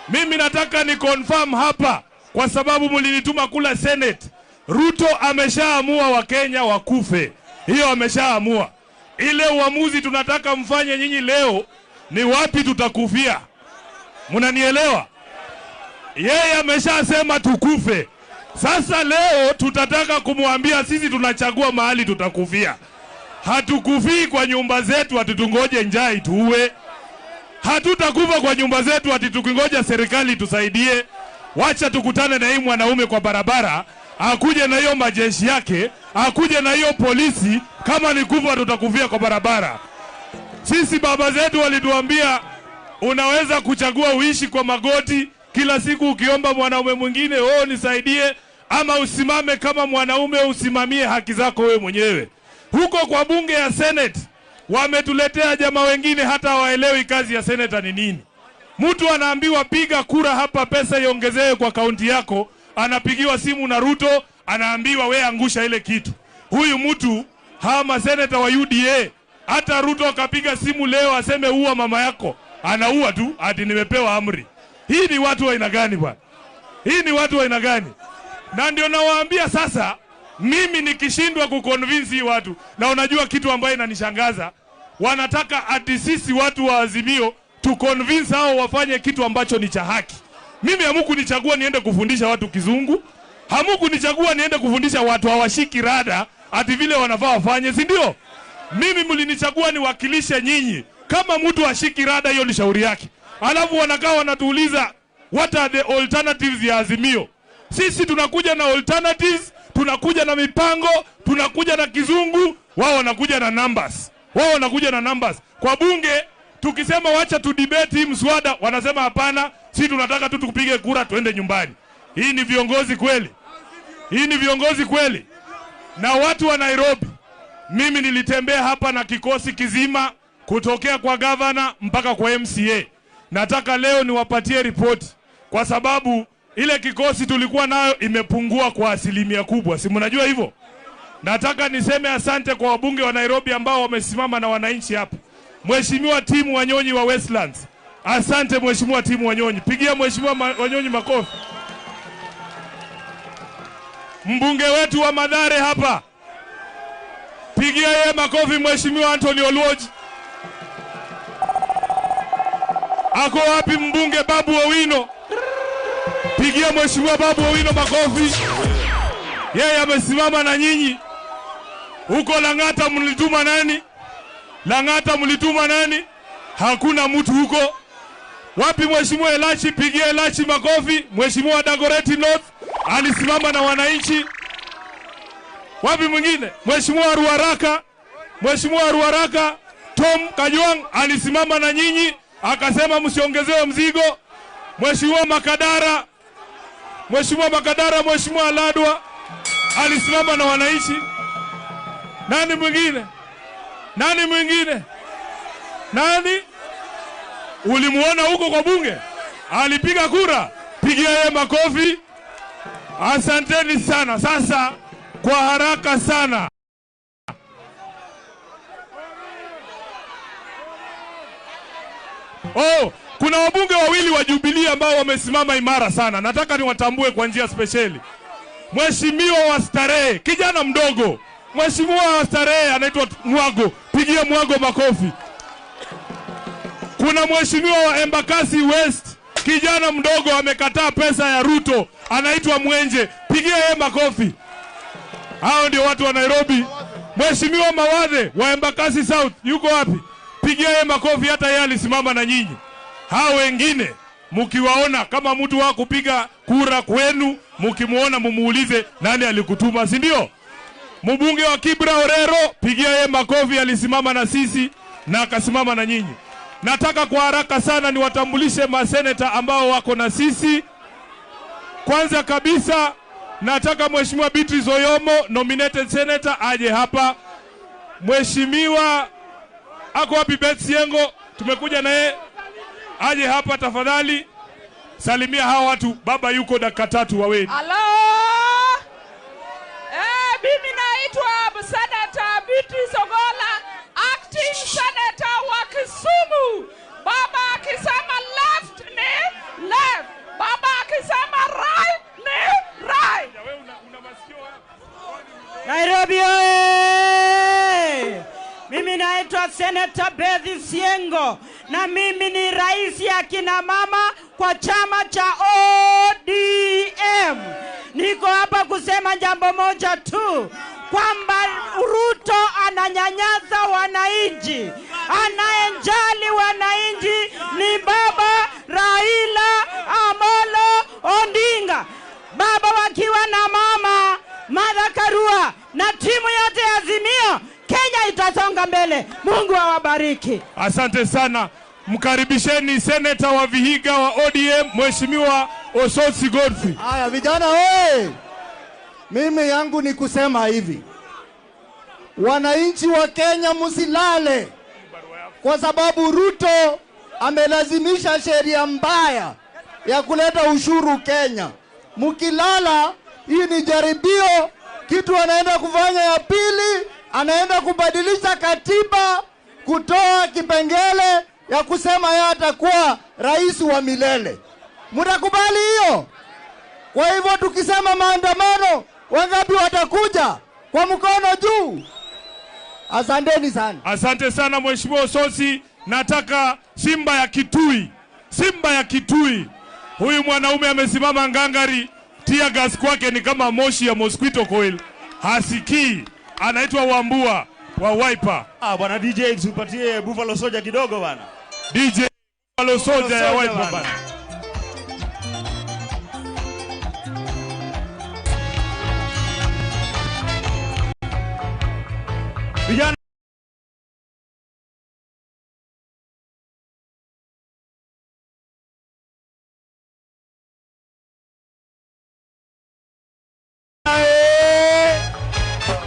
Mimi nataka ni confirm hapa, kwa sababu mlinituma kula Senate. Ruto ameshaamua Wakenya wakufe. Hiyo ameshaamua. Ile uamuzi tunataka mfanye nyinyi leo ni wapi tutakufia. Mnanielewa? Yeye ameshasema tukufe. Sasa leo tutataka kumwambia sisi tunachagua mahali tutakufia. Hatukufii kwa nyumba zetu ati tungoje njaa ituue. Hatutakufa kwa nyumba zetu ati tukingoja serikali tusaidie. Wacha tukutane na hii mwanaume kwa barabara, akuje na hiyo majeshi yake, akuje na hiyo polisi. Kama ni kufa tutakufia kwa barabara. Sisi baba zetu walituambia unaweza kuchagua uishi kwa magoti kila siku ukiomba mwanaume mwingine, oh nisaidie, ama usimame kama mwanaume usimamie haki zako wewe mwenyewe. Huko kwa bunge ya Senate wametuletea jamaa wengine hata hawaelewi kazi ya senator ni nini. Mtu anaambiwa piga kura hapa, pesa iongezewe kwa kaunti yako, anapigiwa simu na Ruto, anaambiwa we angusha ile kitu. Huyu mtu, hawa senator wa UDA, hata Ruto akapiga simu leo aseme uua mama yako, anaua tu ati nimepewa amri. Hii ni watu wa aina gani bwana? Hii ni watu wa aina gani? Na ndio nawaambia sasa, mimi nikishindwa kuconvince watu, na unajua kitu ambayo inanishangaza, wanataka ati sisi watu wa Azimio tu convince hao wafanye kitu ambacho ni cha haki. Mimi hamkunichagua niende kufundisha watu Kizungu, hamkunichagua niende kufundisha watu hawashiki rada ati vile wanafaa wafanye, si ndio? Mimi mlinichagua niwakilishe nyinyi. Kama mtu ashiki rada, hiyo ni shauri yake. Alafu wanakaa wanatuuliza what are the alternatives ya Azimio. Sisi tunakuja na alternatives, tunakuja na mipango, tunakuja na Kizungu, wao wanakuja na numbers. Wao wanakuja na numbers. Kwa bunge tukisema wacha tu debate hii mswada, wanasema hapana, sisi tunataka tu tupige kura tuende nyumbani. Hii ni viongozi kweli? Hii ni viongozi kweli? Na watu wa Nairobi, mimi nilitembea hapa na kikosi kizima kutokea kwa governor mpaka kwa MCA. Nataka leo niwapatie ripoti, kwa sababu ile kikosi tulikuwa nayo imepungua kwa asilimia kubwa. Si mnajua hivyo? Nataka niseme asante kwa wabunge wa Nairobi ambao wamesimama na wananchi hapa. Mheshimiwa Timu Wanyonyi wa Westlands. Asante Mheshimiwa Timu Wanyonyi. Pigia Mheshimiwa Wanyonyi makofi. Mbunge wetu wa Mathare hapa, pigia yeye makofi Mheshimiwa Anthony Oluoch. Ako wapi mbunge Babu Owino? Pigia Mheshimiwa Babu Owino makofi. Yeye amesimama na nyinyi. Huko Lang'ata mlituma nani? Lang'ata mlituma nani? Hakuna mtu huko. Wapi Mheshimiwa Elachi? Pigia Elachi makofi. Mheshimiwa Dagoretti North alisimama na wananchi. Wapi mwingine? Mheshimiwa Ruaraka. Mheshimiwa Ruaraka Tom Kajwang alisimama na nyinyi akasema msiongezewe mzigo. Mheshimiwa Makadara, Mheshimiwa Makadara, Mheshimiwa Ladwa alisimama na wananchi. Nani mwingine? Nani mwingine? Nani? Ulimuona huko kwa bunge? Alipiga kura. Pigia yeye makofi. Asanteni sana. Sasa kwa haraka sana, oh, kuna wabunge wawili wa Jubilee ambao wamesimama imara sana. Nataka niwatambue kwa njia spesheli. Mheshimiwa wa Starehe, kijana mdogo. Mheshimiwa wa Starehe anaitwa Mwago. Pigia Mwago makofi. Kuna mheshimiwa wa Embakasi West, kijana mdogo amekataa pesa ya Ruto, anaitwa Mwenje. Pigia yeye makofi. Hao ndio watu wa Nairobi. Mheshimiwa Mawadhe wa Embakasi South yuko wapi? Pigia yeye makofi, hata yeye alisimama na nyinyi. Hao wengine mkiwaona kama mtu wa kupiga kura kwenu, mkimuona mumuulize nani alikutuma, si ndio? Mbunge wa Kibra Orero, pigia yeye makofi, alisimama na sisi na akasimama na nyinyi. Nataka kwa haraka sana niwatambulishe maseneta ambao wako na sisi. Kwanza kabisa nataka Mheshimiwa Beatrice Oyomo, nominated senator, aje hapa. Mheshimiwa ako wapi? Beth Siengo, tumekuja na yeye, aje hapa tafadhali. Salimia hawa watu, baba yuko dakika 3 waweni. Hello. Mimi naitwa Senator Beatrice Ogola, acting senator wa Kisumu. Baba akisema left ni left, baba akisema right ni right. Nairobi oye! Mimi naitwa Senator Beth Siengo na mimi ni rais ya kina mama kwa chama cha ODM. Niko hapa kusema jambo moja tu, kwamba Ruto ananyanyasa wananchi. Anayejali wananchi ni baba Raila Amolo Odinga. Baba wakiwa na mama Martha Karua na timu yote ya Azimio, Kenya itasonga mbele. Mungu awabariki. Asante sana. Mkaribisheni seneta wa Vihiga wa ODM, Mheshimiwa Osotsi Godfrey. Haya vijana oye! Mimi yangu ni kusema hivi. Wananchi wa Kenya msilale, kwa sababu Ruto amelazimisha sheria mbaya ya kuleta ushuru Kenya. Mkilala, hii ni jaribio. Kitu anaenda kufanya ya pili, anaenda kubadilisha katiba, kutoa kipengele ya kusema yeye atakuwa rais wa milele. Mtakubali hiyo? Kwa hivyo tukisema maandamano, wangapi watakuja? Kwa mkono juu. Asanteni sana. Asante sana Mheshimiwa Osotsi. Nataka Simba ya Kitui. Simba ya Kitui. Huyu mwanaume amesimama ngangari. Tear gas kwake ni kama moshi ya mosquito coil. Hasikii. Anaitwa Wambua wa Wiper. Ah, bwana DJ tupatie Buffalo Soldier kidogo bwana. DJ Buffalo Soldier ya Wiper bwana. Vijana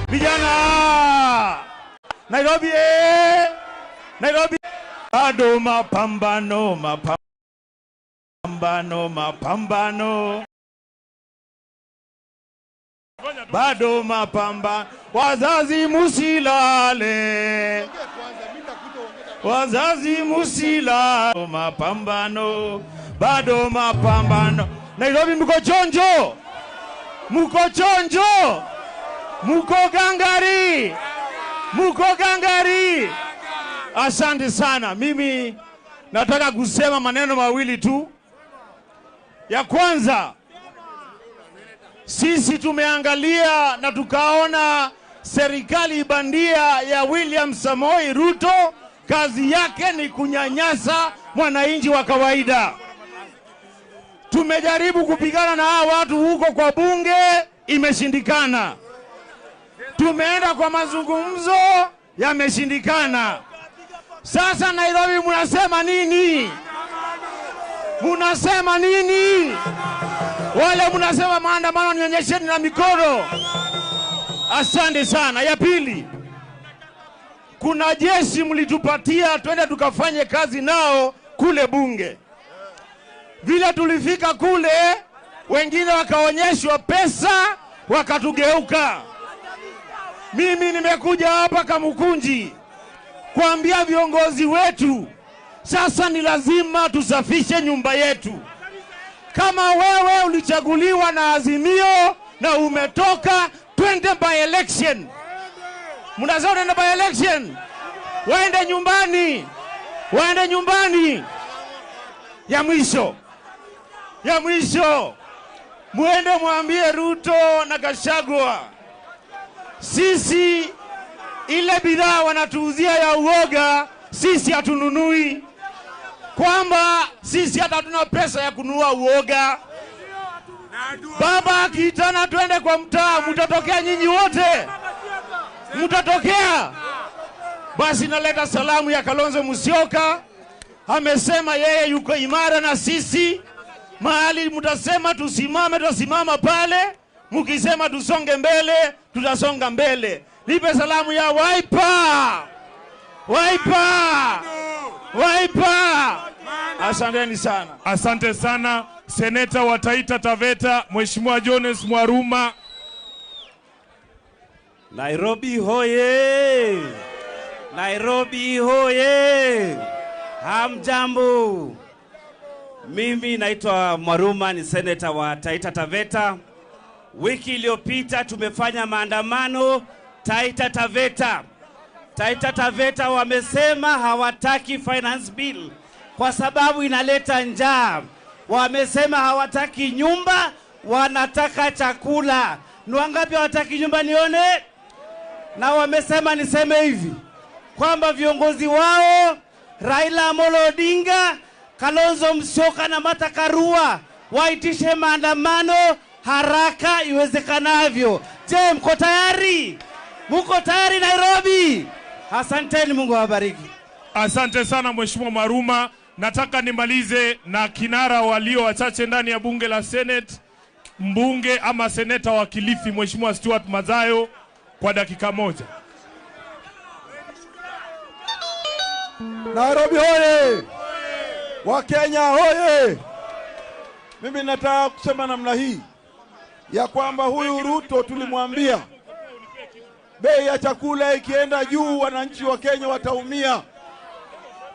vijana Nairobi, Nairobi bado mapambano, mapambano, mapambano, bado mapambano. Wazazi musilale, wazazi musilale, mapambano, bado mapambano. Nairobi mko chonjo, mko chonjo, mko gangari, mko gangari. Asante sana. Mimi nataka kusema maneno mawili tu. Ya kwanza, Sisi tumeangalia na tukaona serikali bandia ya William Samoei Ruto kazi yake ni kunyanyasa mwananchi wa kawaida. Tumejaribu kupigana na hawa watu huko kwa bunge, imeshindikana. Tumeenda kwa mazungumzo, yameshindikana. Sasa Nairobi mnasema nini? Mnasema nini? Wale mnasema maandamano, nionyesheni na mikono. Asante sana. Ya pili, kuna jeshi mlitupatia twende tukafanye kazi nao kule bunge. Vile tulifika kule, wengine wakaonyeshwa pesa, wakatugeuka. Mimi nimekuja hapa Kamukunji kuambia viongozi wetu, sasa ni lazima tusafishe nyumba yetu. Kama wewe ulichaguliwa na Azimio na umetoka, twende by election. Mnasema tuende by election? Waende nyumbani, waende nyumbani. Ya mwisho, ya mwisho, muende mwambie Ruto na Gachagua, sisi ile bidhaa wanatuuzia ya uoga sisi hatununui, kwamba sisi hata hatuna pesa ya kununua uoga. Baba akiitana twende kwa mtaa, mtatokea nyinyi wote, mtatokea. Basi naleta salamu ya Kalonzo Musyoka, amesema yeye yuko imara na sisi. Mahali mtasema tusimame, tutasimama pale. Mkisema tusonge mbele, tutasonga mbele. Nipe salamu ya Wiper, Wiper, Wiper. Asanteni sana. Asante sana Seneta wa Taita Taveta Mheshimiwa Jones Mwaruma. Nairobi hoye! Nairobi hoye! Hamjambo. Mimi naitwa Mwaruma, ni seneta wa Taita Taveta. Wiki iliyopita tumefanya maandamano Taita Taveta. Taita Taveta wamesema hawataki finance bill kwa sababu inaleta njaa. Wamesema hawataki nyumba, wanataka chakula. Ni wangapi hawataki nyumba nione? Na wamesema niseme hivi kwamba viongozi wao Raila Amolo Odinga, Kalonzo Musyoka na Martha Karua waitishe maandamano haraka iwezekanavyo. Je, mko tayari? Mko tayari Nairobi? Asanteni, Mungu awabariki. Asante sana Mheshimiwa Maruma. Nataka nimalize na kinara walio wachache ndani ya bunge la Senate, mbunge ama seneta wa Kilifi Mheshimiwa Stuart Mazayo kwa dakika moja. Nairobi hoye! Wakenya hoye! Mimi nataka kusema namna hii ya kwamba huyu Ruto tulimwambia bei ya chakula ikienda juu wananchi wa Kenya wataumia.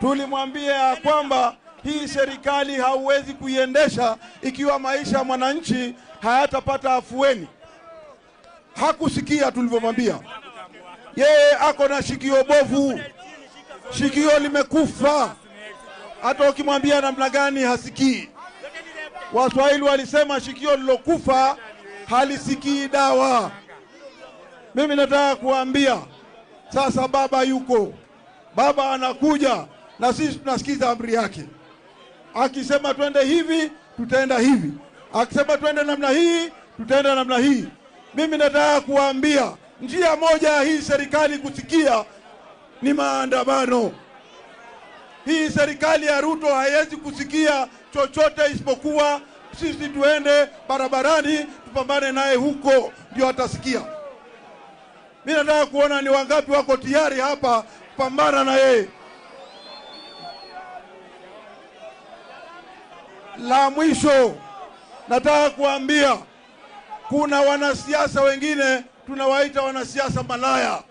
Tulimwambia kwamba hii serikali hauwezi kuiendesha ikiwa maisha ya mwananchi hayatapata afueni. Hakusikia tulivyomwambia. Yeye ako na shikio bovu, shikio limekufa, hata ukimwambia namna gani hasikii. Waswahili walisema shikio lilokufa halisikii dawa. Mimi nataka kuambia sasa, baba yuko, baba anakuja na sisi tunasikiza amri yake. Akisema twende hivi, tutaenda hivi. Akisema twende namna hii, tutaenda namna hii. Mimi nataka kuambia njia moja hii serikali kusikia ni maandamano. Hii serikali ya Ruto haiwezi kusikia chochote isipokuwa sisi tuende barabarani tupambane naye huko, ndio atasikia. Mimi nataka kuona ni wangapi wako tayari hapa kupambana na yeye. La mwisho nataka kuambia, kuna wanasiasa wengine tunawaita wanasiasa malaya.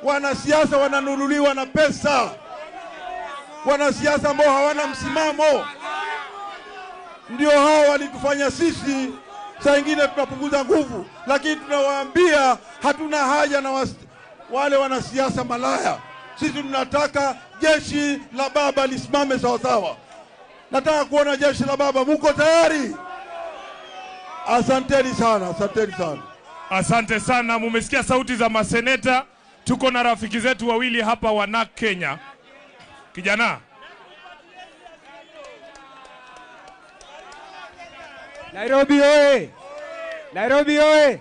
Wanasiasa wananunuliwa na pesa, wanasiasa ambao hawana msimamo. Ndio hao walitufanya sisi saa ingine tunapunguza nguvu, lakini tunawaambia hatuna haja na wale wanasiasa malaya. Sisi tunataka jeshi la baba lisimame sawa sawa. Nataka kuona jeshi la baba. Muko tayari? Asanteni sana, asanteni sana. Asante sana, mumesikia sauti za maseneta. Tuko na rafiki zetu wawili hapa wa NARC Kenya. Kijana. Nairobi oye! Nairobi oye!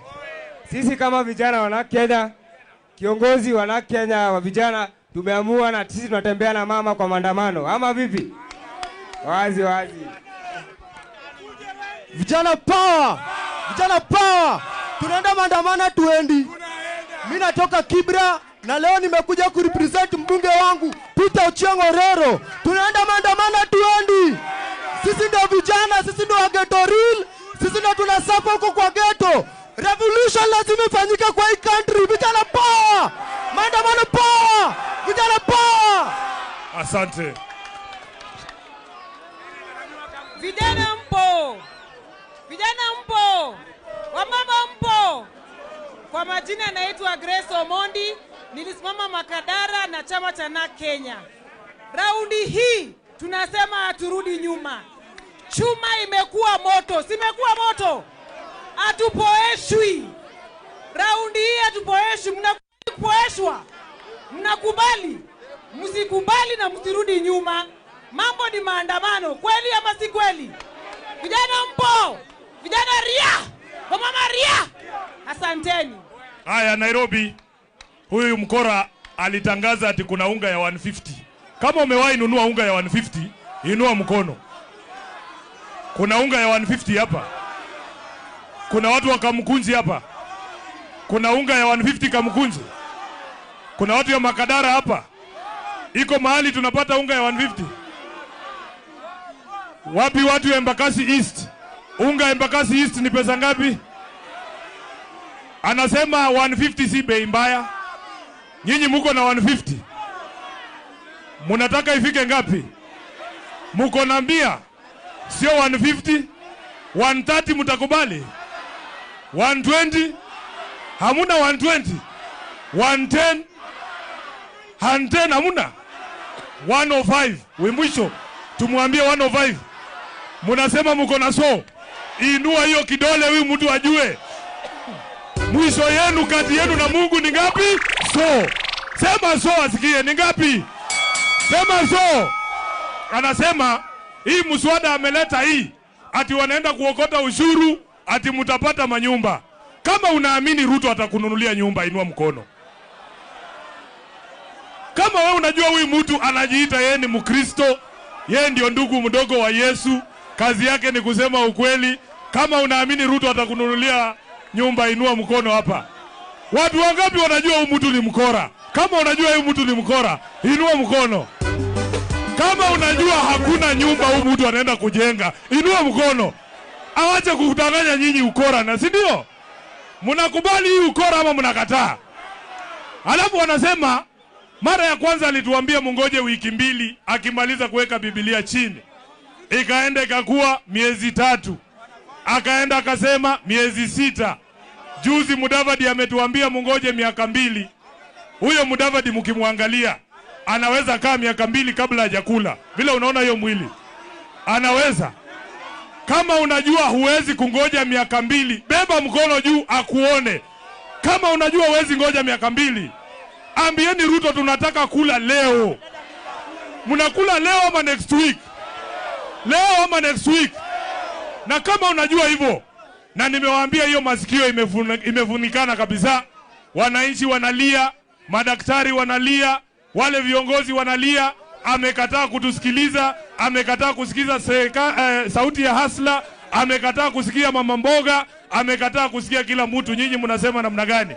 Sisi kama vijana wa NARC Kenya, kiongozi wa NARC Kenya wa vijana, tumeamua na sisi tunatembea na mama kwa maandamano. Ama vipi? Wazi wazi. Vijana power! Vijana power! Tunaenda maandamano tuendi. Mimi natoka Kibra na leo nimekuja kurepresent mbunge wangu Peter Ochieng Orero. Tunaenda maandamano tuendi. Sisi ndio vijana, sisi ndio wa ghetto real, sisi ndio tunasapa huko kwa ghetto. Revolution lazima ifanyike kwa hii country. Vijana power! Maandamano power! Vijana power! Asante. Vijana mpo. Vijana mpo. Wamama mpo. Kwa majina naitwa Grace Omondi, nilisimama Makadara na chama cha NARC Kenya. Raundi hii tunasema haturudi nyuma. Chuma imekuwa moto, simekuwa moto. Hatupoeshwi. Raundi hii hatupoeshwi, mnakupoeshwa. Mnakubali, msikubali na msirudi nyuma. Mambo ni maandamano, kweli ama si kweli? Vijana mpo. Vijana ria. Wamama ria. Asanteni. Haya Nairobi, huyu mkora alitangaza ati kuna unga ya 150. Kama umewahi nunua unga ya 150, inua mkono. Kuna unga ya 150 hapa. Kuna watu wa Kamkunji hapa. Kuna unga ya 150 Kamkunji. Kuna watu ya Makadara hapa. Iko mahali tunapata unga ya 150. Wapi watu ya Embakasi East? Unga ya Embakasi East ni pesa ngapi? Anasema 150 si bei mbaya. Nyinyi muko na 150. Munataka ifike ngapi? Muko na 100. Sio 150. 130 mutakubali? 120? Hamuna 120. 110? 110 hamuna? 105. Mwisho tumwambie 105. Munasema muko na so. Inua hiyo kidole huyu mtu ajue. Mwisho yenu kati yenu na Mungu ni ngapi? So. Sema so asikie ni ngapi? Sema so. Anasema hii mswada ameleta hii ati wanaenda kuokota ushuru ati mtapata manyumba. Kama unaamini Ruto atakununulia nyumba, inua mkono. Kama wewe unajua huyu mtu anajiita yeye ni Mkristo, yeye ndio ndugu mdogo wa Yesu, kazi yake ni kusema ukweli. Kama unaamini Ruto atakununulia nyumba, inua mkono hapa. Watu wangapi wanajua huyu mtu ni mkora? Kama unajua huyu mtu ni mkora, inua mkono. Kama unajua hakuna nyumba huyu mtu anaenda kujenga, inua mkono. Awache kudanganya nyinyi ukora, na si ndio? Mnakubali hii ukora ama mnakataa? Alafu wanasema mara ya kwanza alituambia mungoje wiki mbili akimaliza kuweka Biblia chini. Ikaenda ikakuwa miezi 3. Akaenda akasema miezi 6. Juzi Mudavadi ametuambia mungoje miaka 2. Huyo Mudavadi mkimwangalia anaweza kaa miaka 2 kabla hajakula. Vile unaona hiyo mwili. Anaweza. Kama unajua huwezi kungoja miaka 2, beba mkono juu akuone. Kama unajua huwezi ngoja miaka 2, ambieni Ruto tunataka kula leo. Mnakula leo ama next week? Leo ama next week? Na kama unajua hivyo, na nimewaambia hiyo masikio imefunikana kabisa. Wananchi wanalia, madaktari wanalia, wale viongozi wanalia. Amekataa kutusikiliza, amekataa kusikiza sauti ya hasla, amekataa kusikia mama mboga, amekataa kusikia kila mtu. Nyinyi mnasema namna gani?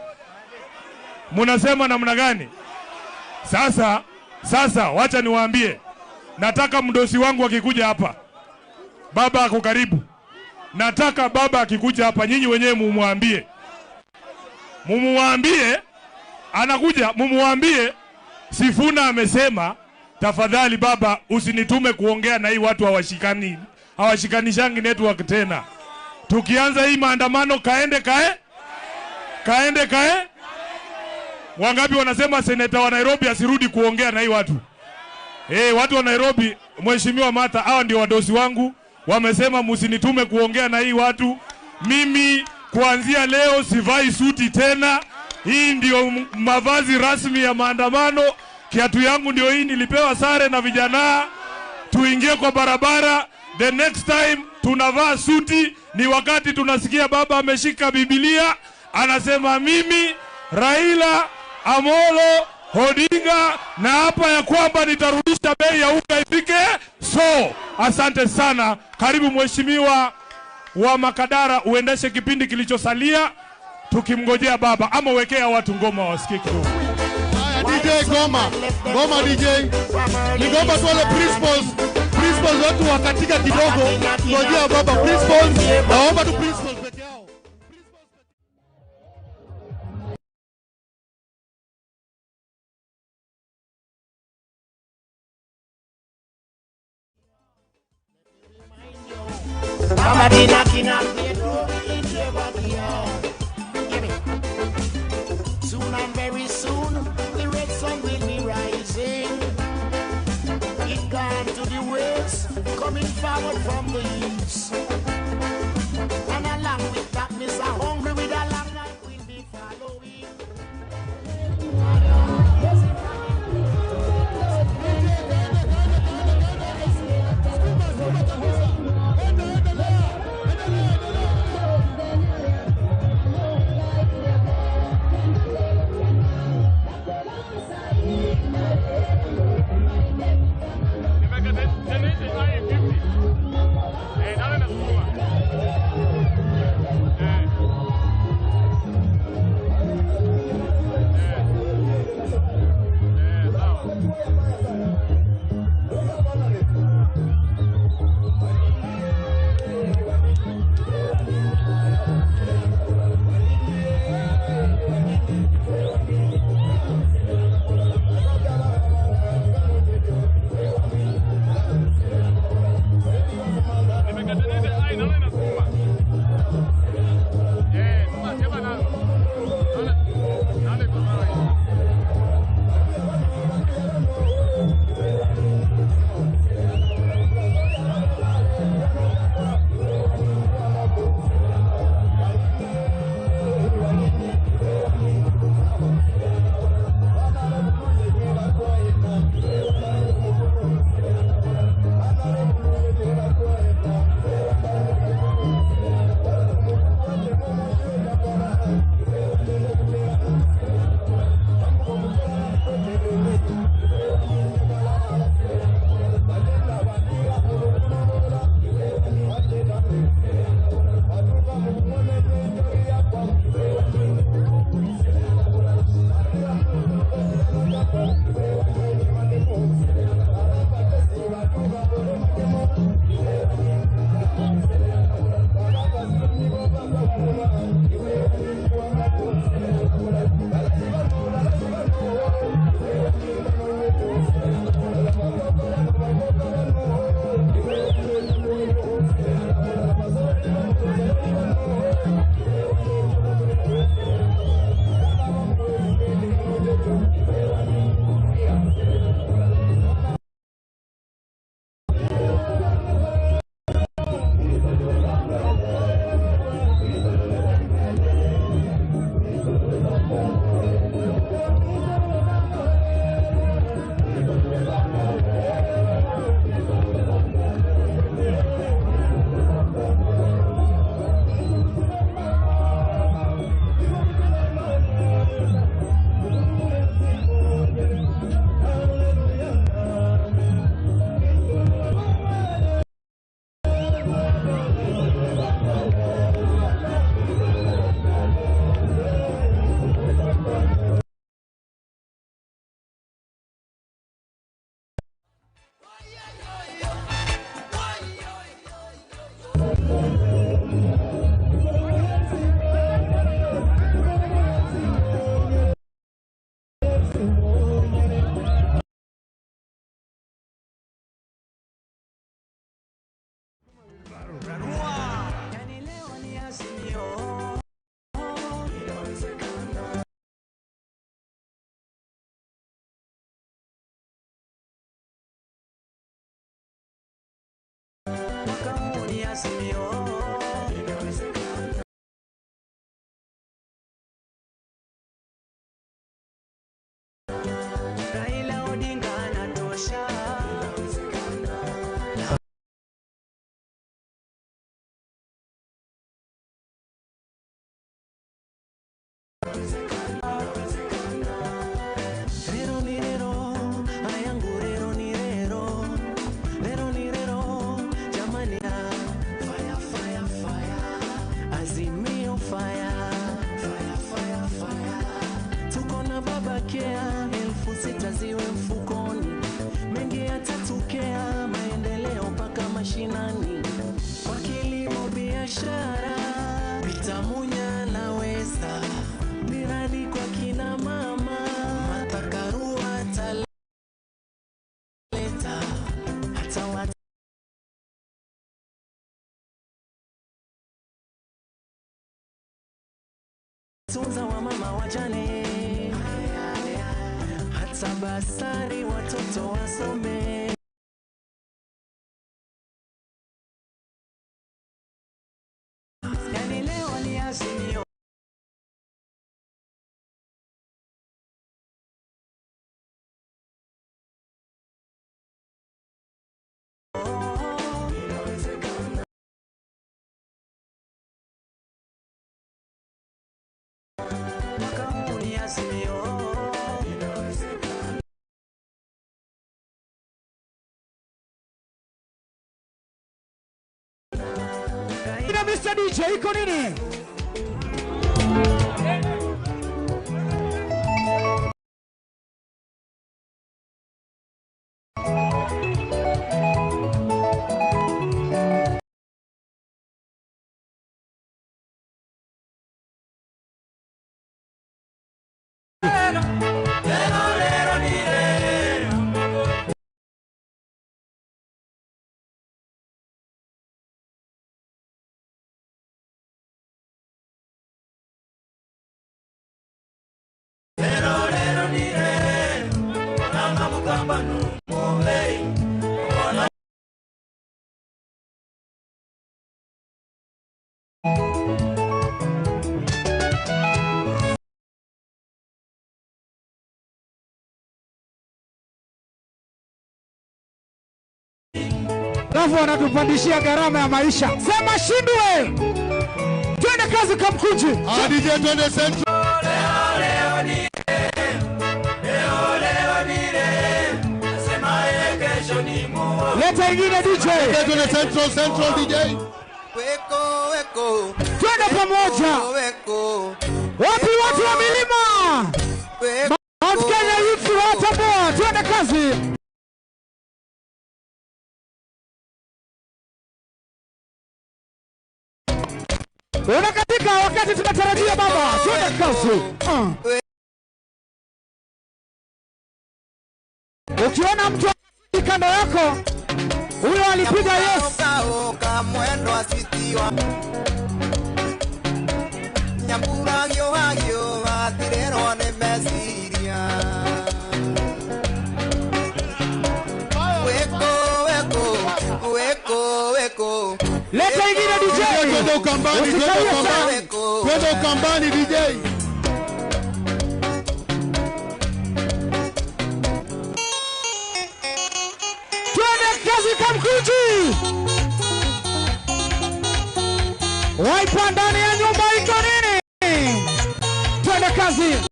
Mnasema namna gani? Sasa wacha niwaambie. Nataka mdosi wangu akikuja hapa, baba ako karibu. Nataka baba akikuja hapa nyinyi wenyewe mumwambie. Mumwambie anakuja, mumwambie Sifuna amesema tafadhali baba usinitume kuongea na hii watu hawashikanishangi network tena. Tukianza hii maandamano kaende kae. Kaende kae. Wangapi wanasema seneta wa Nairobi asirudi kuongea na hii watu? Watu wa Nairobi, Mheshimiwa Martha, hawa ndio wadosi wangu. Wamesema msinitume kuongea na hii watu. Mimi kuanzia leo sivai suti tena. Hii ndio mavazi rasmi ya maandamano. Kiatu yangu ndio hii, nilipewa sare na vijana. Tuingie kwa barabara. The next time tunavaa suti ni wakati tunasikia baba ameshika Biblia anasema mimi Raila Amolo Odinga na hapa ya kwamba nitarudisha bei ya unga ifike. So asante sana. Karibu mheshimiwa wa Makadara uendeshe kipindi kilichosalia tukimngojea baba, ama wekea watu ngoma wasikie kidogo. DJ Goma, Goma DJ. Ni goma tu wale principals watu wakatika kidogo. Ngojea baba principals, naomba tu principals peke yao. Somebody knocking at the door in the. Soon and very soon, the red sun will be rising. It gone to the west, coming forward from the east. And along with that, Mr. Hungry with a long night will be following. Azimio fire, fire, fire, fire. Tuko na baba kea, 6,000 ziwe mfukoni, mengi yatatokea, maendeleo mpaka mashinani, kwa kilimo biashara, Peter Munya naweza, miradi kwa kina mama, Martha Karua ataleta, hata watunza wa mama wajane, hata basari watoto wasome. Yani leo ni Azimio. Mwaka huu ni Azimio. Na Mr. DJ iko nini? Alafu wanatupandishia gharama ya maisha. Sema shindwe. Twende kazi Kamkunji. DJ twende Central. Leta ingine DJ. Twende Central, Central DJ. Weko, weko. Twende pamoja. Weko. Wapi watu wa milima? Mount Kenya Youth watambua. Twende kazi. Unakatika wakati tunatarajia baba. Twende kazi. Ukiona mtu kando yako, huyo alipiga yes. Leta ingine DJ. Twende Ukambani, twende Ukambani. Twende Ukambani DJ. Twende kazi Kamkunji. Waipa ndani ya nyumba iko nini? Twende kazi.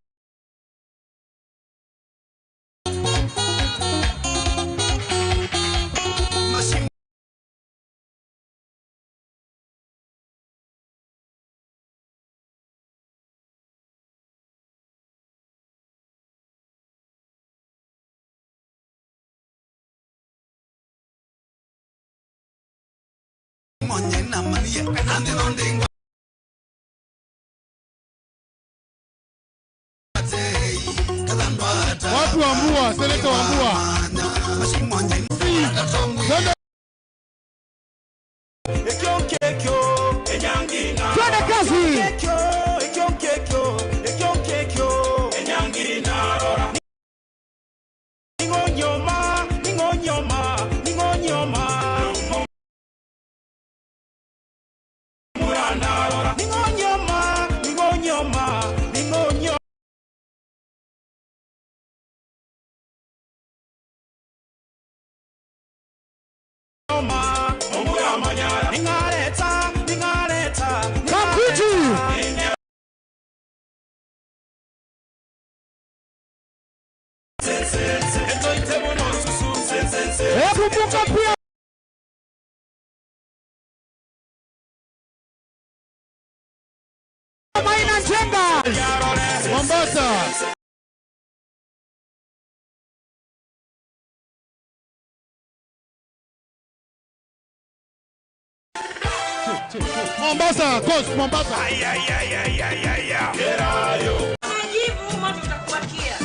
Watu wa Mbua, seneta wa Mbua. Twende kazi. Kamkunji. Maina Njenga. Mombasa. Mombasa, Coast, Mombasa. Ay, ay, ay, ay, ay, ay, ay. Majivu moto utakuwakia.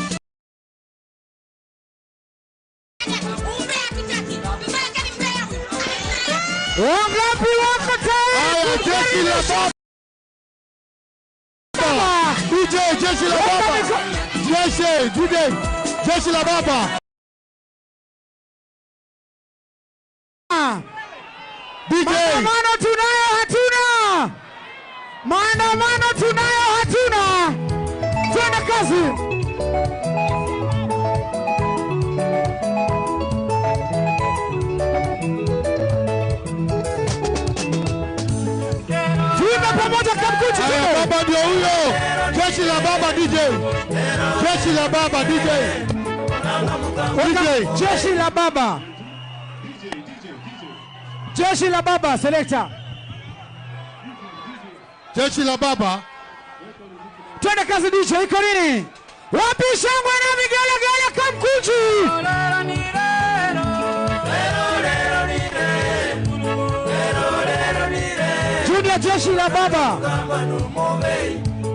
Wangapi wako tayari? Jeshi la baba. DJ, jeshi la baba. Jeshi, DJ, jeshi la baba. DJ. Maandamano tunayo hatuna? Maandamano tunayo hatuna? Twende kazi. Tuimbe pamoja Kamkunji. Haya, baba ndio huyo. Jeshi la baba DJ. Jeshi la baba DJ. DJ. Jeshi la baba. Jeshi la baba selector. Jeshi la baba. Twende kazi DJ, iko nini? Wapi shangwe na vigelegele Kamkunji? Junior, jeshi la baba.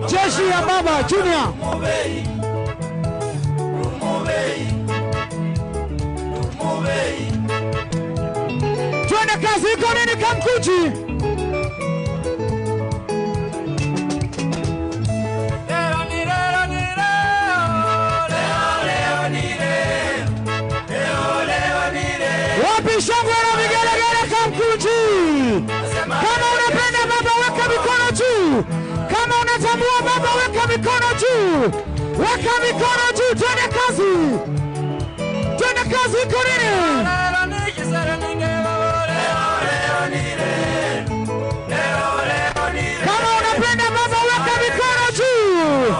Jeshi ya baba Junior. Twende kazi, iko nini Kamkunji? Wapi shangwe na vigelegele Kamkunji? Kama unapenda baba weka mikono juu. Kama unatambua baba weka mikono juu. Weka mikono juu, twende kazi. Twende kazi, iko nini? Kama unapenda baba weka mikono juu.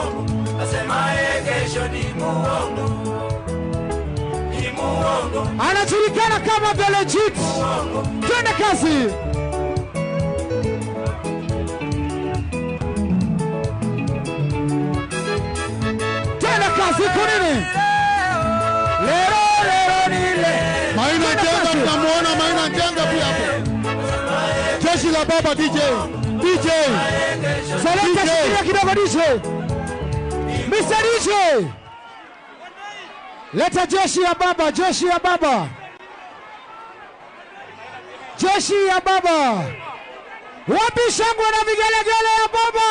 Anajulikana kama the legit. Twende kazi. Twende kazi, iko nini? Lero lero nile. Maina Njenga, tunamuona Maina Njenga pia hapo. Jeshi la baba DJ. DJ. Selekta, shikilia kidogo DJ. Mr. DJ. Leta jeshi ya baba, jeshi ya baba. Jeshi ya baba. Wapi shangwe na vigelegele ya baba?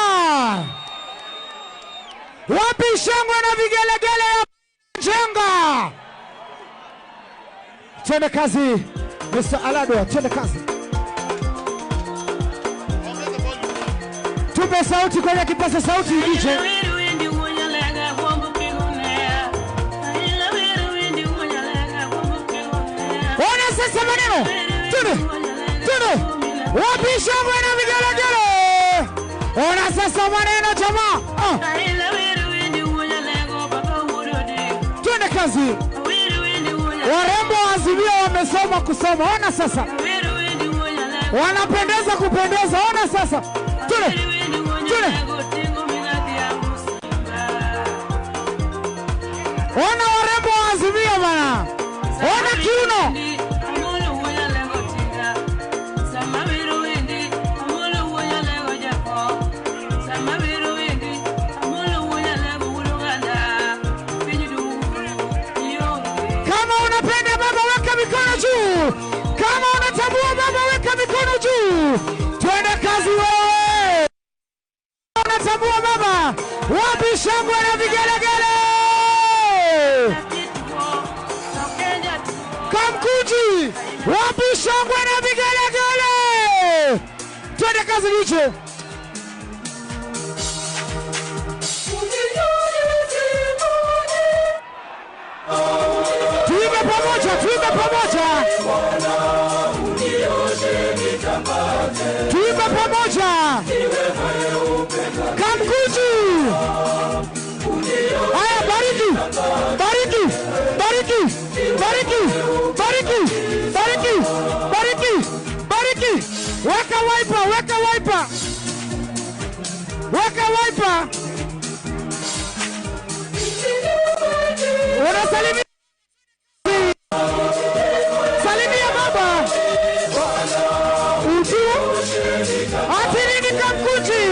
Wapi shangwe na vigelegele ya Njenga? Twende kazi, Mr. Alado, twende kazi. Tupe sauti kwenye kipaza sauti DJ. Ona sasa maneno. Twende. Twende. Wapi shangwe na vigelegele? Ona sasa maneno jamaa. Twende kazi. Warembo wa Azimio wamesoma kusoma. Ona sasa. Wanapendeza kupendeza. Ona sasa. Twende. Twende. Ona warembo wa Azimio bana. Ona kiuno. Kama unapenda baba weka mikono juu. Kama unatambua baba weka mikono juu. Twende kazi wewe. Unatambua baba. Wapi shangwe na vigelegele? Kamkunji. Wapi shangwe na vigelegele? Twende kazi DJ. Tuimbe pamoja, tuimbe pamoja. Tuimbe pamoja. Kamkunji. Haya, bariki. Bariki. Bariki. Bariki. Bariki. Bariki. Bariki. Bariki. Weka wiper, weka wiper. Wiper. Unasalimia. Salimia baba. Uju. Ati nini Kamkunji?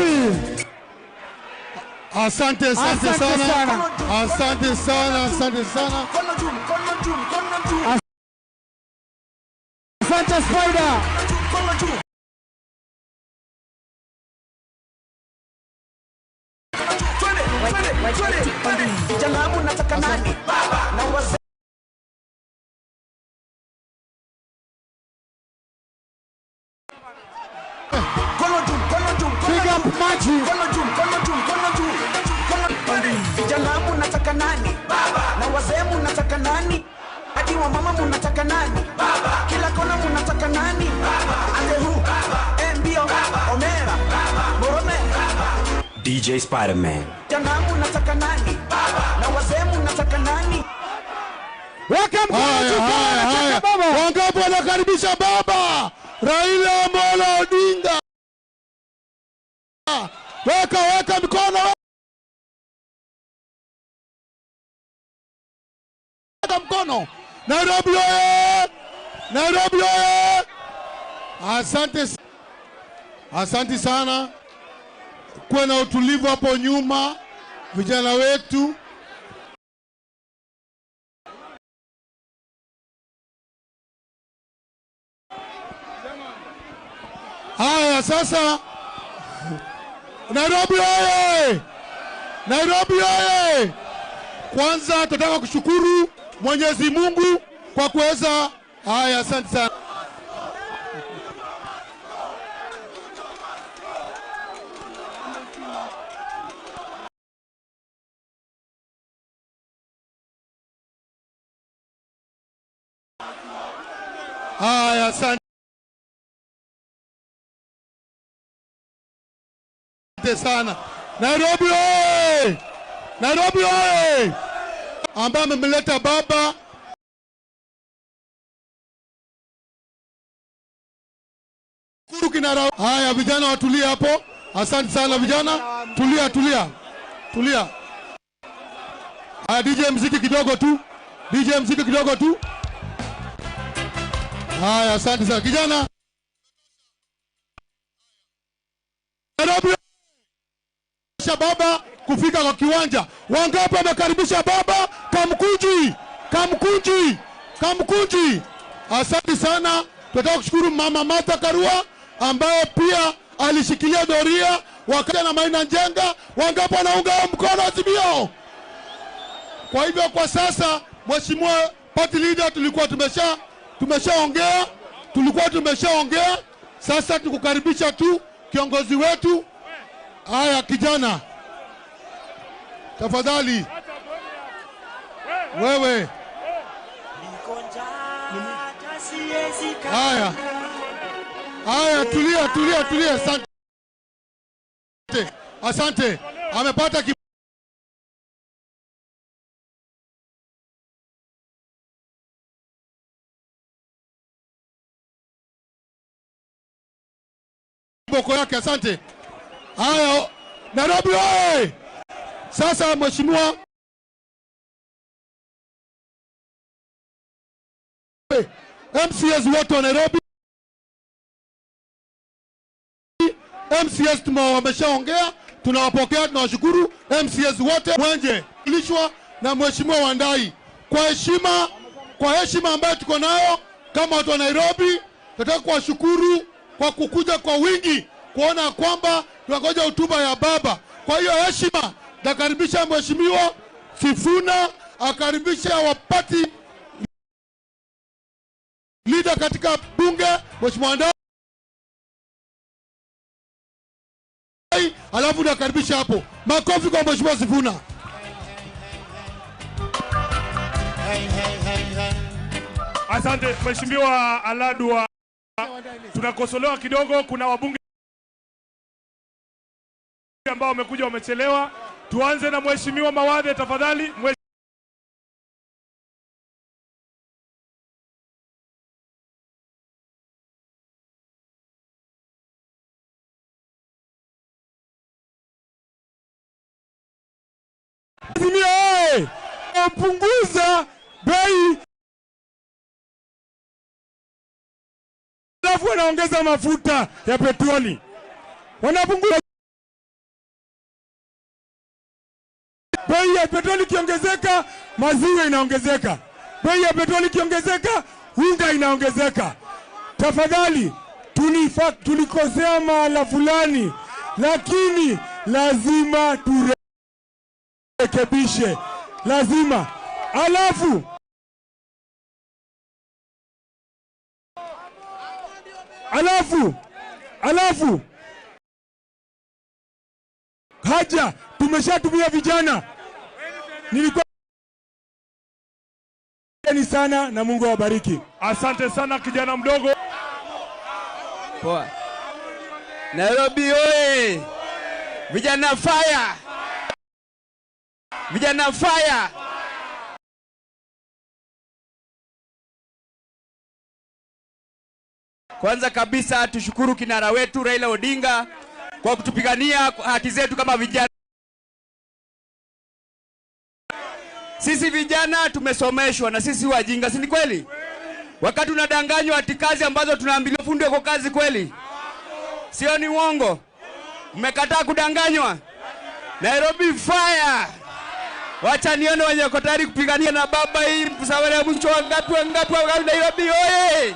Asante, asante sana. Asante sana, asante sana. Asante Spider. Big up Maji. Vijana munataka nani? Baba. Na wazee munataka nani? Hadi wa mama munataka nani? Baba. Kila kona munataka nani? Baba. Ande hu. Baba. Mbio. Baba. Omera. Baba. Borome. Baba. DJ Spider-Man. Vijana munataka nani? Baba. Na wazee munataka nani? Weka mkono juu kama unataka baba. Wangapi wanakaribisha baba Raila Amolo Odinga? Weka, weka mkono. Weka mkono. Nairobi oye! Nairobi oye! Asante. Asante sana. Kuwa na utulivu hapo nyuma, vijana wetu. Haya sasa, Nairobi oye! Nairobi oye! Kwanza tunataka kushukuru Mwenyezi Mungu kwa kuweza. Haya, asante sana. Haya, asante sana. Nairobi oye! Nairobi oye! Ambaye amemleta baba Kuru kinara. Haya vijana watulie hapo. Asante sana vijana. Tulia, tulia. Tulia. Haya DJ mziki kidogo tu. DJ mziki kidogo tu. Haya, asante sana kijana. Nairobi baba kufika kwa kiwanja. Wangapi wamekaribisha baba? Kamkunji, Kamkunji, Kamkunji. Asante sana. Tunataka kushukuru Mama Martha Karua ambaye pia alishikilia doria wakati na Maina Njenga. Wangapi wanaunga mkono Azimio? Kwa hivyo kwa sasa Mheshimiwa Party Leader, tulikuwa tumeshaongea, tulikuwa tumeshaongea. Sasa tukukaribisha tu kiongozi wetu. Haya kijana, tafadhali wewe. Haya, haya, tulia, tulia, tulia. Asante, asante. Amepata kiboko yake. Asante. Haya, Nairobi oye! Sasa Mheshimiwa MCS wote wa Nairobi, MCS wameshaongea, tunawapokea, tunawashukuru MCS wote. Mwenje lishwa na Mheshimiwa Wandai kwa heshima, kwa heshima ambayo tuko nayo kama watu wa Nairobi, tunataka kuwashukuru kwa kukuja kwa wingi kuona kwamba tunangoja hotuba ya baba. Kwa hiyo heshima, nakaribisha Mheshimiwa Sifuna akaribisha wapati leader katika bunge Mheshimiwa Wandai, alafu nakaribisha hapo. Makofi kwa Mheshimiwa Sifuna. Asante Mheshimiwa Aladwa. Tunakosolewa kidogo, kuna wabunge ambao wamekuja wamechelewa. Tuanze na Mheshimiwa Mawadhe tafadhali. Azimio oye! Punguza bei alafu wanaongeza mafuta ya petroli, wanapunguza bei ya petroli. Ikiongezeka, maziwa inaongezeka. Bei ya petroli ikiongezeka, unga inaongezeka. Tafadhali, tulikosea mahala fulani, lakini lazima turekebishe, lazima. Alafu haja tumeshatumia vijana. Nilikuwa ni sana, na Mungu awabariki. Asante sana kijana mdogo. Poa. Nairobi oye! Vijana fire! Vijana fire! Kwanza kabisa tushukuru kinara wetu Raila Odinga kwa kutupigania haki zetu kama vijana. Sisi vijana tumesomeshwa na sisi wajinga, si ni kweli? Wakati unadanganywa ati kazi ambazo tunaambiliwa fundi wako kazi kweli? Sio, ni uongo? Mmekataa kudanganywa? Nairobi fire! Wacha nione wenye wako tayari kupigania na baba hii msafara ya mwisho. Wangapi wangapi wangapi? Nairobi oye!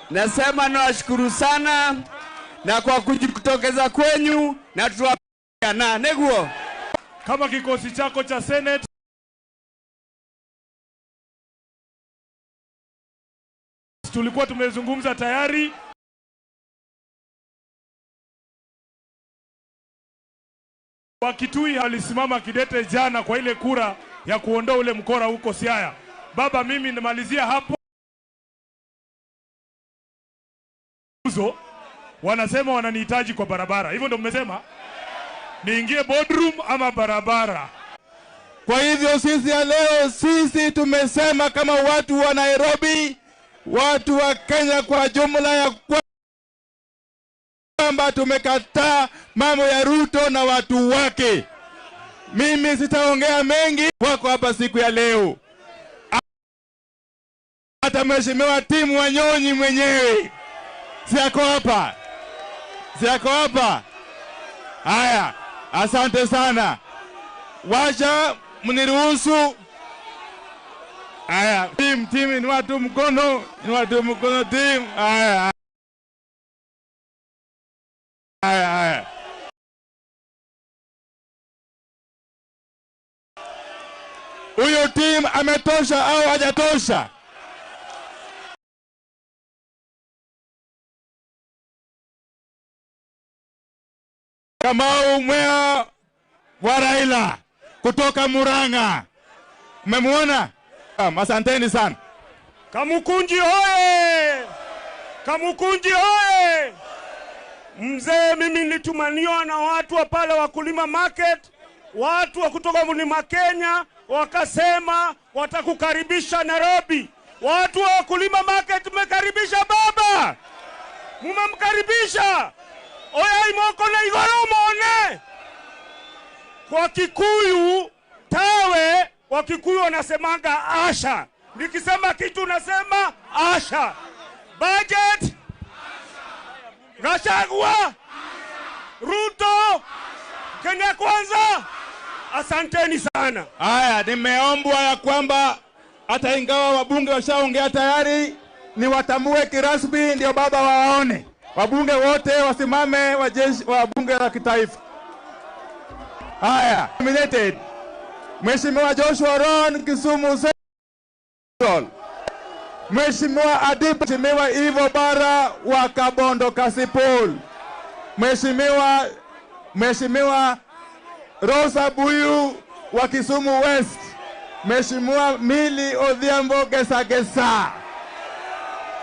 Nasema nawashukuru sana na kwa kujitokeza kwenyu na tuwapigana neguo. Kama kikosi chako cha Senate tulikuwa tumezungumza tayari. Wakitui alisimama kidete jana kwa ile kura ya kuondoa ule mkora huko Siaya. Baba, mimi nimalizia hapo. Wanasema wananihitaji kwa barabara. Hivyo ndio mmesema? Niingie boardroom ama barabara? Kwa hivyo sisi ya leo, sisi tumesema kama watu wa Nairobi, watu wa Kenya kwa jumla, ya kwamba tumekataa mambo ya Ruto na watu wake. Mimi sitaongea mengi, wako hapa siku ya leo. Hata Mheshimiwa Tim Wanyonyi mwenyewe si ako hapa? Si ako hapa? Haya, asante sana. Wacha mniruhusu. Haya, team ni watu mkono, ni watu mkono team. Haya. Haya, haya. Huyo team ametosha au hajatosha? Kamau Mwea wa Raila kutoka Murang'a. Mmemuona? Asanteni sana. Kamukunji hoye! Kamukunji hoye! Mzee, mimi nilitumaniwa na watu wa pale Wakulima Market, watu wa kutoka Mlima Kenya, wakasema watakukaribisha Nairobi. Watu wa Wakulima Market, mmekaribisha baba, mumemkaribisha. Oya imoko na igoro mone. Kwa Kikuyu tawe, Wakikuyu wanasemanga asha. Nikisema kitu nasema asha. Budget Gachagua, Ruto, Kenya Kwanza. Asanteni sana. Haya, nimeombwa ya kwamba hata ingawa wabunge washaongea tayari, ni watambue kirasmi ndio baba waone. Wabunge wote wasimame, wajeshi wa bunge la kitaifa. Haya, nominated Mheshimiwa Joshua Ron, Kisumu Central. Mheshimiwa Adib, Mheshimiwa Ivo Bara wa Kabondo Kasipul. Mheshimiwa Rosa Buyu wa Kisumu West. Mheshimiwa Mili Odhiambo Gesagesa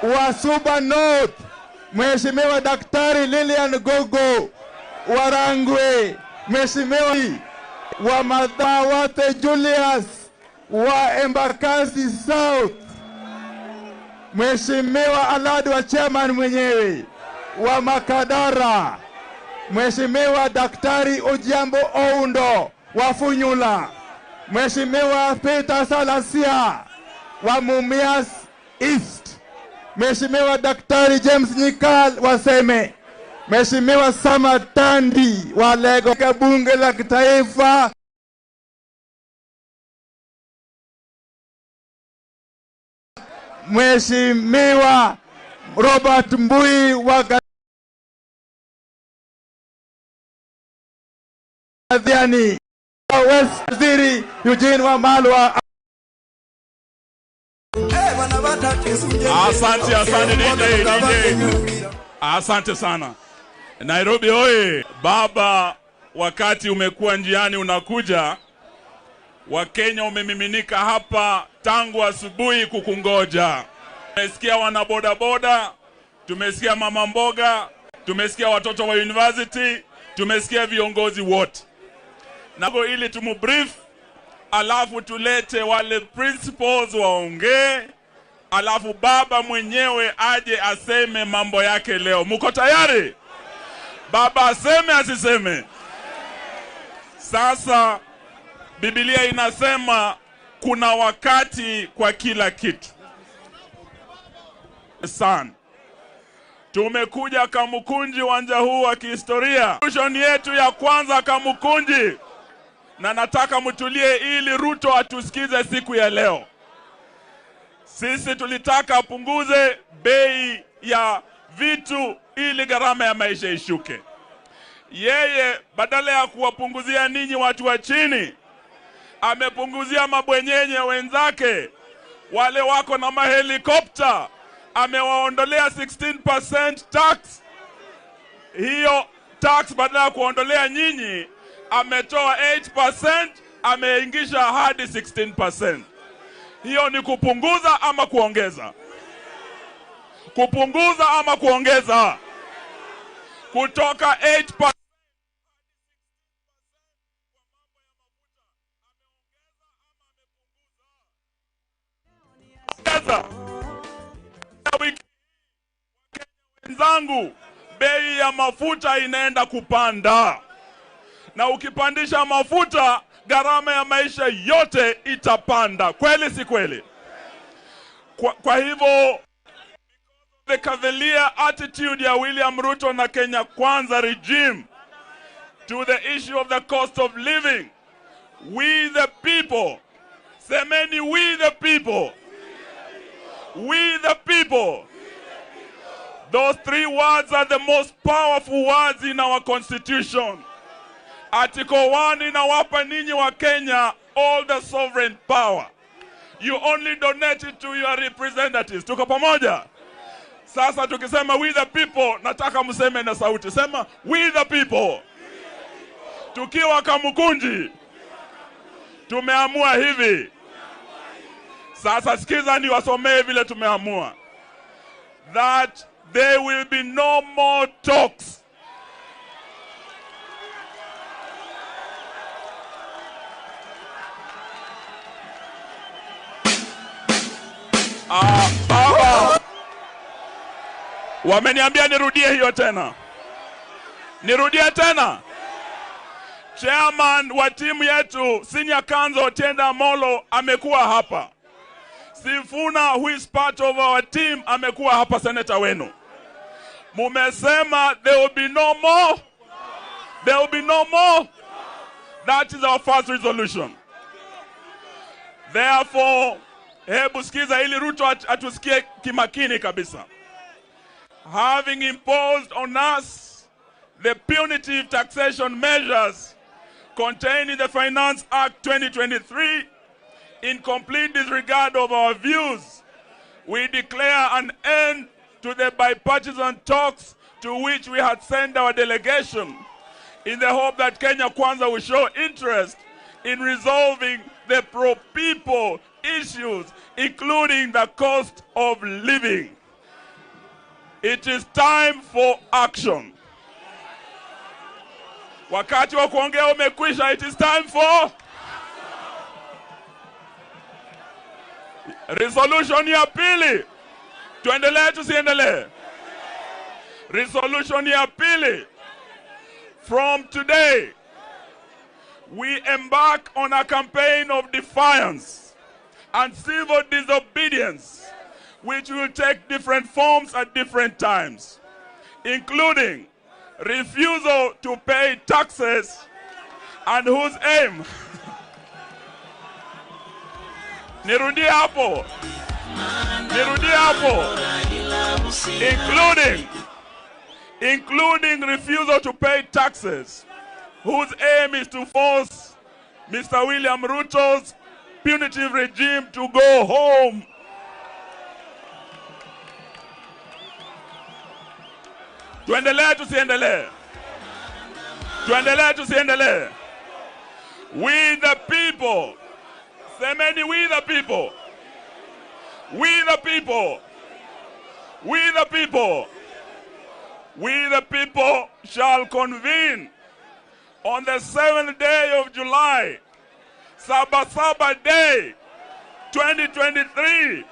wa Suba North. Mheshimiwa Daktari Lilian Gogo wa Rangwe. Mheshimiwa wa Madawate Julius wa Embakasi South. Mheshimiwa Alad wa chairman mwenyewe wa Makadara. Mheshimiwa Daktari Ojiambo Oundo wa Funyula, Mheshimiwa Peter Salasia wa Mumias East, Mheshimiwa Daktari James Nyikal wa Seme, Mheshimiwa Sama Tandi wa Lego, Bunge la Kitaifa. Mheshimiwa Robert Mbui wa Kathiani, West Waziri Eugene Wamalwa. Asante, asante DJ, DJ. Asante sana. Nairobi oye. Baba, wakati umekuwa njiani unakuja, Wakenya umemiminika hapa tangu asubuhi kukungoja. Tumesikia wana bodaboda, tumesikia mama mboga, tumesikia watoto wa university, tumesikia viongozi wote. Na ili tumubrief, alafu tulete wale principals waongee, alafu baba mwenyewe aje aseme mambo yake leo. Muko tayari? Baba aseme asiseme? Sasa Biblia inasema kuna wakati kwa kila kitu. Sana. Tumekuja Kamukunji, uwanja huu wa kihistoria. Solution yetu ya kwanza Kamukunji, na nataka mtulie ili Ruto atusikize siku ya leo. Sisi tulitaka apunguze bei ya vitu ili gharama ya maisha ishuke. Yeye badala ya kuwapunguzia ninyi watu wa chini, amepunguzia mabwenyenye wenzake wale wako na mahelikopta, amewaondolea 16% tax. Hiyo tax badala ya kuondolea nyinyi, ametoa 8%, ameingisha hadi 16%. Hiyo ni kupunguza ama kuongeza? Kupunguza ama kuongeza? Kutoka 8% wenzangu, bei ya mafuta inaenda kupanda. Na ukipandisha mafuta, gharama ya maisha yote itapanda. Kweli si kweli? Kwa hivyo, the cavalier attitude ya William Ruto na Kenya Kwanza regime to the issue of the cost of living, we the people, semeni we the people, we the people. Those three words are the most powerful words in our constitution. Article 1 inawapa ninyi wa Kenya all the sovereign power. You only donate it to your representatives. Tuko pamoja? Sasa tukisema we the people, nataka mseme na sauti. Sema we the people. Tukiwa Kamukunji tumeamua hivi. Sasa sikiza niwasomee vile tumeamua. That there will be no more talks. Baba, wameniambia nirudie hiyo tena. Nirudie tena. Chairman wa timu yetu Senior Counsel Otiende Amollo amekuwa hapa. Sifuna, who is part of our team, amekuwa hapa, senator wenu. Mumesema there will be no more. There will be no more. That is our first resolution. Therefore, hebu sikiza ili Ruto atusikie kimakini kabisa. Having imposed on us the punitive taxation measures contained in the Finance Act 2023, in complete disregard of our views, we declare an end to the bipartisan talks to which we had sent our delegation in the hope that Kenya Kwanza will show interest in resolving the pro-people issues, including the cost of living. It is time for action. Wakati wa kuongea umekwisha. It is time for resolution ya pili. Tuendelee tusiendelee? Resolution ya pili. From today, we embark on a campaign of defiance and civil disobedience, which will take different forms at different times, including refusal to pay taxes and whose aim Nirudie hapo. Nirudie hapo. Including refusal to pay taxes, whose aim is to force Mr. William Ruto's punitive regime to go home. Tuendelee tusiendelee? Tuendelee tusiendelee? We the people. Semeni, we the people. We the people. We the people. We the people shall convene on the 7th day of July, Saba Saba Day, 2023,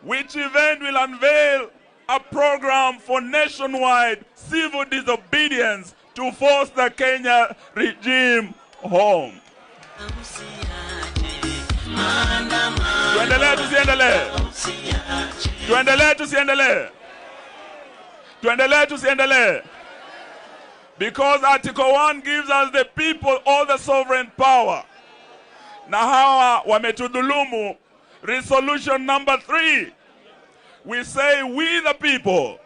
which event will unveil a program for nationwide civil disobedience to force the Kenya regime home. Tuendelee tusiendelee? Tuendelee tusiendelee? Tuendelee tusiendelee? Because Article 1 gives us the people all the sovereign power. Na hawa wametudhulumu. Resolution number 3, we say we the people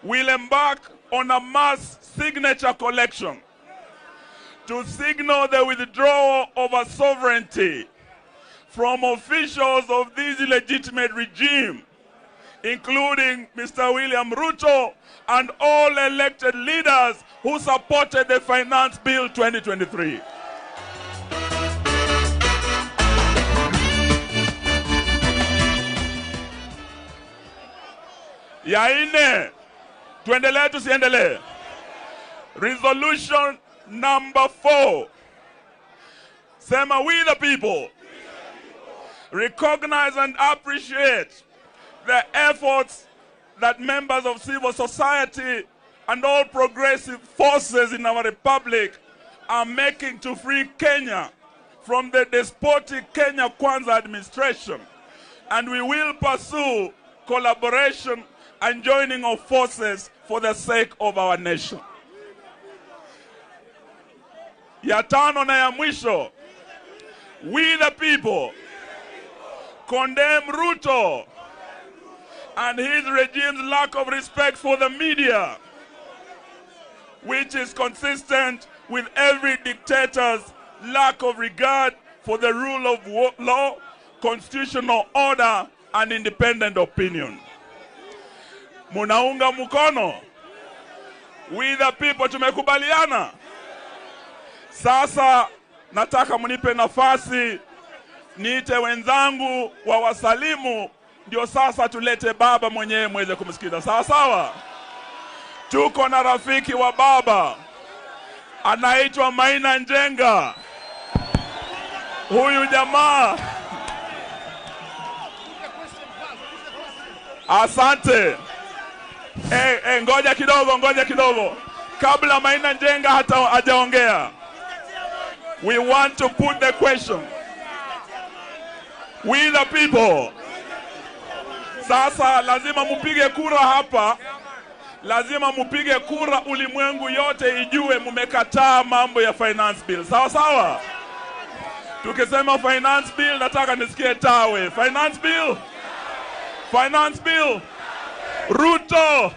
will embark on a mass signature collection to signal the withdrawal of our sovereignty from officials of this illegitimate regime, including Mr. William Ruto and all elected leaders who supported the Finance Bill 2023. Ya nne, tuendelee tusiendelee? Resolution number 4. Sema, we the people recognize and appreciate the efforts that members of civil society and all progressive forces in our republic are making to free Kenya from the despotic Kenya Kwanza administration. And we will pursue collaboration and joining of forces for the sake of our nation. Ya tano na ya mwisho, we the people condemn Ruto and his regime's lack of respect for the media, which is consistent with every dictator's lack of regard for the rule of law, constitutional order, and independent opinion. Munaunga mkono? We the people tumekubaliana. Sasa nataka munipe nafasi niite wenzangu wa wasalimu, ndio sasa tulete baba mwenyewe muweze kumsikiza. Sawa sawa. Tuko na rafiki wa baba anaitwa Maina Njenga. Huyu jamaa, asante. Ngoja kidogo, ngoja kidogo. Kabla Maina Njenga hata hajaongea, we want to put the question. We the people. Sasa lazima mupige kura hapa. Lazima mupige kura, ulimwengu yote ijue mumekataa mambo ya finance bill. Sawa sawa. Tukisema finance bill, nataka nisikie tawe. Finance bill. Finance bill. Ruto.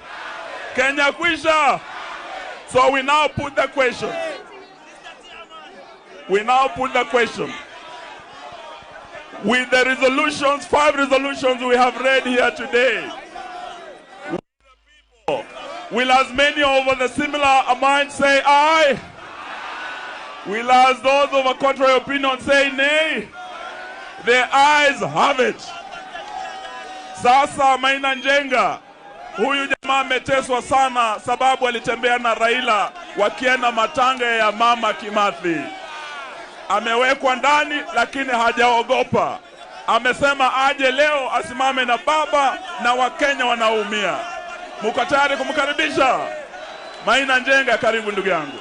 Kenya kwisha. So we now put the question. We now put the question. With the resolutions, 5 resolutions we have read here today, will as many over the similar mind say aye? Will as those of a contrary opinion say nay? The ayes have it. Sasa Maina Njenga, huyu jamaa ameteswa sana sababu alitembea na Raila wakienda matanga ya mama Kimathi. Amewekwa ndani lakini hajaogopa. Amesema aje leo asimame na baba na Wakenya wanaumia. Mko tayari kumkaribisha? Maina Njenga, karibu ndugu yangu.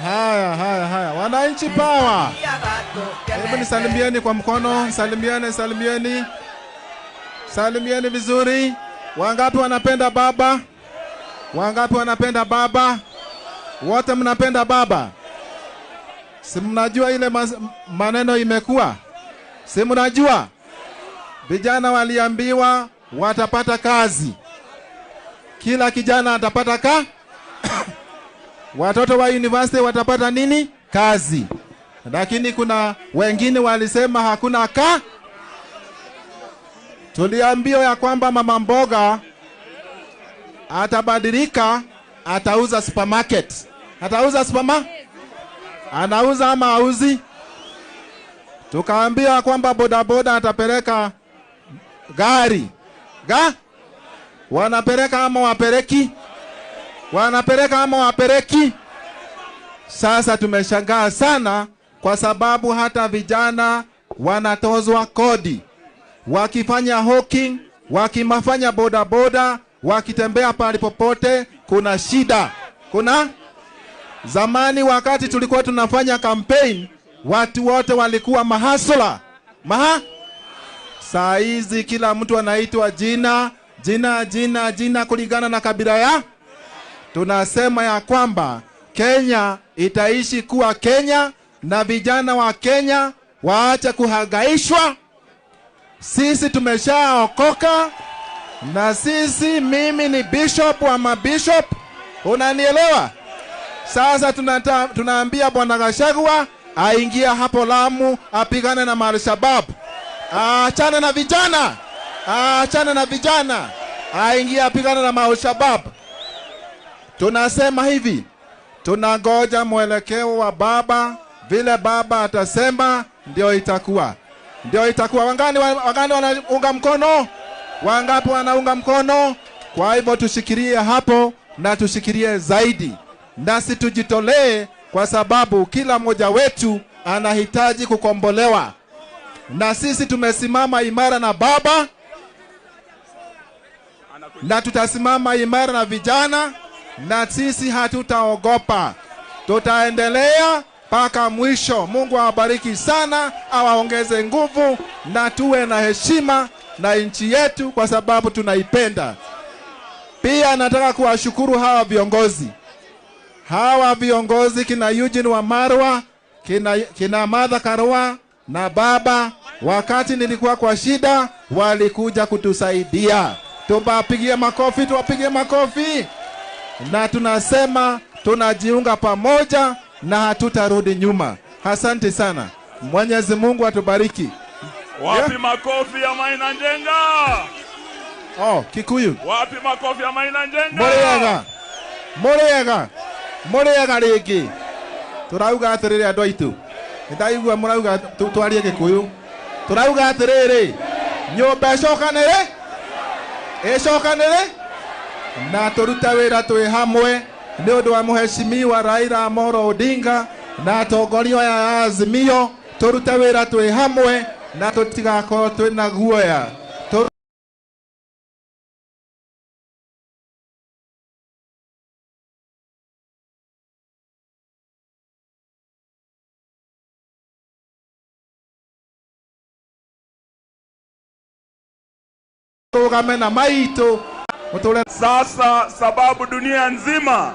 Haya, haya, haya. Wananchi power. Hebu nisalimieni kwa mkono, salimieni, salimieni. Salimieni vizuri. Wangapi wanapenda baba? Wangapi wanapenda baba? Wote mnapenda baba? Si mnajua ile maneno imekuwa? Si mnajua? Vijana waliambiwa watapata kazi. Kila kijana atapata ka? Watoto wa university watapata nini? Kazi. Lakini kuna wengine walisema hakuna ka. Tuliambiwa ya kwamba mama mboga atabadilika, atauza supermarket. Atauza supermarket? Anauza ama auzi? Tukaambiwa kwamba bodaboda atapeleka gari. Ga? Wanapeleka ama wapeleki? Wanapeleka ama wapeleki? Sasa tumeshangaa sana kwa sababu hata vijana wanatozwa kodi. Wakifanya hawking, wakimafanya bodaboda, wakitembea pali popote, kuna shida. Kuna? Zamani wakati tulikuwa tunafanya campaign, watu wote walikuwa mahasula. Maha? Saa hizi kila mtu anaitwa jina, jina, jina, jina kulingana na kabila ya. Tunasema ya kwamba Kenya itaishi kuwa Kenya na vijana wa Kenya waache kuhangaishwa. Sisi tumeshaokoka na sisi, mimi ni bishop wa mabishop, unanielewa? Sasa tunaambia Bwana Gachagua aingia hapo Lamu apigane na Al-Shabaab. Aachane na vijana. Aachane na vijana. Aingia apigane na Al-Shabaab. Tunasema hivi, tunangoja mwelekeo wa baba, vile baba atasema ndio itakuwa. Ndio itakuwa. Wangani wanaunga mkono? Wangapi wanaunga mkono? Kwa hivyo tushikilie hapo na tushikilie zaidi. Nasi tujitolee kwa sababu kila mmoja wetu anahitaji kukombolewa. Na sisi tumesimama imara na baba, na tutasimama imara na vijana, na sisi hatutaogopa. Tutaendelea mpaka mwisho. Mungu awabariki sana, awaongeze nguvu, na tuwe na heshima na nchi yetu kwa sababu tunaipenda. Pia nataka kuwashukuru hawa viongozi. Hawa viongozi kina Eugene Wamalwa, kina Martha Karua na baba, wakati nilikuwa kwa shida walikuja kutusaidia. Tuwapigie makofi, tuwapigie makofi. Na tunasema tunajiunga pamoja na hatutarudi nyuma. Asante sana. Mwenyezi Mungu atubariki. Wapi makofi ya Maina Njenga? Oh, Kikuyu. Wapi makofi ya Maina Njenga? Muriega. Muriega. Muriega rĩngĩ. Turauga atĩrĩrĩ andũ aitũ. Nĩndaigua mũrauga twarie Gĩkũyũ. Turauga atĩrĩrĩ, nyũmba ĩcokanĩrĩ? Ĩcokanĩrĩ? Na tũrute wĩra twĩ hamwe nĩ ũndũ wa Mheshimiwa Raila Amolo Odinga na atongoria aya a Azimio. Tũrute wĩra twĩ hamwe na tũtigakorwo twĩna guoya. Na maito. Sasa sababu dunia nzima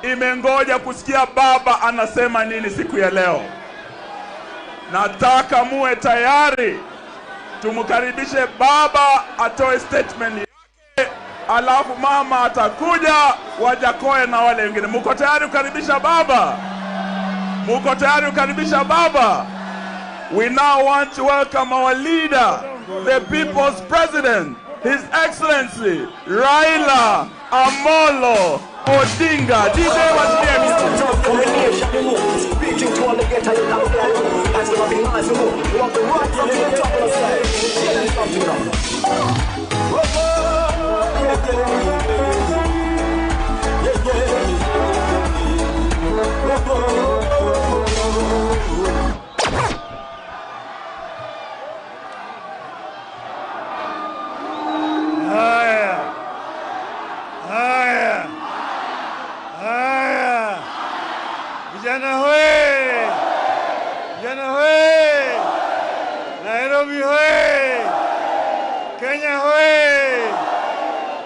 imengoja kusikia baba anasema nini siku ya leo. Nataka muwe tayari tumkaribishe baba atoe statement yake, alafu mama atakuja Wajakoya na wale wengine. Muko tayari kukaribisha baba? Muko tayari kukaribisha baba? We now want to welcome our leader, the people's president, His Excellency Raila Amolo Odinga. DJ Haya. Haya. Vijana hoye! Vijana hoye! Nairobi hoye! Kenya hoye!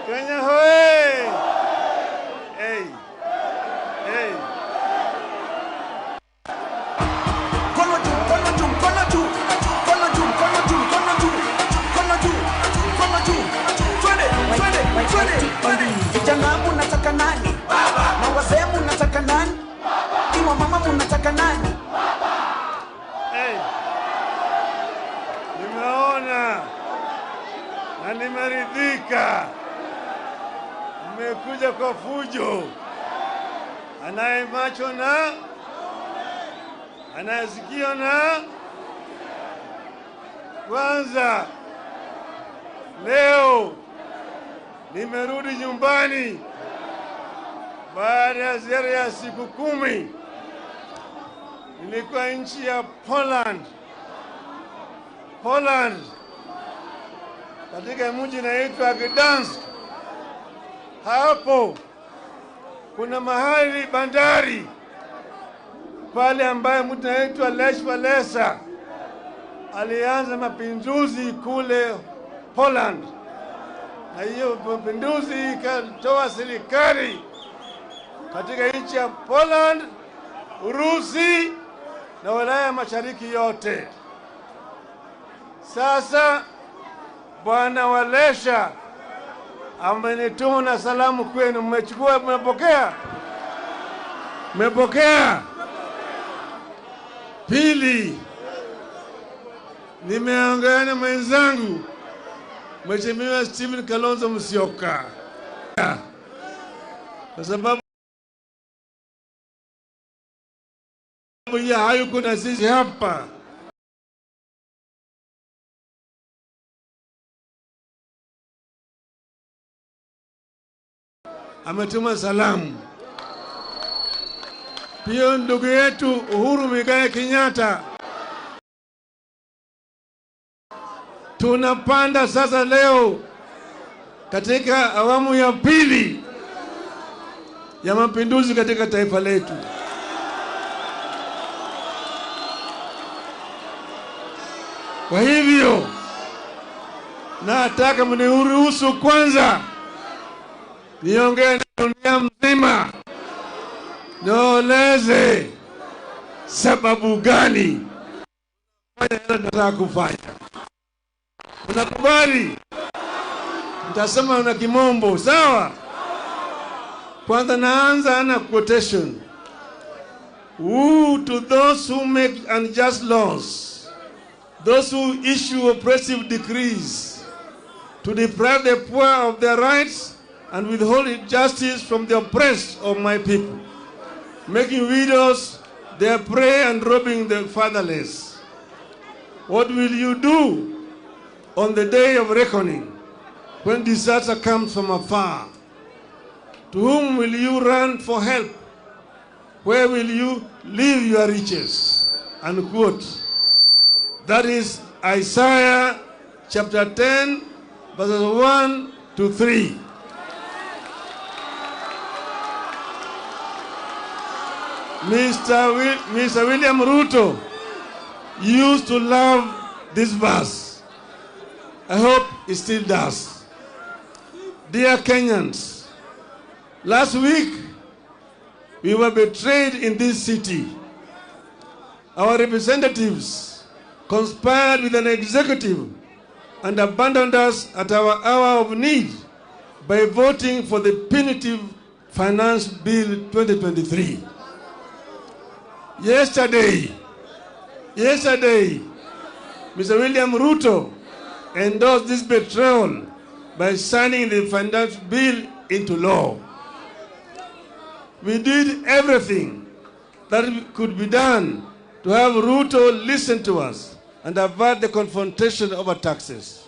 Kenya hoye! Hey! Hey! Mkono juu, mkono juu, mkono juu. Mkono juu, mkono juu, mkono juu. Mkono juu, mkono juu. Twende, twende, twende, twende. Vijana munataka nani? Baba. Na wazee munataka nani? Baba. Iwa mama munataka nani? Baba. Hey. Nimeona na nimeridhika. Mmekuja kwa fujo. Anaye macho na anayesikia na kwanza. Leo nimerudi nyumbani baada ya ziara ya siku 10. Nilikuwa nchi ya Poland. Poland, katika mji unaitwa Gdansk. Hapo kuna mahali bandari pale ambaye mtu anaitwa Lech Walesa alianza mapinduzi kule Poland, na hiyo mapinduzi ikatoa serikali katika nchi ya Poland, Urusi na Ulaya Mashariki yote. Sasa Bwana Walesa amenituma na salamu kwenu. Mmechukua, mmepokea? Mmepokea? Pili, nimeongea na mwenzangu Mheshimiwa Stephen Kalonzo Musyoka, kwa sababu yeye hayuko na sisi hapa. Ametuma salamu. Pia ndugu yetu Uhuru Muigai Kenyatta, tunapanda sasa leo katika awamu ya pili ya mapinduzi katika taifa letu. Kwa hivyo nataka mniruhusu kwanza niongee na dunia mzima, nieleze sababu gani nataka kufanya. Unakubali? Nitasema na kimombo, sawa? Kwanza naanza na quotation. Woe to those who make unjust laws, those who issue oppressive decrees, to deprive the poor of their rights and withhold justice from the oppressed of my people, making widows their prey and robbing the fatherless. What will you do on the day of reckoning, when disaster comes from afar? To whom will you run for help? Where will you leave your riches? Unquote. That is Isaiah chapter 10, verses 1 to 3. Mr. William Ruto used to love this verse. I hope he still does. Dear Kenyans, last week we were betrayed in this city. Our representatives conspired with an executive and abandoned us at our hour of need by voting for the punitive Finance Bill 2023. Yesterday, Mr. William Ruto endorsed this betrayal by signing the Finance Bill into law. We did everything that could be done to have Ruto listen to us and avert the confrontation over taxes.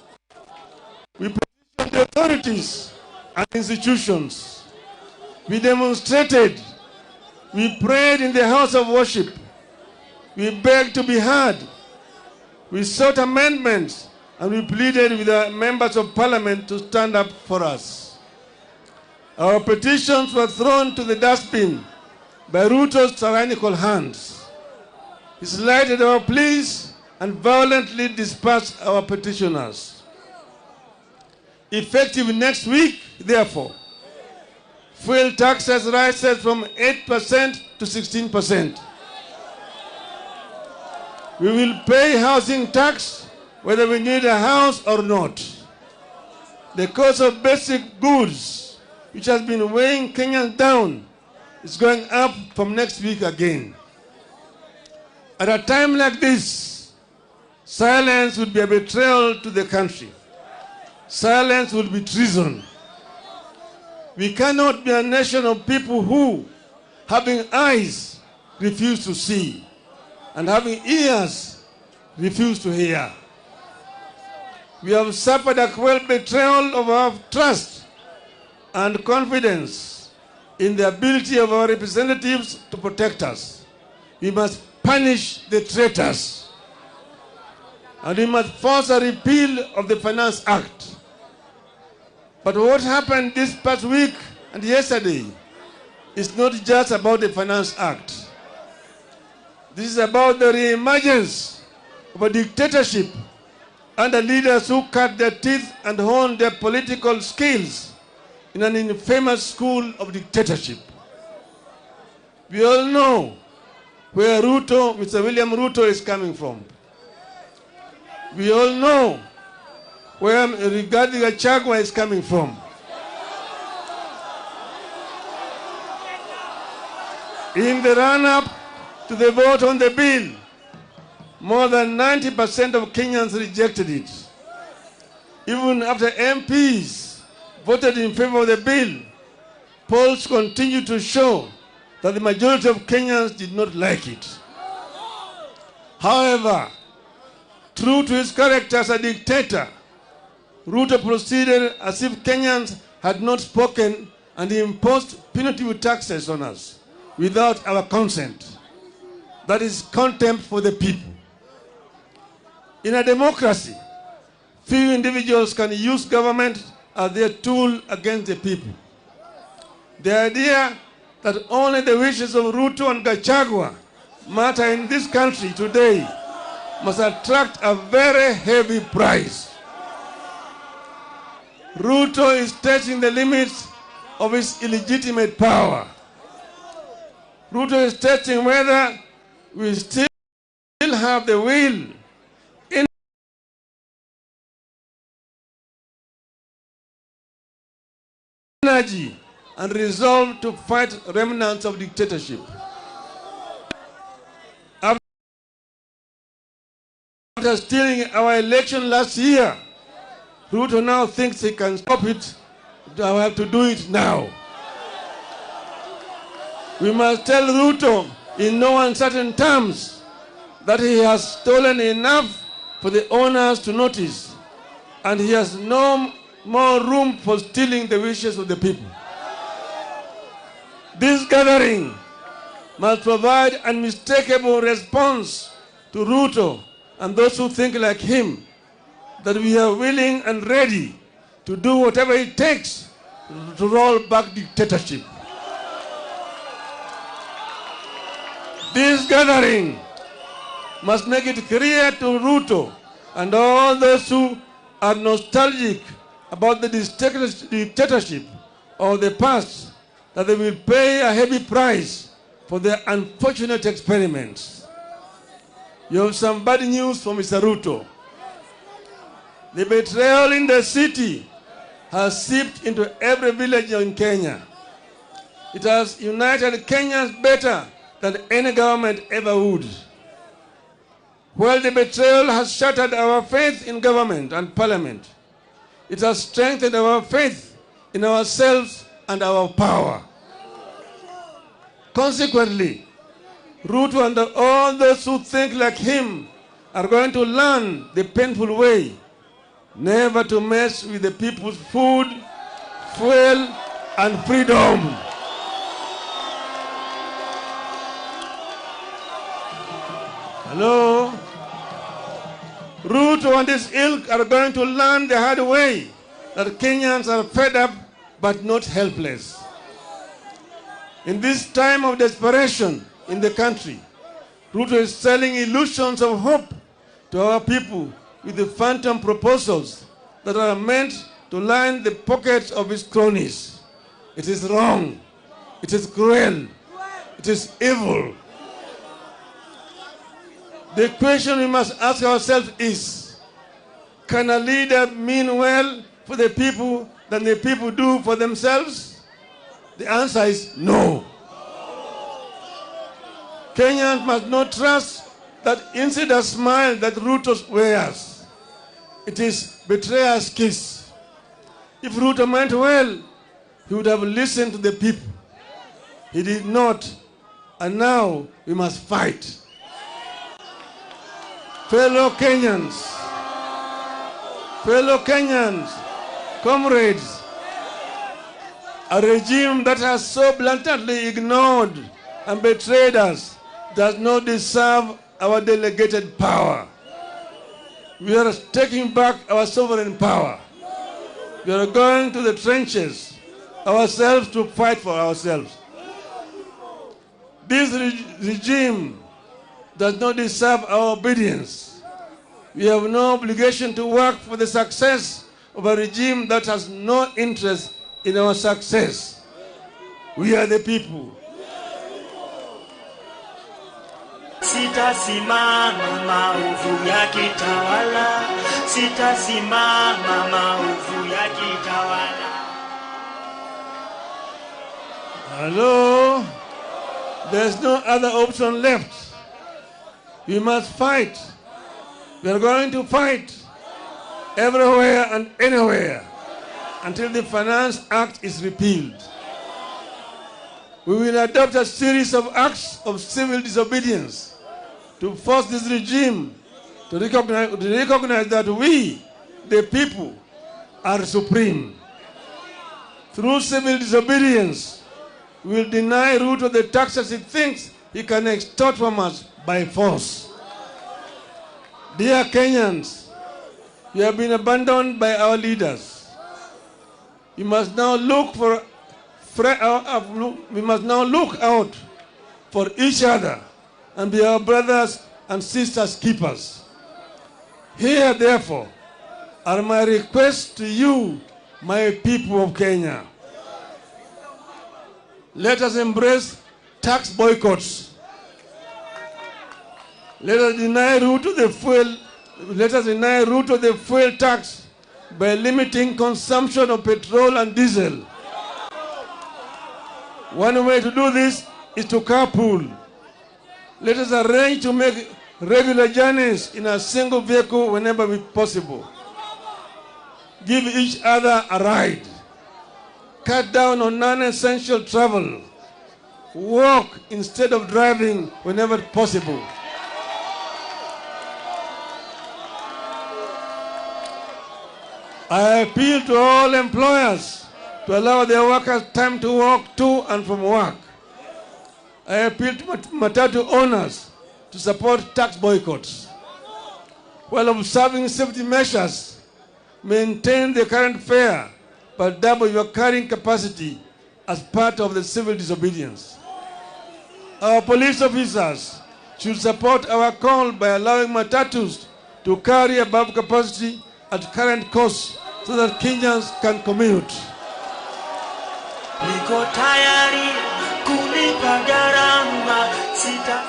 We petitioned the authorities and institutions. We demonstrated. We prayed in the house of worship. We begged to be heard. We sought amendments and we pleaded with the members of parliament to stand up for us. Our petitions were thrown to the dustbin by Ruto's tyrannical hands. He slighted our pleas and violently dispersed our petitioners. Effective next week, therefore, fuel taxes rises from 8% to 16%. We will pay housing tax whether we need a house or not. The cost of basic goods, which has been weighing Kenyans down, is going up from next week again. At a time like this, silence would be a betrayal to the country. Silence would be treason. We cannot be a nation of people who, having eyes, refuse to see, and having ears, refuse to hear. We have suffered a cruel betrayal of our trust and confidence in the ability of our representatives to protect us. We must punish the traitors. And we must force a repeal of the Finance Act. But what happened this past week and yesterday is not just about the Finance Act. This is about the re-emergence of a dictatorship under leaders who cut their teeth and honed their political skills in an infamous school of dictatorship. We all know where Ruto, Mr. William Ruto, is coming from. We all know where Rigathi Gachagua is coming from. In the run-up to the vote on the bill, more than 90% of Kenyans rejected it. Even after MPs voted in favor of the bill, polls continued to show that the majority of Kenyans did not like it. However, true to his character as a dictator, Ruto proceeded as if Kenyans had not spoken and he imposed punitive taxes on us without our consent. That is contempt for the people. In a democracy, few individuals can use government as their tool against the people. The idea that only the wishes of Ruto and Gachagua matter in this country today must attract a very heavy price. Ruto is testing the limits of his illegitimate power. Ruto is testing whether we still have the will, energy, and resolve to fight remnants of dictatorship. After stealing our election last year, Ruto now thinks he can stop it. I have to do it now. We must tell Ruto in no uncertain terms that he has stolen enough for the owners to notice, and he has no more room for stealing the wishes of the people. This gathering must provide an unmistakable response to Ruto and those who think like him, that we are willing and ready to do whatever it takes to roll back dictatorship. This gathering must make it clear to Ruto and all those who are nostalgic about the dictatorship of the past that they will pay a heavy price for their unfortunate experiments. You have some bad news for Mr. Ruto. The betrayal in the city has seeped into every village in Kenya. It has united Kenyans better than any government ever would. While the betrayal has shattered our faith in government and parliament, it has strengthened our faith in ourselves and our power. Consequently, Ruto and all those who think like him are going to learn the painful way never to mess with the people's food, fuel, and freedom. Hello? Ruto and his ilk are going to learn the hard way that Kenyans are fed up but not helpless. In this time of desperation in the country, Ruto is selling illusions of hope to our people with the phantom proposals that are meant to line the pockets of his cronies. It is wrong. It is cruel. It is evil. The question we must ask ourselves is, can a leader mean well for the people than the people do for themselves? The answer is no. Kenyans must not trust that insider smile that Ruto wears. It is betrayer's kiss. If Ruto meant well, he would have listened to the people. He did not, and now we must fight. Fellow Kenyans, comrades, a regime that has so blatantly ignored and betrayed us does not deserve our delegated power. We are taking back our sovereign power. We are going to the trenches ourselves to fight for ourselves. This regime does not deserve our obedience. We have no obligation to work for the success of a regime that has no interest in our success. We are the people. Sitasimama maovu yakitawala, sitasimama maovu yakitawala. Hello? There's no other option left. We must fight. We are going to fight everywhere and anywhere until the Finance Act is repealed. We will adopt a series of acts of civil disobedience to force this regime to recognize that we, the people, are supreme. Through civil disobedience, we will deny Ruto the taxes he thinks he can extort from us by force. Dear Kenyans, we have been abandoned by our leaders. We must now look out for each other and be our brothers and sisters keepers. Here, therefore, are my requests to you, my people of Kenya. Let us embrace tax boycotts. Let us deny Ruto the fuel. Let us deny Ruto the fuel tax by limiting consumption of petrol and diesel. One way to do this is to carpool. Let us arrange to make regular journeys in a single vehicle whenever possible. Give each other a ride. Cut down on non-essential travel. Walk instead of driving whenever possible. I appeal to all employers to allow their workers time to walk to and from work. I appeal to matatu owners to support tax boycotts. While observing safety measures, maintain the current fare, but double your carrying capacity as part of the civil disobedience. Our police officers should support our call by allowing matatus to carry above capacity at current costs so that Kenyans can commute. Niko tayari kulipa gharama sita.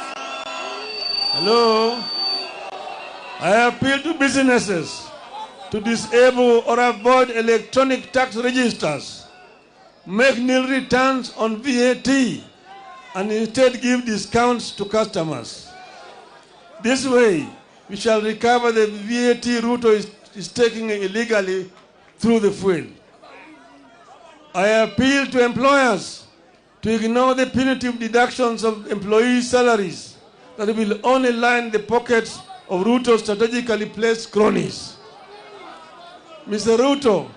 Hello. I appeal to businesses to disable or avoid electronic tax registers, make nil returns on VAT, and instead give discounts to customers. This way, we shall recover the VAT Ruto is taking illegally through the fuel. I appeal to employers to ignore the punitive deductions of employees' salaries that will only line the pockets of Ruto's strategically placed cronies. Mr. Ruto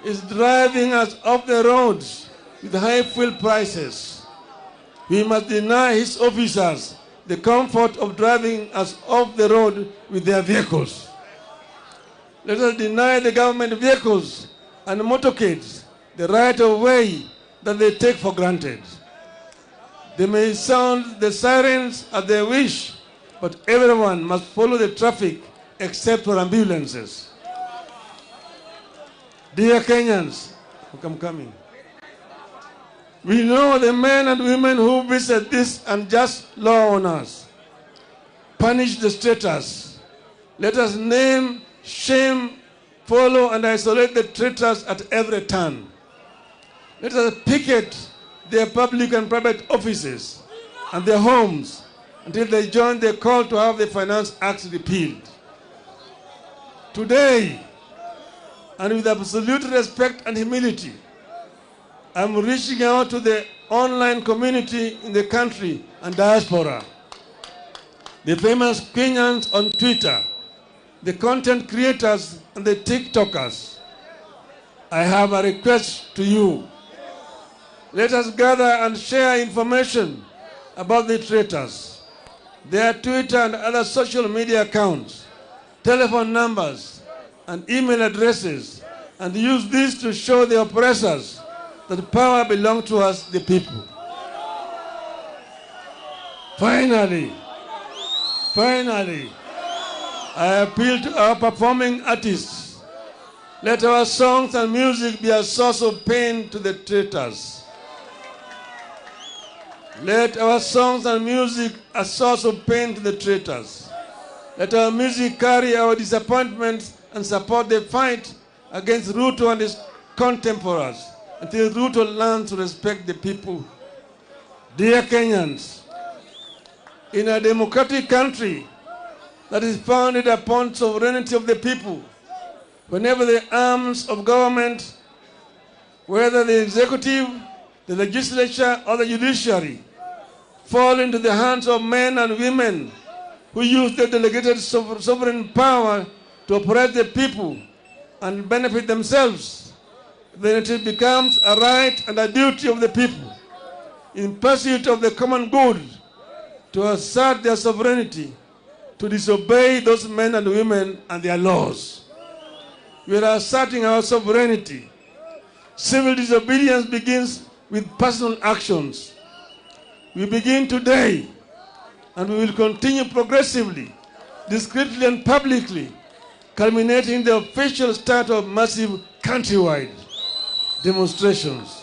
is driving us off the roads with high fuel prices. We must deny his officers the comfort of driving us off the road with their vehicles. Let us deny the government vehicles and motorcades the right of way that they take for granted. They may sound the sirens at their wish, but everyone must follow the traffic except for ambulances. Dear Kenyans, I'm coming. We know the men and women who visit this unjust law on us. Punish the traitors. Let us name, shame, follow, and isolate the traitors at every turn. Let us picket their public and private offices and their homes until they join the call to have the Finance Act repealed. Today, and with absolute respect and humility, I'm reaching out to the online community in the country and diaspora, the famous Kenyans on Twitter, the content creators and the TikTokers. I have a request to you. Let us gather and share information about the traitors, their Twitter and other social media accounts, telephone numbers, and email addresses, and use this to show the oppressors that power belongs to us, the people. Finally, I appeal to our performing artists. Let our songs and music be a source of pain to the traitors. Let our songs and music a source of pain to the traitors. Let our music carry our disappointments and support the fight against Ruto and his contemporaries until Ruto learns to respect the people. Dear Kenyans, in a democratic country that is founded upon sovereignty of the people, whenever the arms of government, whether the executive, the legislature, or the judiciary, fall into the hands of men and women who use their delegated sovereign power to oppress the people and benefit themselves, then it becomes a right and a duty of the people, in pursuit of the common good, to assert their sovereignty, to disobey those men and women and their laws. We are asserting our sovereignty. Civil disobedience begins with personal actions. We begin today, and we will continue progressively, discreetly and publicly, culminating in the official start of massive countrywide demonstrations.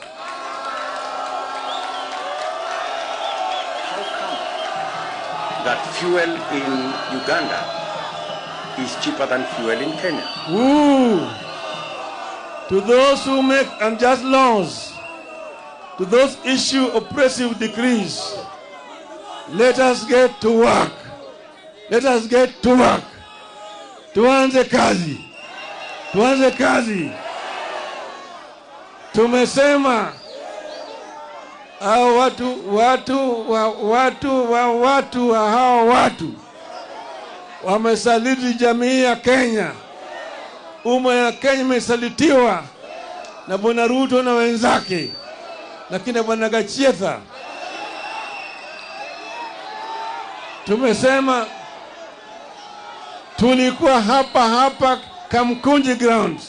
How come that fuel in Uganda is cheaper than fuel in Kenya? Ooh. To those who make unjust laws, to those issue oppressive decrees, let us get to work. Let us get to work. Tuanze kazi. Tuanze kazi. Tumesema hao watu wa hao watu wamesaliti jamii ya Kenya. Umma ya Kenya imesalitiwa na Bwana Ruto na wenzake, lakini Bwana Gachietha. Tumesema tulikuwa hapa Kamkunji Grounds,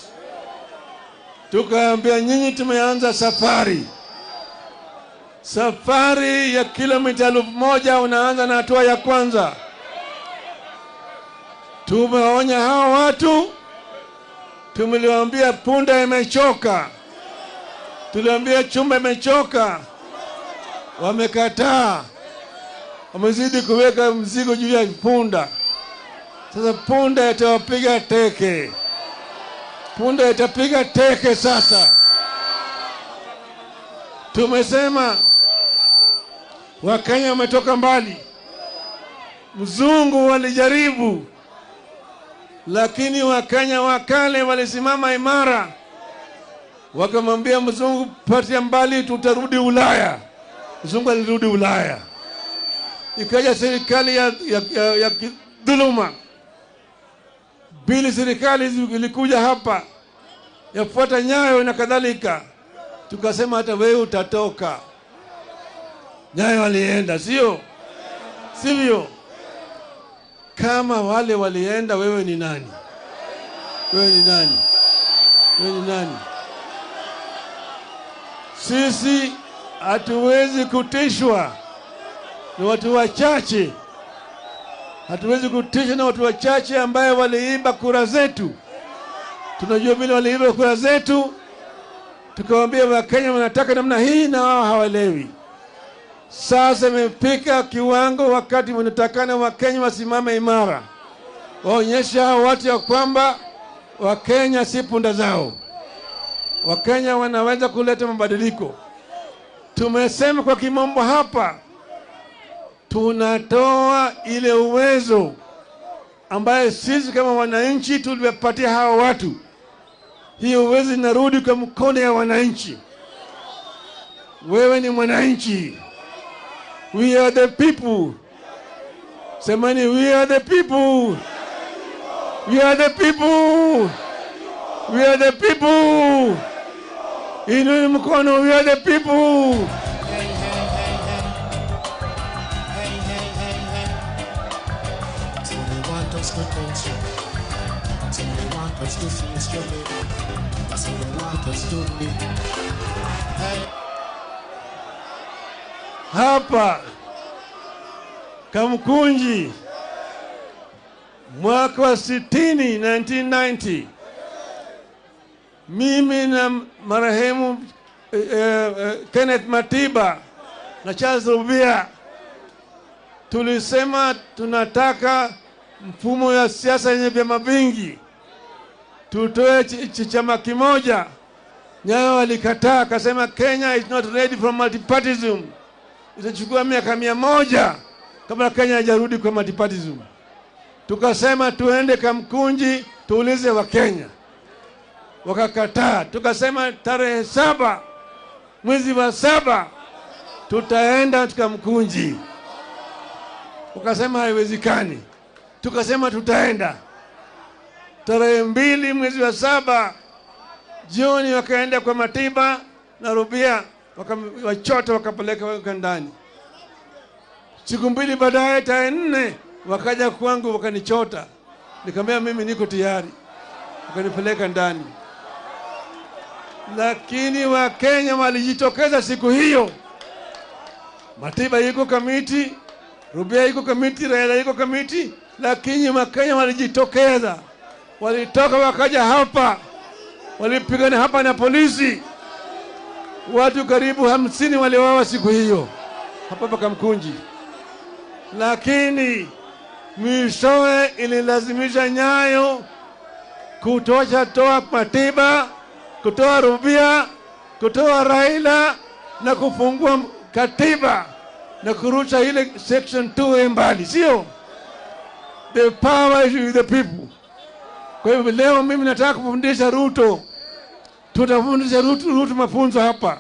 tukaambia nyinyi tumeanza safari. Safari ya kilomita 1000 unaanza na hatua ya kwanza. Tumeonya hao watu, tumeliwaambia punda imechoka, tuliambia chumba imechoka, wamekataa. Wamezidi kuweka mzigo juu ya punda. Sasa punda itawapiga teke. Punda itapiga teke sasa. Tumesema Wakenya wametoka mbali. Mzungu walijaribu, lakini Wakenya wakale walisimama imara. Wakamwambia mzungu, patia mbali, tutarudi Ulaya. Mzungu alirudi Ulaya. Ikaja serikali ya dhuluma. Bili serikali ilikuja hapa yafuata Nyayo na kadhalika. Tukasema hata wewe utatoka. Nyayo walienda, sio? Sivyo? Kama wale walienda, wewe ni nani? Wewe ni nani? Wewe ni nani? Sisi hatuwezi kutishwa. Ni watu wachache. Hatuwezi kutishwa na watu wachache ambaye waliiba kura zetu. Tunajua vile waliiba kura zetu, tukawaambia Wakenya wanataka namna hii na wao hawaelewi. Sasa imefika kiwango wakati wanatakana Wakenya wasimame imara, waonyeshe hao watu ya kwamba Wakenya si punda zao. Wakenya wanaweza kuleta mabadiliko. Tumesema kwa kimombo hapa, tunatoa ile uwezo ambaye sisi kama wananchi tuliwapatia hawa watu. Hiyo uwezo inarudi kwa mkono ya wananchi. Wewe ni mwananchi. We are the people. Semani, we are the people. We are the people. We are the people. Inueni mkono, we are the people. So they want us to tension. So they want us to feel struggle. That's how they want us to be. Hey. Hapa Kamkunji mwaka wa 60, 1990, mimi na marehemu Kenneth Matiba na Charles Rubia tulisema tunataka mfumo ya siasa yenye vyama vingi, tutoe chama kimoja. Nyayo alikataa, akasema Kenya is not ready for multipartyism. Itachukua miaka 100 kabla Kenya haijarudi kwa multipartyism. Tukasema tuende Kamkunji tuulize wa Kenya, wakakataa. Tukasema tarehe 7 mwezi wa 7 tutaenda Kamkunji, wakasema haiwezekani. Tukasema tutaenda tarehe 2 mwezi wa 7 jioni, wakaenda kwa Matiba na Rubia, wakawachota wakapeleka ndani. Siku 2 baadaye, tarehe 4, wakaja kwangu wakanichota. Nikamwambia mimi niko tayari, wakanipeleka ndani. Lakini Wakenya walijitokeza siku hiyo. Matiba yuko Kamiti, Rubia yuko Kamiti, Raila yuko Kamiti, lakini Wakenya walijitokeza. Walitoka wakaja hapa, walipigana hapa na polisi. Watu karibu 50 waliuawa siku hiyo hapa Kamkunji. Lakini mwishowe ililazimisha Nyayo kutosha toa Matiba, kutoa Rubia, kutoa Raila na kufungua katiba na kurusha ile section 2 mbali, sio? The power is with the people. Kwa hivyo leo mimi nataka kufundisha Ruto. Tutafundisha Ruto mafunzo hapa.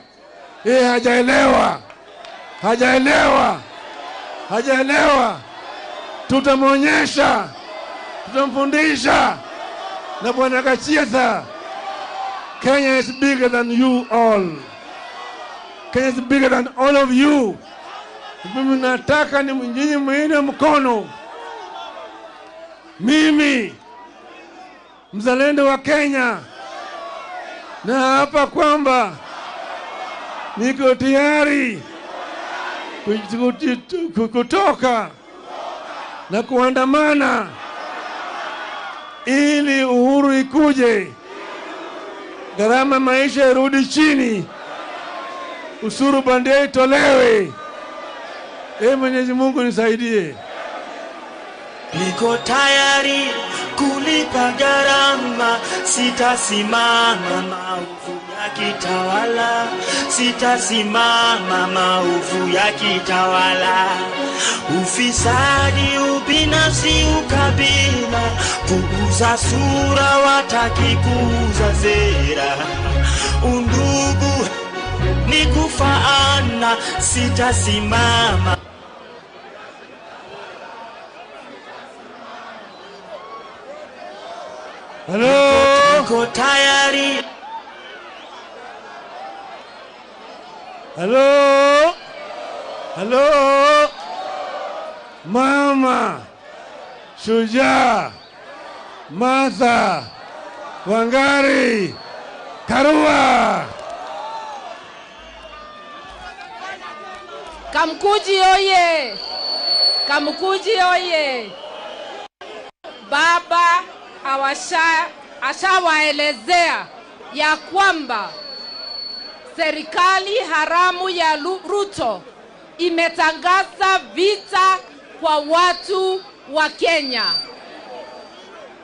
Yeye hajaelewa. Hajaelewa. Hajaelewa. Tutamwonyesha. Tutamfundisha. Na Bwana Gachagua, Kenya is bigger than you all. Kenya is bigger than all of you. Mimi nataka ni nyinyi muinue mkono. Mimi mzalendo wa Kenya, na hapa kwamba niko tayari kutoka na kuandamana ili uhuru ikuje, gharama maisha irudi chini, ushuru bandia itolewe. Mwenyezi Mungu nisaidie. Niko tayari kulipa gharama, sitasimama maovu yakitawala, sitasimama maovu yakitawala. Ufisadi, ubinafsi, ukabila, kuuza sura, wataki kuuza sera. Undugu ni kufaana, sitasimama. Hello. Niko tayari. Hello. Hello. Mama Shujaa Martha Wangari Karua. Kamkunji oye! Kamkunji oye! Baba ashawaelezea ya kwamba serikali haramu ya Ruto imetangaza vita kwa watu wa Kenya.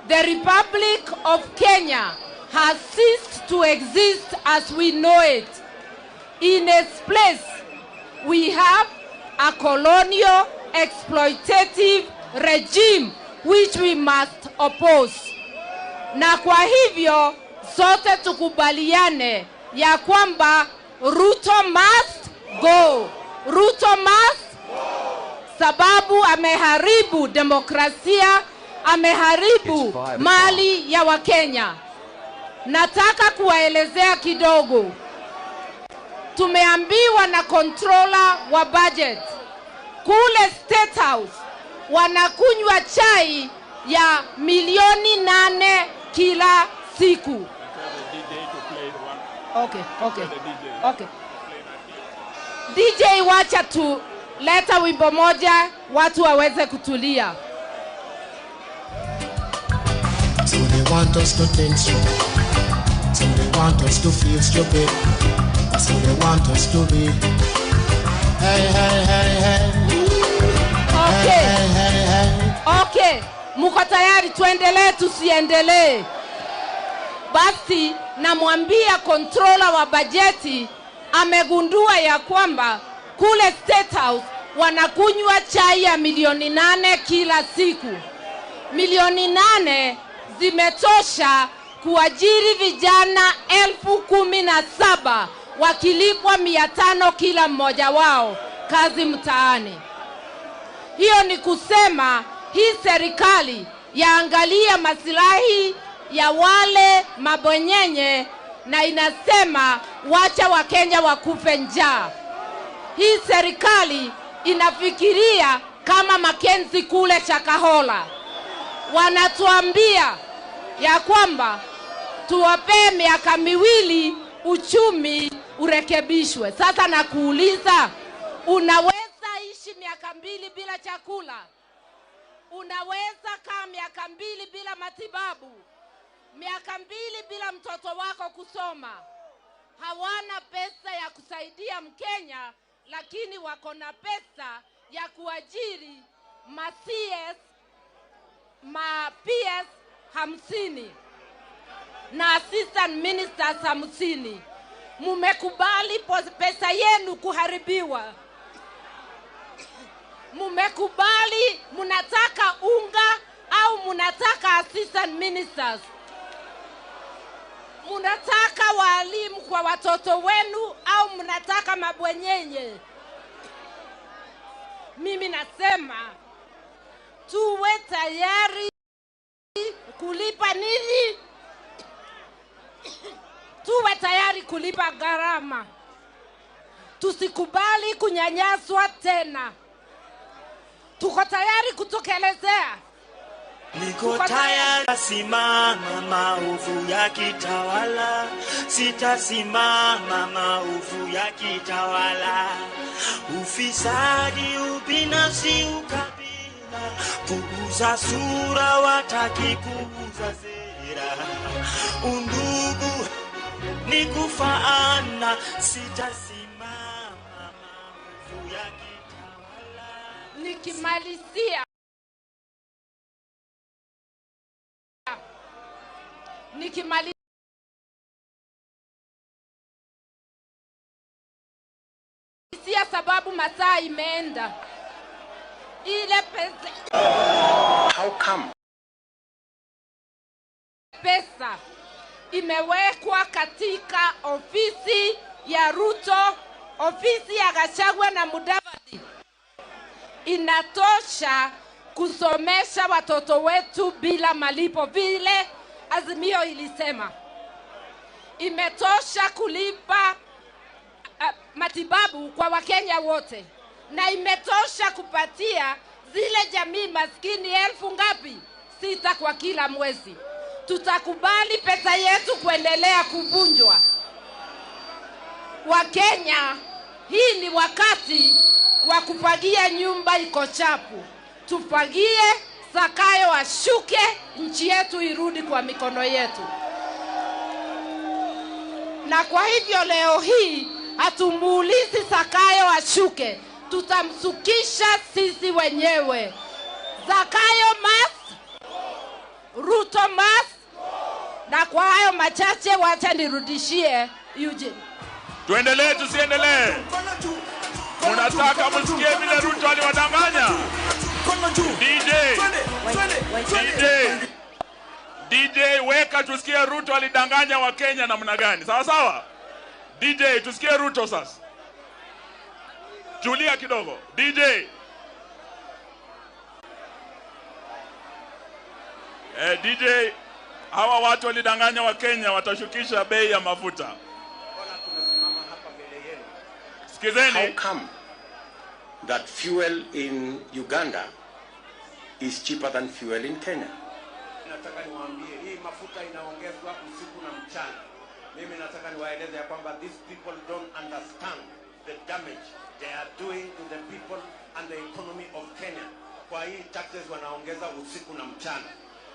The Republic of Kenya has ceased to exist as we know it. In its place, we have a colonial exploitative regime which we must oppose. Na kwa hivyo sote tukubaliane ya kwamba Ruto must go. Ruto must go. Sababu ameharibu demokrasia, ameharibu mali ya Wakenya. Nataka kuwaelezea kidogo. Tumeambiwa na controller wa budget kule State House wanakunywa chai ya 8 milioni kila siku. Okay. DJ, wacha tu leta wimbo moja watu waweze kutulia. So they want us to think stupid. So they want us to feel stupid. That's how they want us to be. Hey, hey, hey, hey. Okay. Hey, hey, hey. Okay, muko tayari tuendelee tusiendelee? Basi namwambia controller wa bajeti amegundua ya kwamba kule State House wanakunywa chai ya 8 milioni kila siku. 8 milioni zimetosha kuajiri vijana 17,000 wakilipwa 500 kila mmoja wao kazi mtaani. Hiyo ni kusema hii serikali yaangalia masilahi ya wale mabwenyenye na inasema wacha Wakenya wakufe njaa. Hii serikali inafikiria kama Makenzi kule Shakahola. Wanatuambia ya kwamba tuwapee miaka 2 uchumi urekebishwe. Sasa nakuuliza, unaweza ishi miaka 2 bila chakula? Unaweza kaa miaka 2 bila matibabu? Miaka 2 bila mtoto wako kusoma? Hawana pesa ya kusaidia Mkenya, lakini wako na pesa ya kuajiri ma CS, ma PS 50 na assistant ministers 50. Mumekubali pesa yenu kuharibiwa. Mumekubali, munataka unga au munataka assistant ministers? Munataka walimu kwa watoto wenu au mnataka mabwenyenye? Mimi nasema tuwe tayari kulipa nini? Tuwe tayari kulipa gharama. Tusikubali kunyanyaswa tena. Tuko tayari kutokelezea. Niko tayari simama maovu ya kitawala, sitasimama maovu ya kitawala. Ufisadi, ubinafsi, ukabila, kuuza sura, wataki kuuza sera. Undugu ni kufaana, sitasimama maovu ya kitawala. Nikimalizia sababu masaa imeenda. Ile pesa How come? Pesa imewekwa katika ofisi ya Ruto, ofisi ya Gachagua na Mudavadi, inatosha kusomesha watoto wetu bila malipo vile Azimio ilisema. Imetosha kulipa matibabu kwa Wakenya wote, na imetosha kupatia zile jamii maskini elfu ngapi? 6 kwa kila mwezi. Tutakubali pesa yetu kuendelea kuvunjwa? Wakenya Hii ni wakati wa kufagia nyumba iko chapu. Tufagie, Zakayo ashuke, nchi yetu irudi kwa mikono yetu. Na kwa hivyo leo hii hatumuulizi Zakayo ashuke, tutamsukisha sisi wenyewe. Zakayo must, Ruto must. Na kwa hayo machache wacha nirudishie Eugene. Tuendelee tusiendelee? Unataka msikie vile Ruto aliwadanganya? DJ, DJ, DJ, weka tusikie Ruto alidanganya wa Kenya namna gani. Sawa sawa? DJ, tusikie Ruto sasa. Tulia kidogo. DJ. DJ, hawa watu walidanganya wa Kenya watashukisha bei ya mafuta. Sikizeni. How come that fuel in Uganda is cheaper than fuel in Kenya? Nataka niwaambie hii mafuta inaongezwa usiku na mchana. Mimi nataka niwaeleze ya kwamba these people don't understand the damage they are doing to the people and the economy of Kenya. Kwa hii taxes wanaongeza usiku na mchana.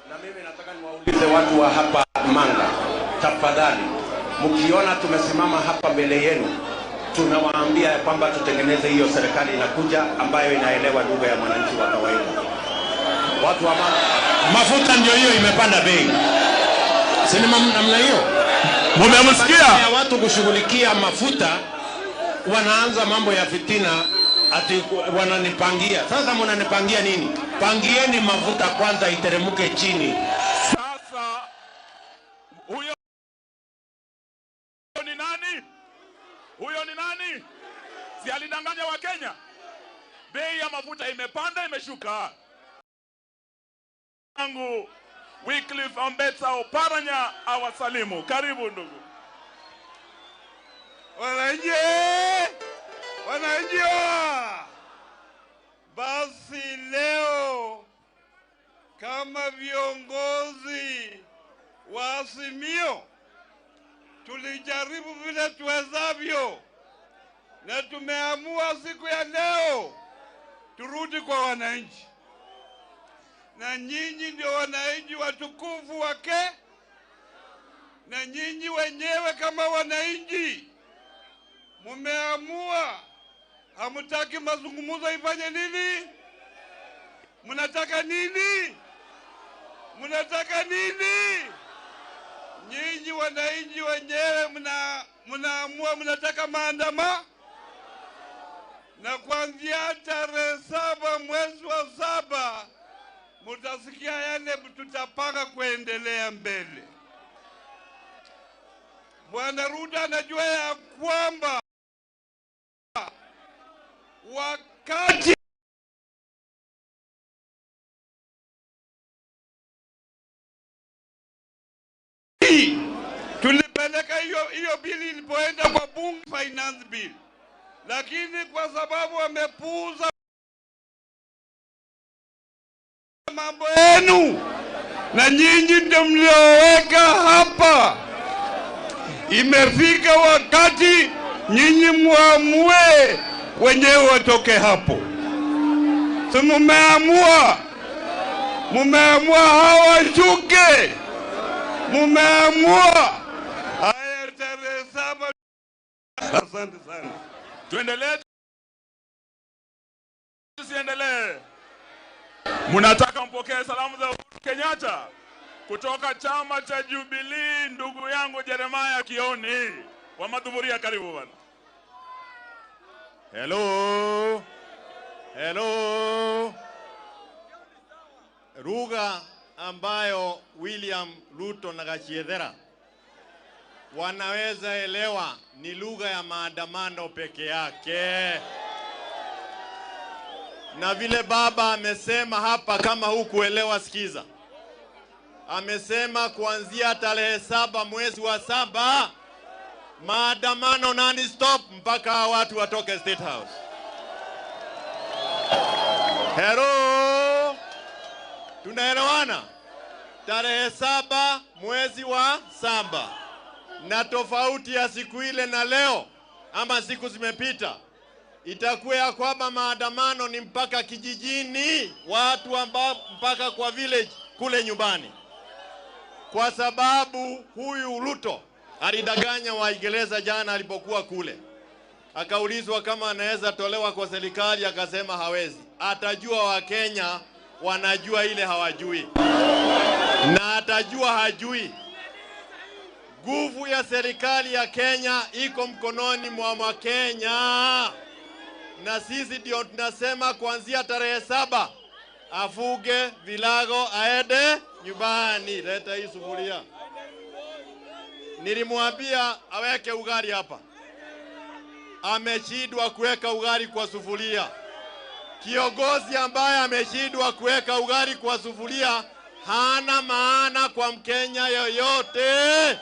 Na mimi nataka niwaulize watu wa hapa Manga, tafadhali, mkiona tumesimama hapa mbele yenu, tunawaambia ya kwamba tutengeneze hiyo serikali inakuja ambayo inaelewa lugha ya mwananchi wa kawaida. Watu wa Manga, mafuta ndio hiyo imepanda bei. Si ni namna hiyo? Mumemsikia? Ya watu kushughulikia mafuta wanaanza mambo ya fitina ati wananipangia. Sasa mnanipangia nini? Pangieni mafuta kwanza iteremke chini. Sasa huyo ni nani? Huyo ni nani? Si alidanganya wa Kenya? Bei ya mafuta imepanda, imeshuka. Yangu Wycliffe Ambetsa Oparanya awasalimu. Karibu ndugu. Wananchi, wananchi, basi leo kama viongozi wa Azimio tulijaribu vile tuwezavyo na tumeamua siku ya leo turudi kwa wananchi. Na nyinyi ndio wananchi watukufu wake, na nyinyi wenyewe kama wananchi mumeamua hamutaki mazungumzo ifanye nini? Mnataka nini? Mnataka nini? Nyinyi wananchi wenyewe mnaamua mnataka maandamano. Na kuanzia tarehe 7 mwezi wa 7 mutasikia yale tutapanga kuendelea mbele. Bwana Ruto anajua ya kwamba wakati tulipeleka hiyo bili ilipoenda kwa bunge, finance bill, lakini kwa sababu wamepuuza mambo yenu na nyinyi ndio mlioweka hapa, imefika wakati nyinyi muamue wenyewe watoke hapo. So mumeamua, mumeamua hawashuke, mumeamua. Haya, tarehe 7. Asante sana. Tuendelee tusiendelee? Mnataka mpokee salamu za Uhuru Kenyatta kutoka chama cha Jubilee, ndugu yangu Jeremiah Kioni wa Madhuburia, karibu bwana. Hello. Hello. Lugha ambayo William Ruto na Gachiedhera wanaweza elewa ni lugha ya maandamano peke yake. Na vile baba amesema hapa, kama hukuelewa sikiza. Amesema kuanzia tarehe 7 mwezi wa 7 maandamano non-stop mpaka watu watoke State House. Hello. Tunaelewana? Tarehe 7 mwezi wa 7. Na tofauti ya siku ile na leo, ama siku zimepita, itakuwa ya kwamba maandamano ni mpaka kijijini, watu ambao mpaka kwa village kule nyumbani, kwa sababu huyu Ruto alidanganya Waingereza jana alipokuwa kule. Akaulizwa kama anaweza tolewa kwa serikali, akasema hawezi. Atajua Wakenya wanajua ile hawajui, na atajua hajui. Nguvu ya serikali ya Kenya iko mkononi mwa Wakenya, na sisi ndio tunasema kuanzia tarehe 7 afuge vilago aende nyumbani. Leta hii sufuria. Nilimwambia aweke ugali hapa, ameshindwa kuweka ugali kwa sufuria. Kiongozi ambaye ameshindwa kuweka ugali kwa sufuria hana maana kwa Mkenya yoyote.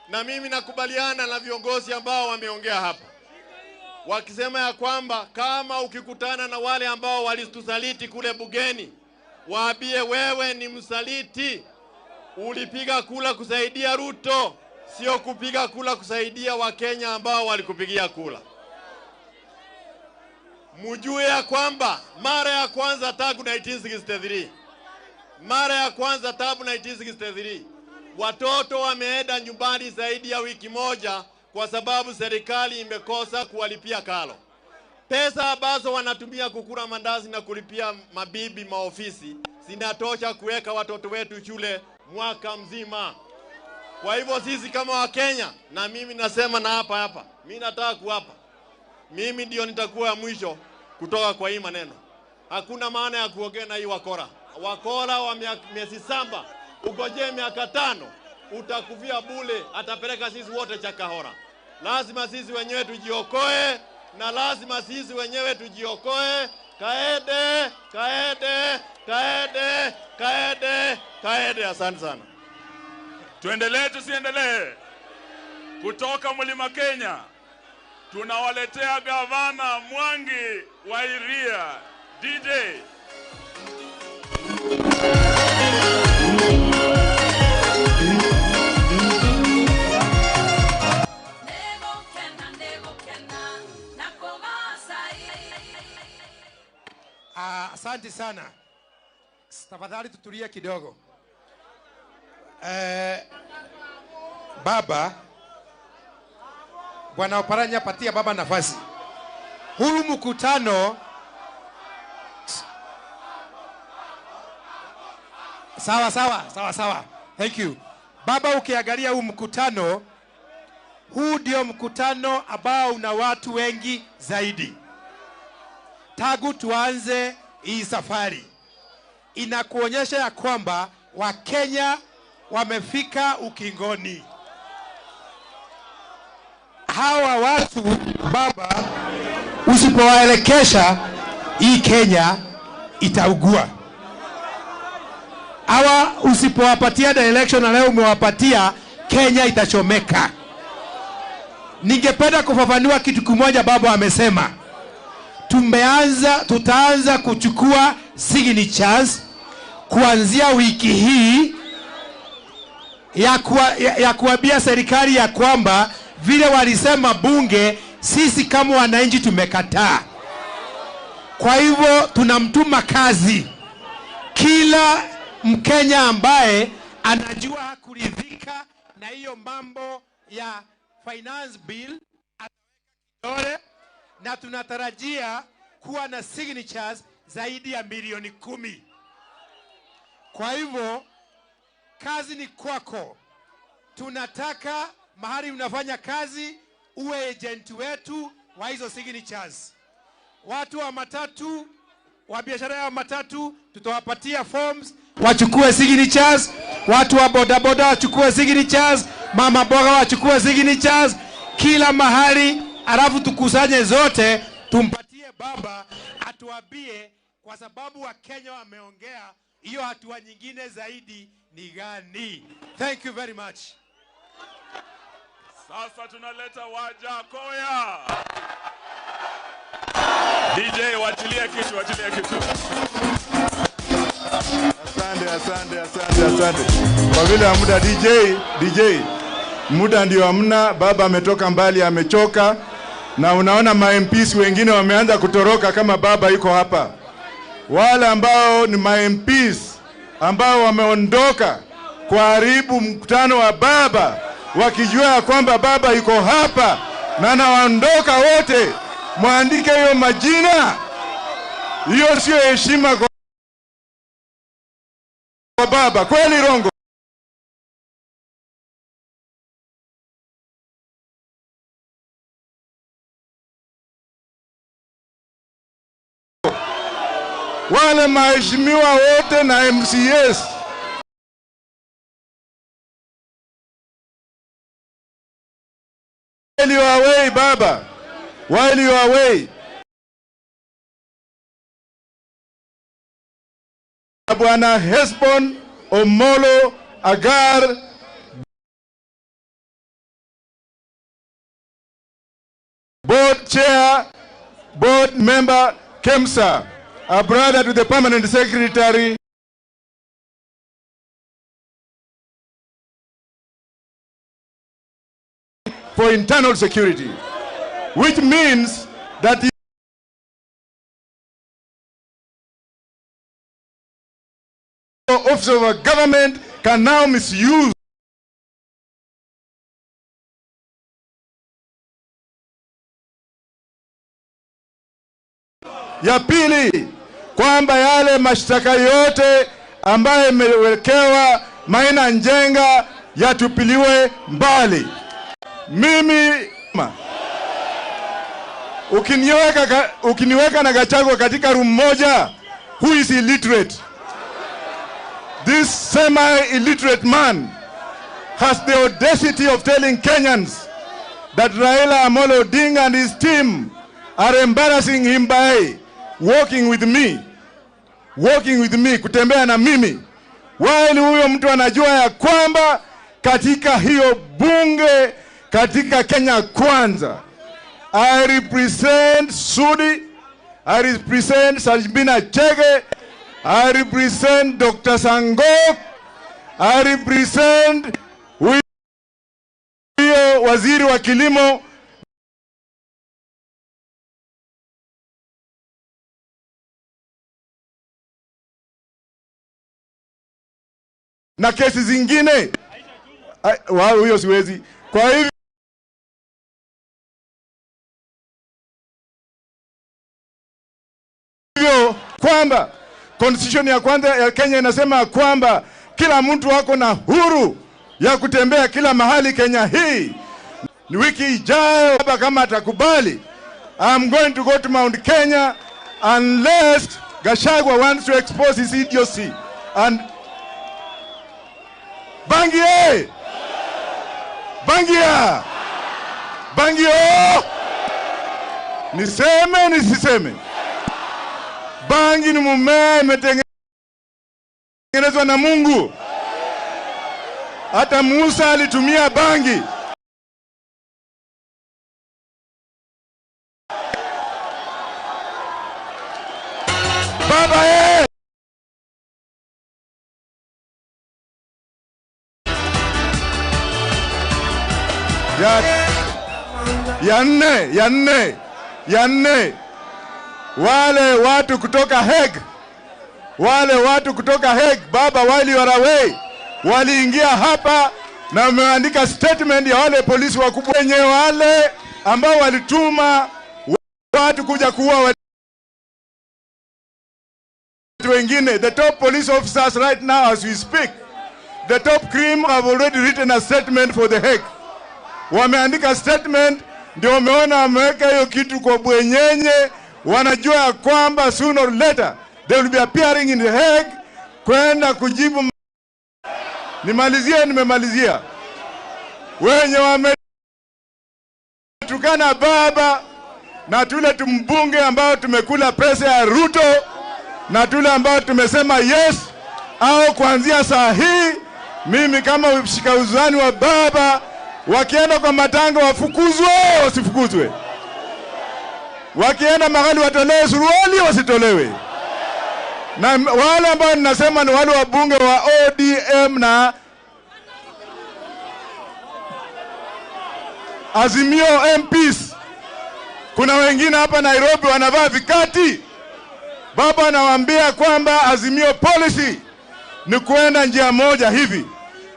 Na mimi nakubaliana na viongozi ambao wameongea hapa wakisema ya kwamba kama ukikutana na wale ambao walitusaliti kule bugeni, waambie wewe ni msaliti, ulipiga kula kusaidia Ruto, sio kupiga kula kusaidia Wakenya ambao walikupigia kula. Mjue ya kwamba mara ya kwanza tangu 1963, mara ya kwanza tangu 1963 watoto wameenda nyumbani zaidi ya wiki moja kwa sababu serikali imekosa kuwalipia karo. Pesa ambazo wanatumia kukula mandazi na kulipia mabibi maofisi zinatosha kuweka watoto wetu shule mwaka mzima. Kwa hivyo sisi kama Wakenya, na mimi nasema na hapa hapa, mimi nataka kuapa, mimi ndio nitakuwa ya mwisho kutoka kwa hii maneno. Hakuna maana ya kuongea na hii wakora. Wakora wa miezi 7, ugojee miaka 5, utakufia bule, atapeleka sisi wote Chakahora. Lazima sisi wenyewe tujiokoe, na lazima sisi wenyewe tujiokoe. Kaede, kaede, kaede, kaede, kaede. Asante sana. Tuendelee tusiendelee? Kutoka Mlima Kenya tunawaletea Gavana Mwangi wa Iria, DJ. Asante sana. Tafadhali tutulie kidogo. Baba Bwana Oparanya, patia baba nafasi. Huu mkutano sawa sawa sawa sawa. Thank you. Baba, ukiangalia huu mkutano, huu ndio mkutano ambao una watu wengi zaidi tangu tuanze hii safari. Inakuonyesha ya kwamba Wakenya wamefika ukingoni. Hawa watu baba, usipowaelekesha hii Kenya itaugua. Hawa usipowapatia direction na leo umewapatia, Kenya itachomeka. Ningependa kufafanua kitu kimoja baba amesema. Tutaanza kuchukua signatures kuanzia wiki hii ya kuambia serikali ya kwamba vile walisema bunge, sisi kama wananchi tumekataa. Kwa hivyo tunamtuma kazi kila Mkenya ambaye anajua hakuridhika na hiyo mambo ya finance bill ataweka kidole, na tunatarajia kuwa na signatures zaidi ya milioni 10. Kwa hivyo kazi ni kwako. Tunataka mahali unafanya kazi uwe agent wetu wa hizo signatures. Watu wa matatu, wa biashara ya matatu, tutawapatia forms wachukue signatures. Watu wa bodaboda wachukue signatures, mama boga wachukue signatures, kila mahali. Alafu tukusanye zote tumpatie baba atuambie, kwa sababu wa Kenya wameongea, hiyo hatua nyingine zaidi ni gani? Thank you very much. Sasa tunaleta Wajakoya. DJ, wachilie kitu, wachilie kitu. Asante, asante, asante, asante. Kwa vile ya muda, DJ, Muda ndio hamna, baba ametoka mbali, amechoka. Na unaona ma MPs wengine wameanza kutoroka kama baba yuko hapa. Wale ambao ni ma MPs ambao wameondoka kuharibu mkutano wa baba, wakijua kwamba baba yuko hapa na anaondoka wote, muandike hiyo majina. Hiyo sio heshima kwa baba, kweli Rongo? Wale maheshimiwa wote na MCS while you are away, baba, while you are away, Bwana Hesbon Omolo Agar, board chair, board member KEMSA, a brother to the permanent secretary for internal security, which means that the office of government can now misuse Ya pili, kwamba yale mashtaka yote ambayo imewekewa Maina Njenga yatupiliwe mbali. Mimi ukiniweka na Gachagua katika room moja, who is illiterate? This semi-illiterate man has the audacity of telling Kenyans that Raila Amolo Odinga and his team are embarrassing him by walking with me, kutembea na mimi. While huyo mtu anajua ya kwamba katika hiyo bunge, katika Kenya Kwanza, I represent Sudi, I represent Sajbina Chege, I represent Dr. Sango, I represent huyo waziri wa kilimo na kesi zingine. Huyo siwezi. Kwa hivyo kwamba constitution ya kwanza ya Kenya inasema kwamba kila mtu ako na huru ya kutembea kila mahali Kenya hii. Ni wiki ijayo baba kama atakubali, I'm going to go to Mount Kenya unless Gachagua wants to expose his idiocy. And Bangi! Bangia! Bangi! Niseme nisiseme? Bangi ni mmea imetengenezwa na Mungu. Hata Musa alitumia bangi. Baba eh! Ya nne, wale watu kutoka Hague, baba, while you are away, waliingia hapa na wameandika statement ya wale polisi wakubwa wenye wale ambao walituma watu kuja kuua watu wengine. The top police officers right now as we speak, the top cream have already written a statement for the Hague. Wameandika statement, ndio wameona wameweka hiyo kitu kwa bwenyenye. Wanajua kwamba sooner or later they will be appearing in the Hague kwenda kujibu. Nimalizie, nimemalizia. Wenye wametukana baba na tule tumbunge ambao tumekula pesa ya Ruto na tule ambao tumesema yes, au kuanzia saa hii mimi kama mshika uzani wa baba, wakienda kwa matanga wafukuzwe, wasifukuzwe? Wakienda mahali watolewe suruali, wasitolewe? Na wale ambao ninasema ni wale wabunge wa ODM na Azimio MPs, kuna wengine hapa Nairobi wanavaa vikati. Baba anawaambia kwamba Azimio policy ni kuenda njia moja hivi.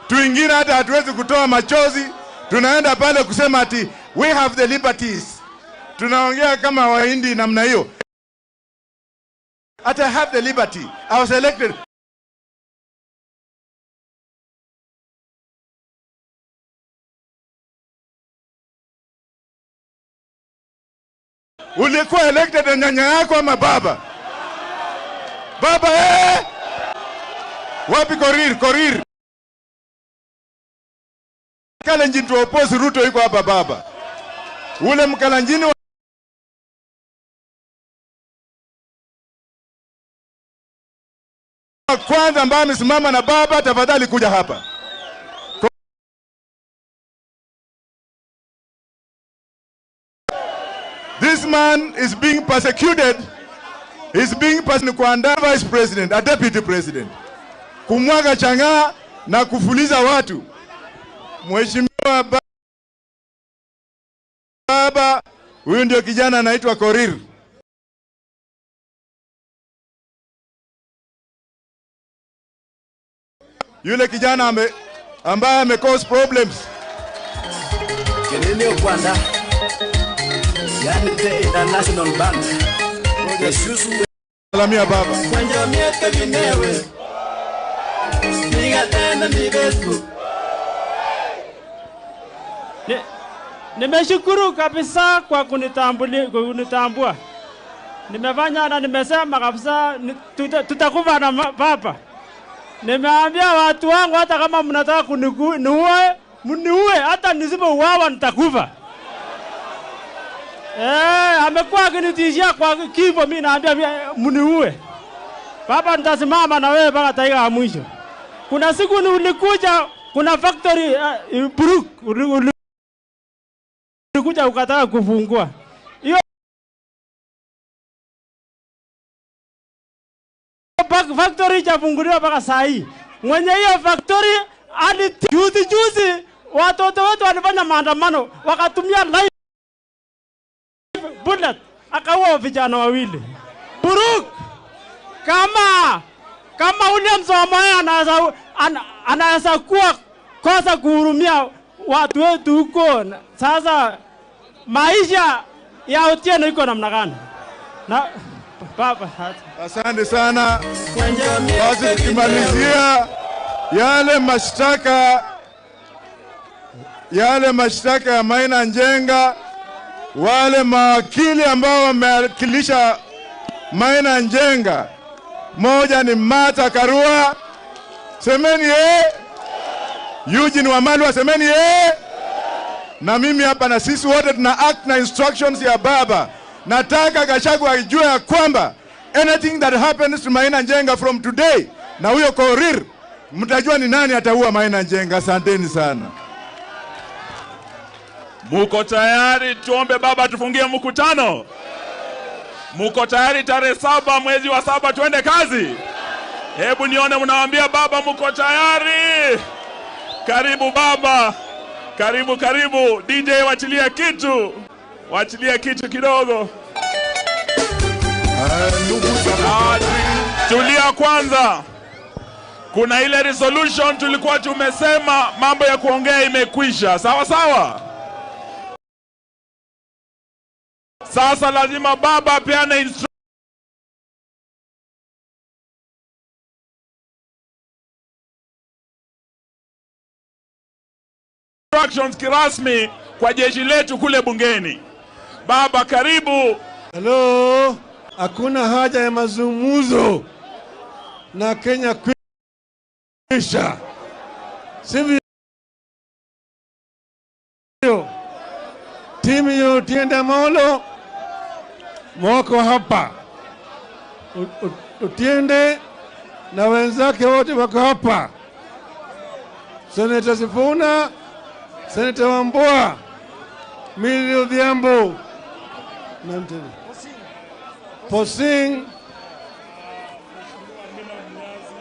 Tuingine hata hatuwezi kutoa machozi, tunaenda pale kusema ati we have the liberties. Tunaongea kama Wahindi namna hiyo. Ati I have the liberty, I was elected. Ulikuwa elected na nyanya yako ama baba? Baba eh! Wapi Korir? Korir. Kalenjin to oppose Ruto yuko hapa baba. Ule Mkalenjini wa kwanza ambaye amesimama na baba, tafadhali kuja hapa. This man is being persecuted. He's being persecuted kuandaa vice president, a deputy president. Kumwaga changaa na kufuliza watu. Mheshimiwa baba, huyu ndio kijana anaitwa Korir. Yule kijana ambaye ame cause problems. Kelele Kwanda. Yani the international band. Salamia baba. Kwanza miaka vinewe. Niga tena ni besu. Nimeshukuru kabisa kwa kunitambua. Nimefanya na nimesema kabisa tutakufa na baba. Nimeambia watu wangu hata kama mnataka kuniue, mniue, hata nisipouawa nitakufa. Amekuwa akinitishia kwa kifo, mimi naambia mniue. Baba, nitasimama na wewe mpaka dakika ya mwisho. Kuna siku nilikuja, kuna factory Brook ulikuja ukataka kufungua. Hiyo factory ijafunguliwa mpaka saa hii. Mwenye hiyo factory hadi juzi juzi watoto wetu walifanya maandamano, wakatumia live bullet akaua vijana wawili. Buruk kama William Samoei anaweza kuwa kosa kuhurumia watu wetu huko. Sasa maisha ya Otieno iko namna gani? Na baba, asante sana. Basi tukimalizia yale mashtaka ya Maina Njenga, wale mawakili ambao wamewakilisha Maina Njenga, moja ni Martha Karua, semeni Eugene Wamalwa, semeni na mimi hapa, na sisi wote tuna act na instructions ya baba. Nataka Gachagua ajue ya kwamba anything that happens to Maina Njenga from today, na huyo Korir, mtajua ni nani ataua Maina Njenga. Asanteni sana. Muko tayari tuombe baba tufungie mkutano? Muko tayari tarehe 7 mwezi wa 7 tuende kazi? Hebu nione mnawaambia baba muko tayari. Karibu baba. Karibu karibu. DJ wachilia kitu. Wachilia kitu kidogo. Tulia kwanza. Kuna ile resolution tulikuwa tumesema mambo ya kuongea imekwisha. Sawa sawa? Sasa lazima baba apeane instructions kirasmi kwa jeshi letu kule bungeni. Baba karibu. Hello, hakuna haja ya mazungumzo na Kenya kwisha. Sivyo? Timu ya Otiende Amollo mwako hapa. Otiende na wenzake wote wako hapa. Senator Sifuna, Senator Wambua, Millie Odhiambo, Posing,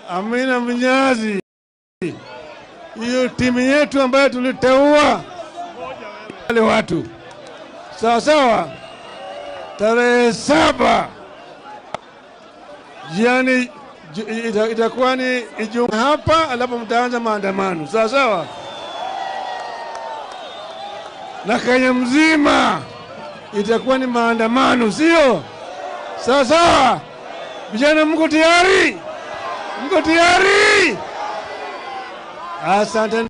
Amina Mnyazi. Hiyo timu yetu ambayo tuliteua wale watu. Sawa sawa, tarehe 7 jiani itakuwa ni Ijumaa hapa, alafu mtaanza maandamano. Sawa sawa, na Kenya mzima itakuwa ni maandamano, sio? Sawa sawa, vijana, mko tayari? Mko tayari? Asante.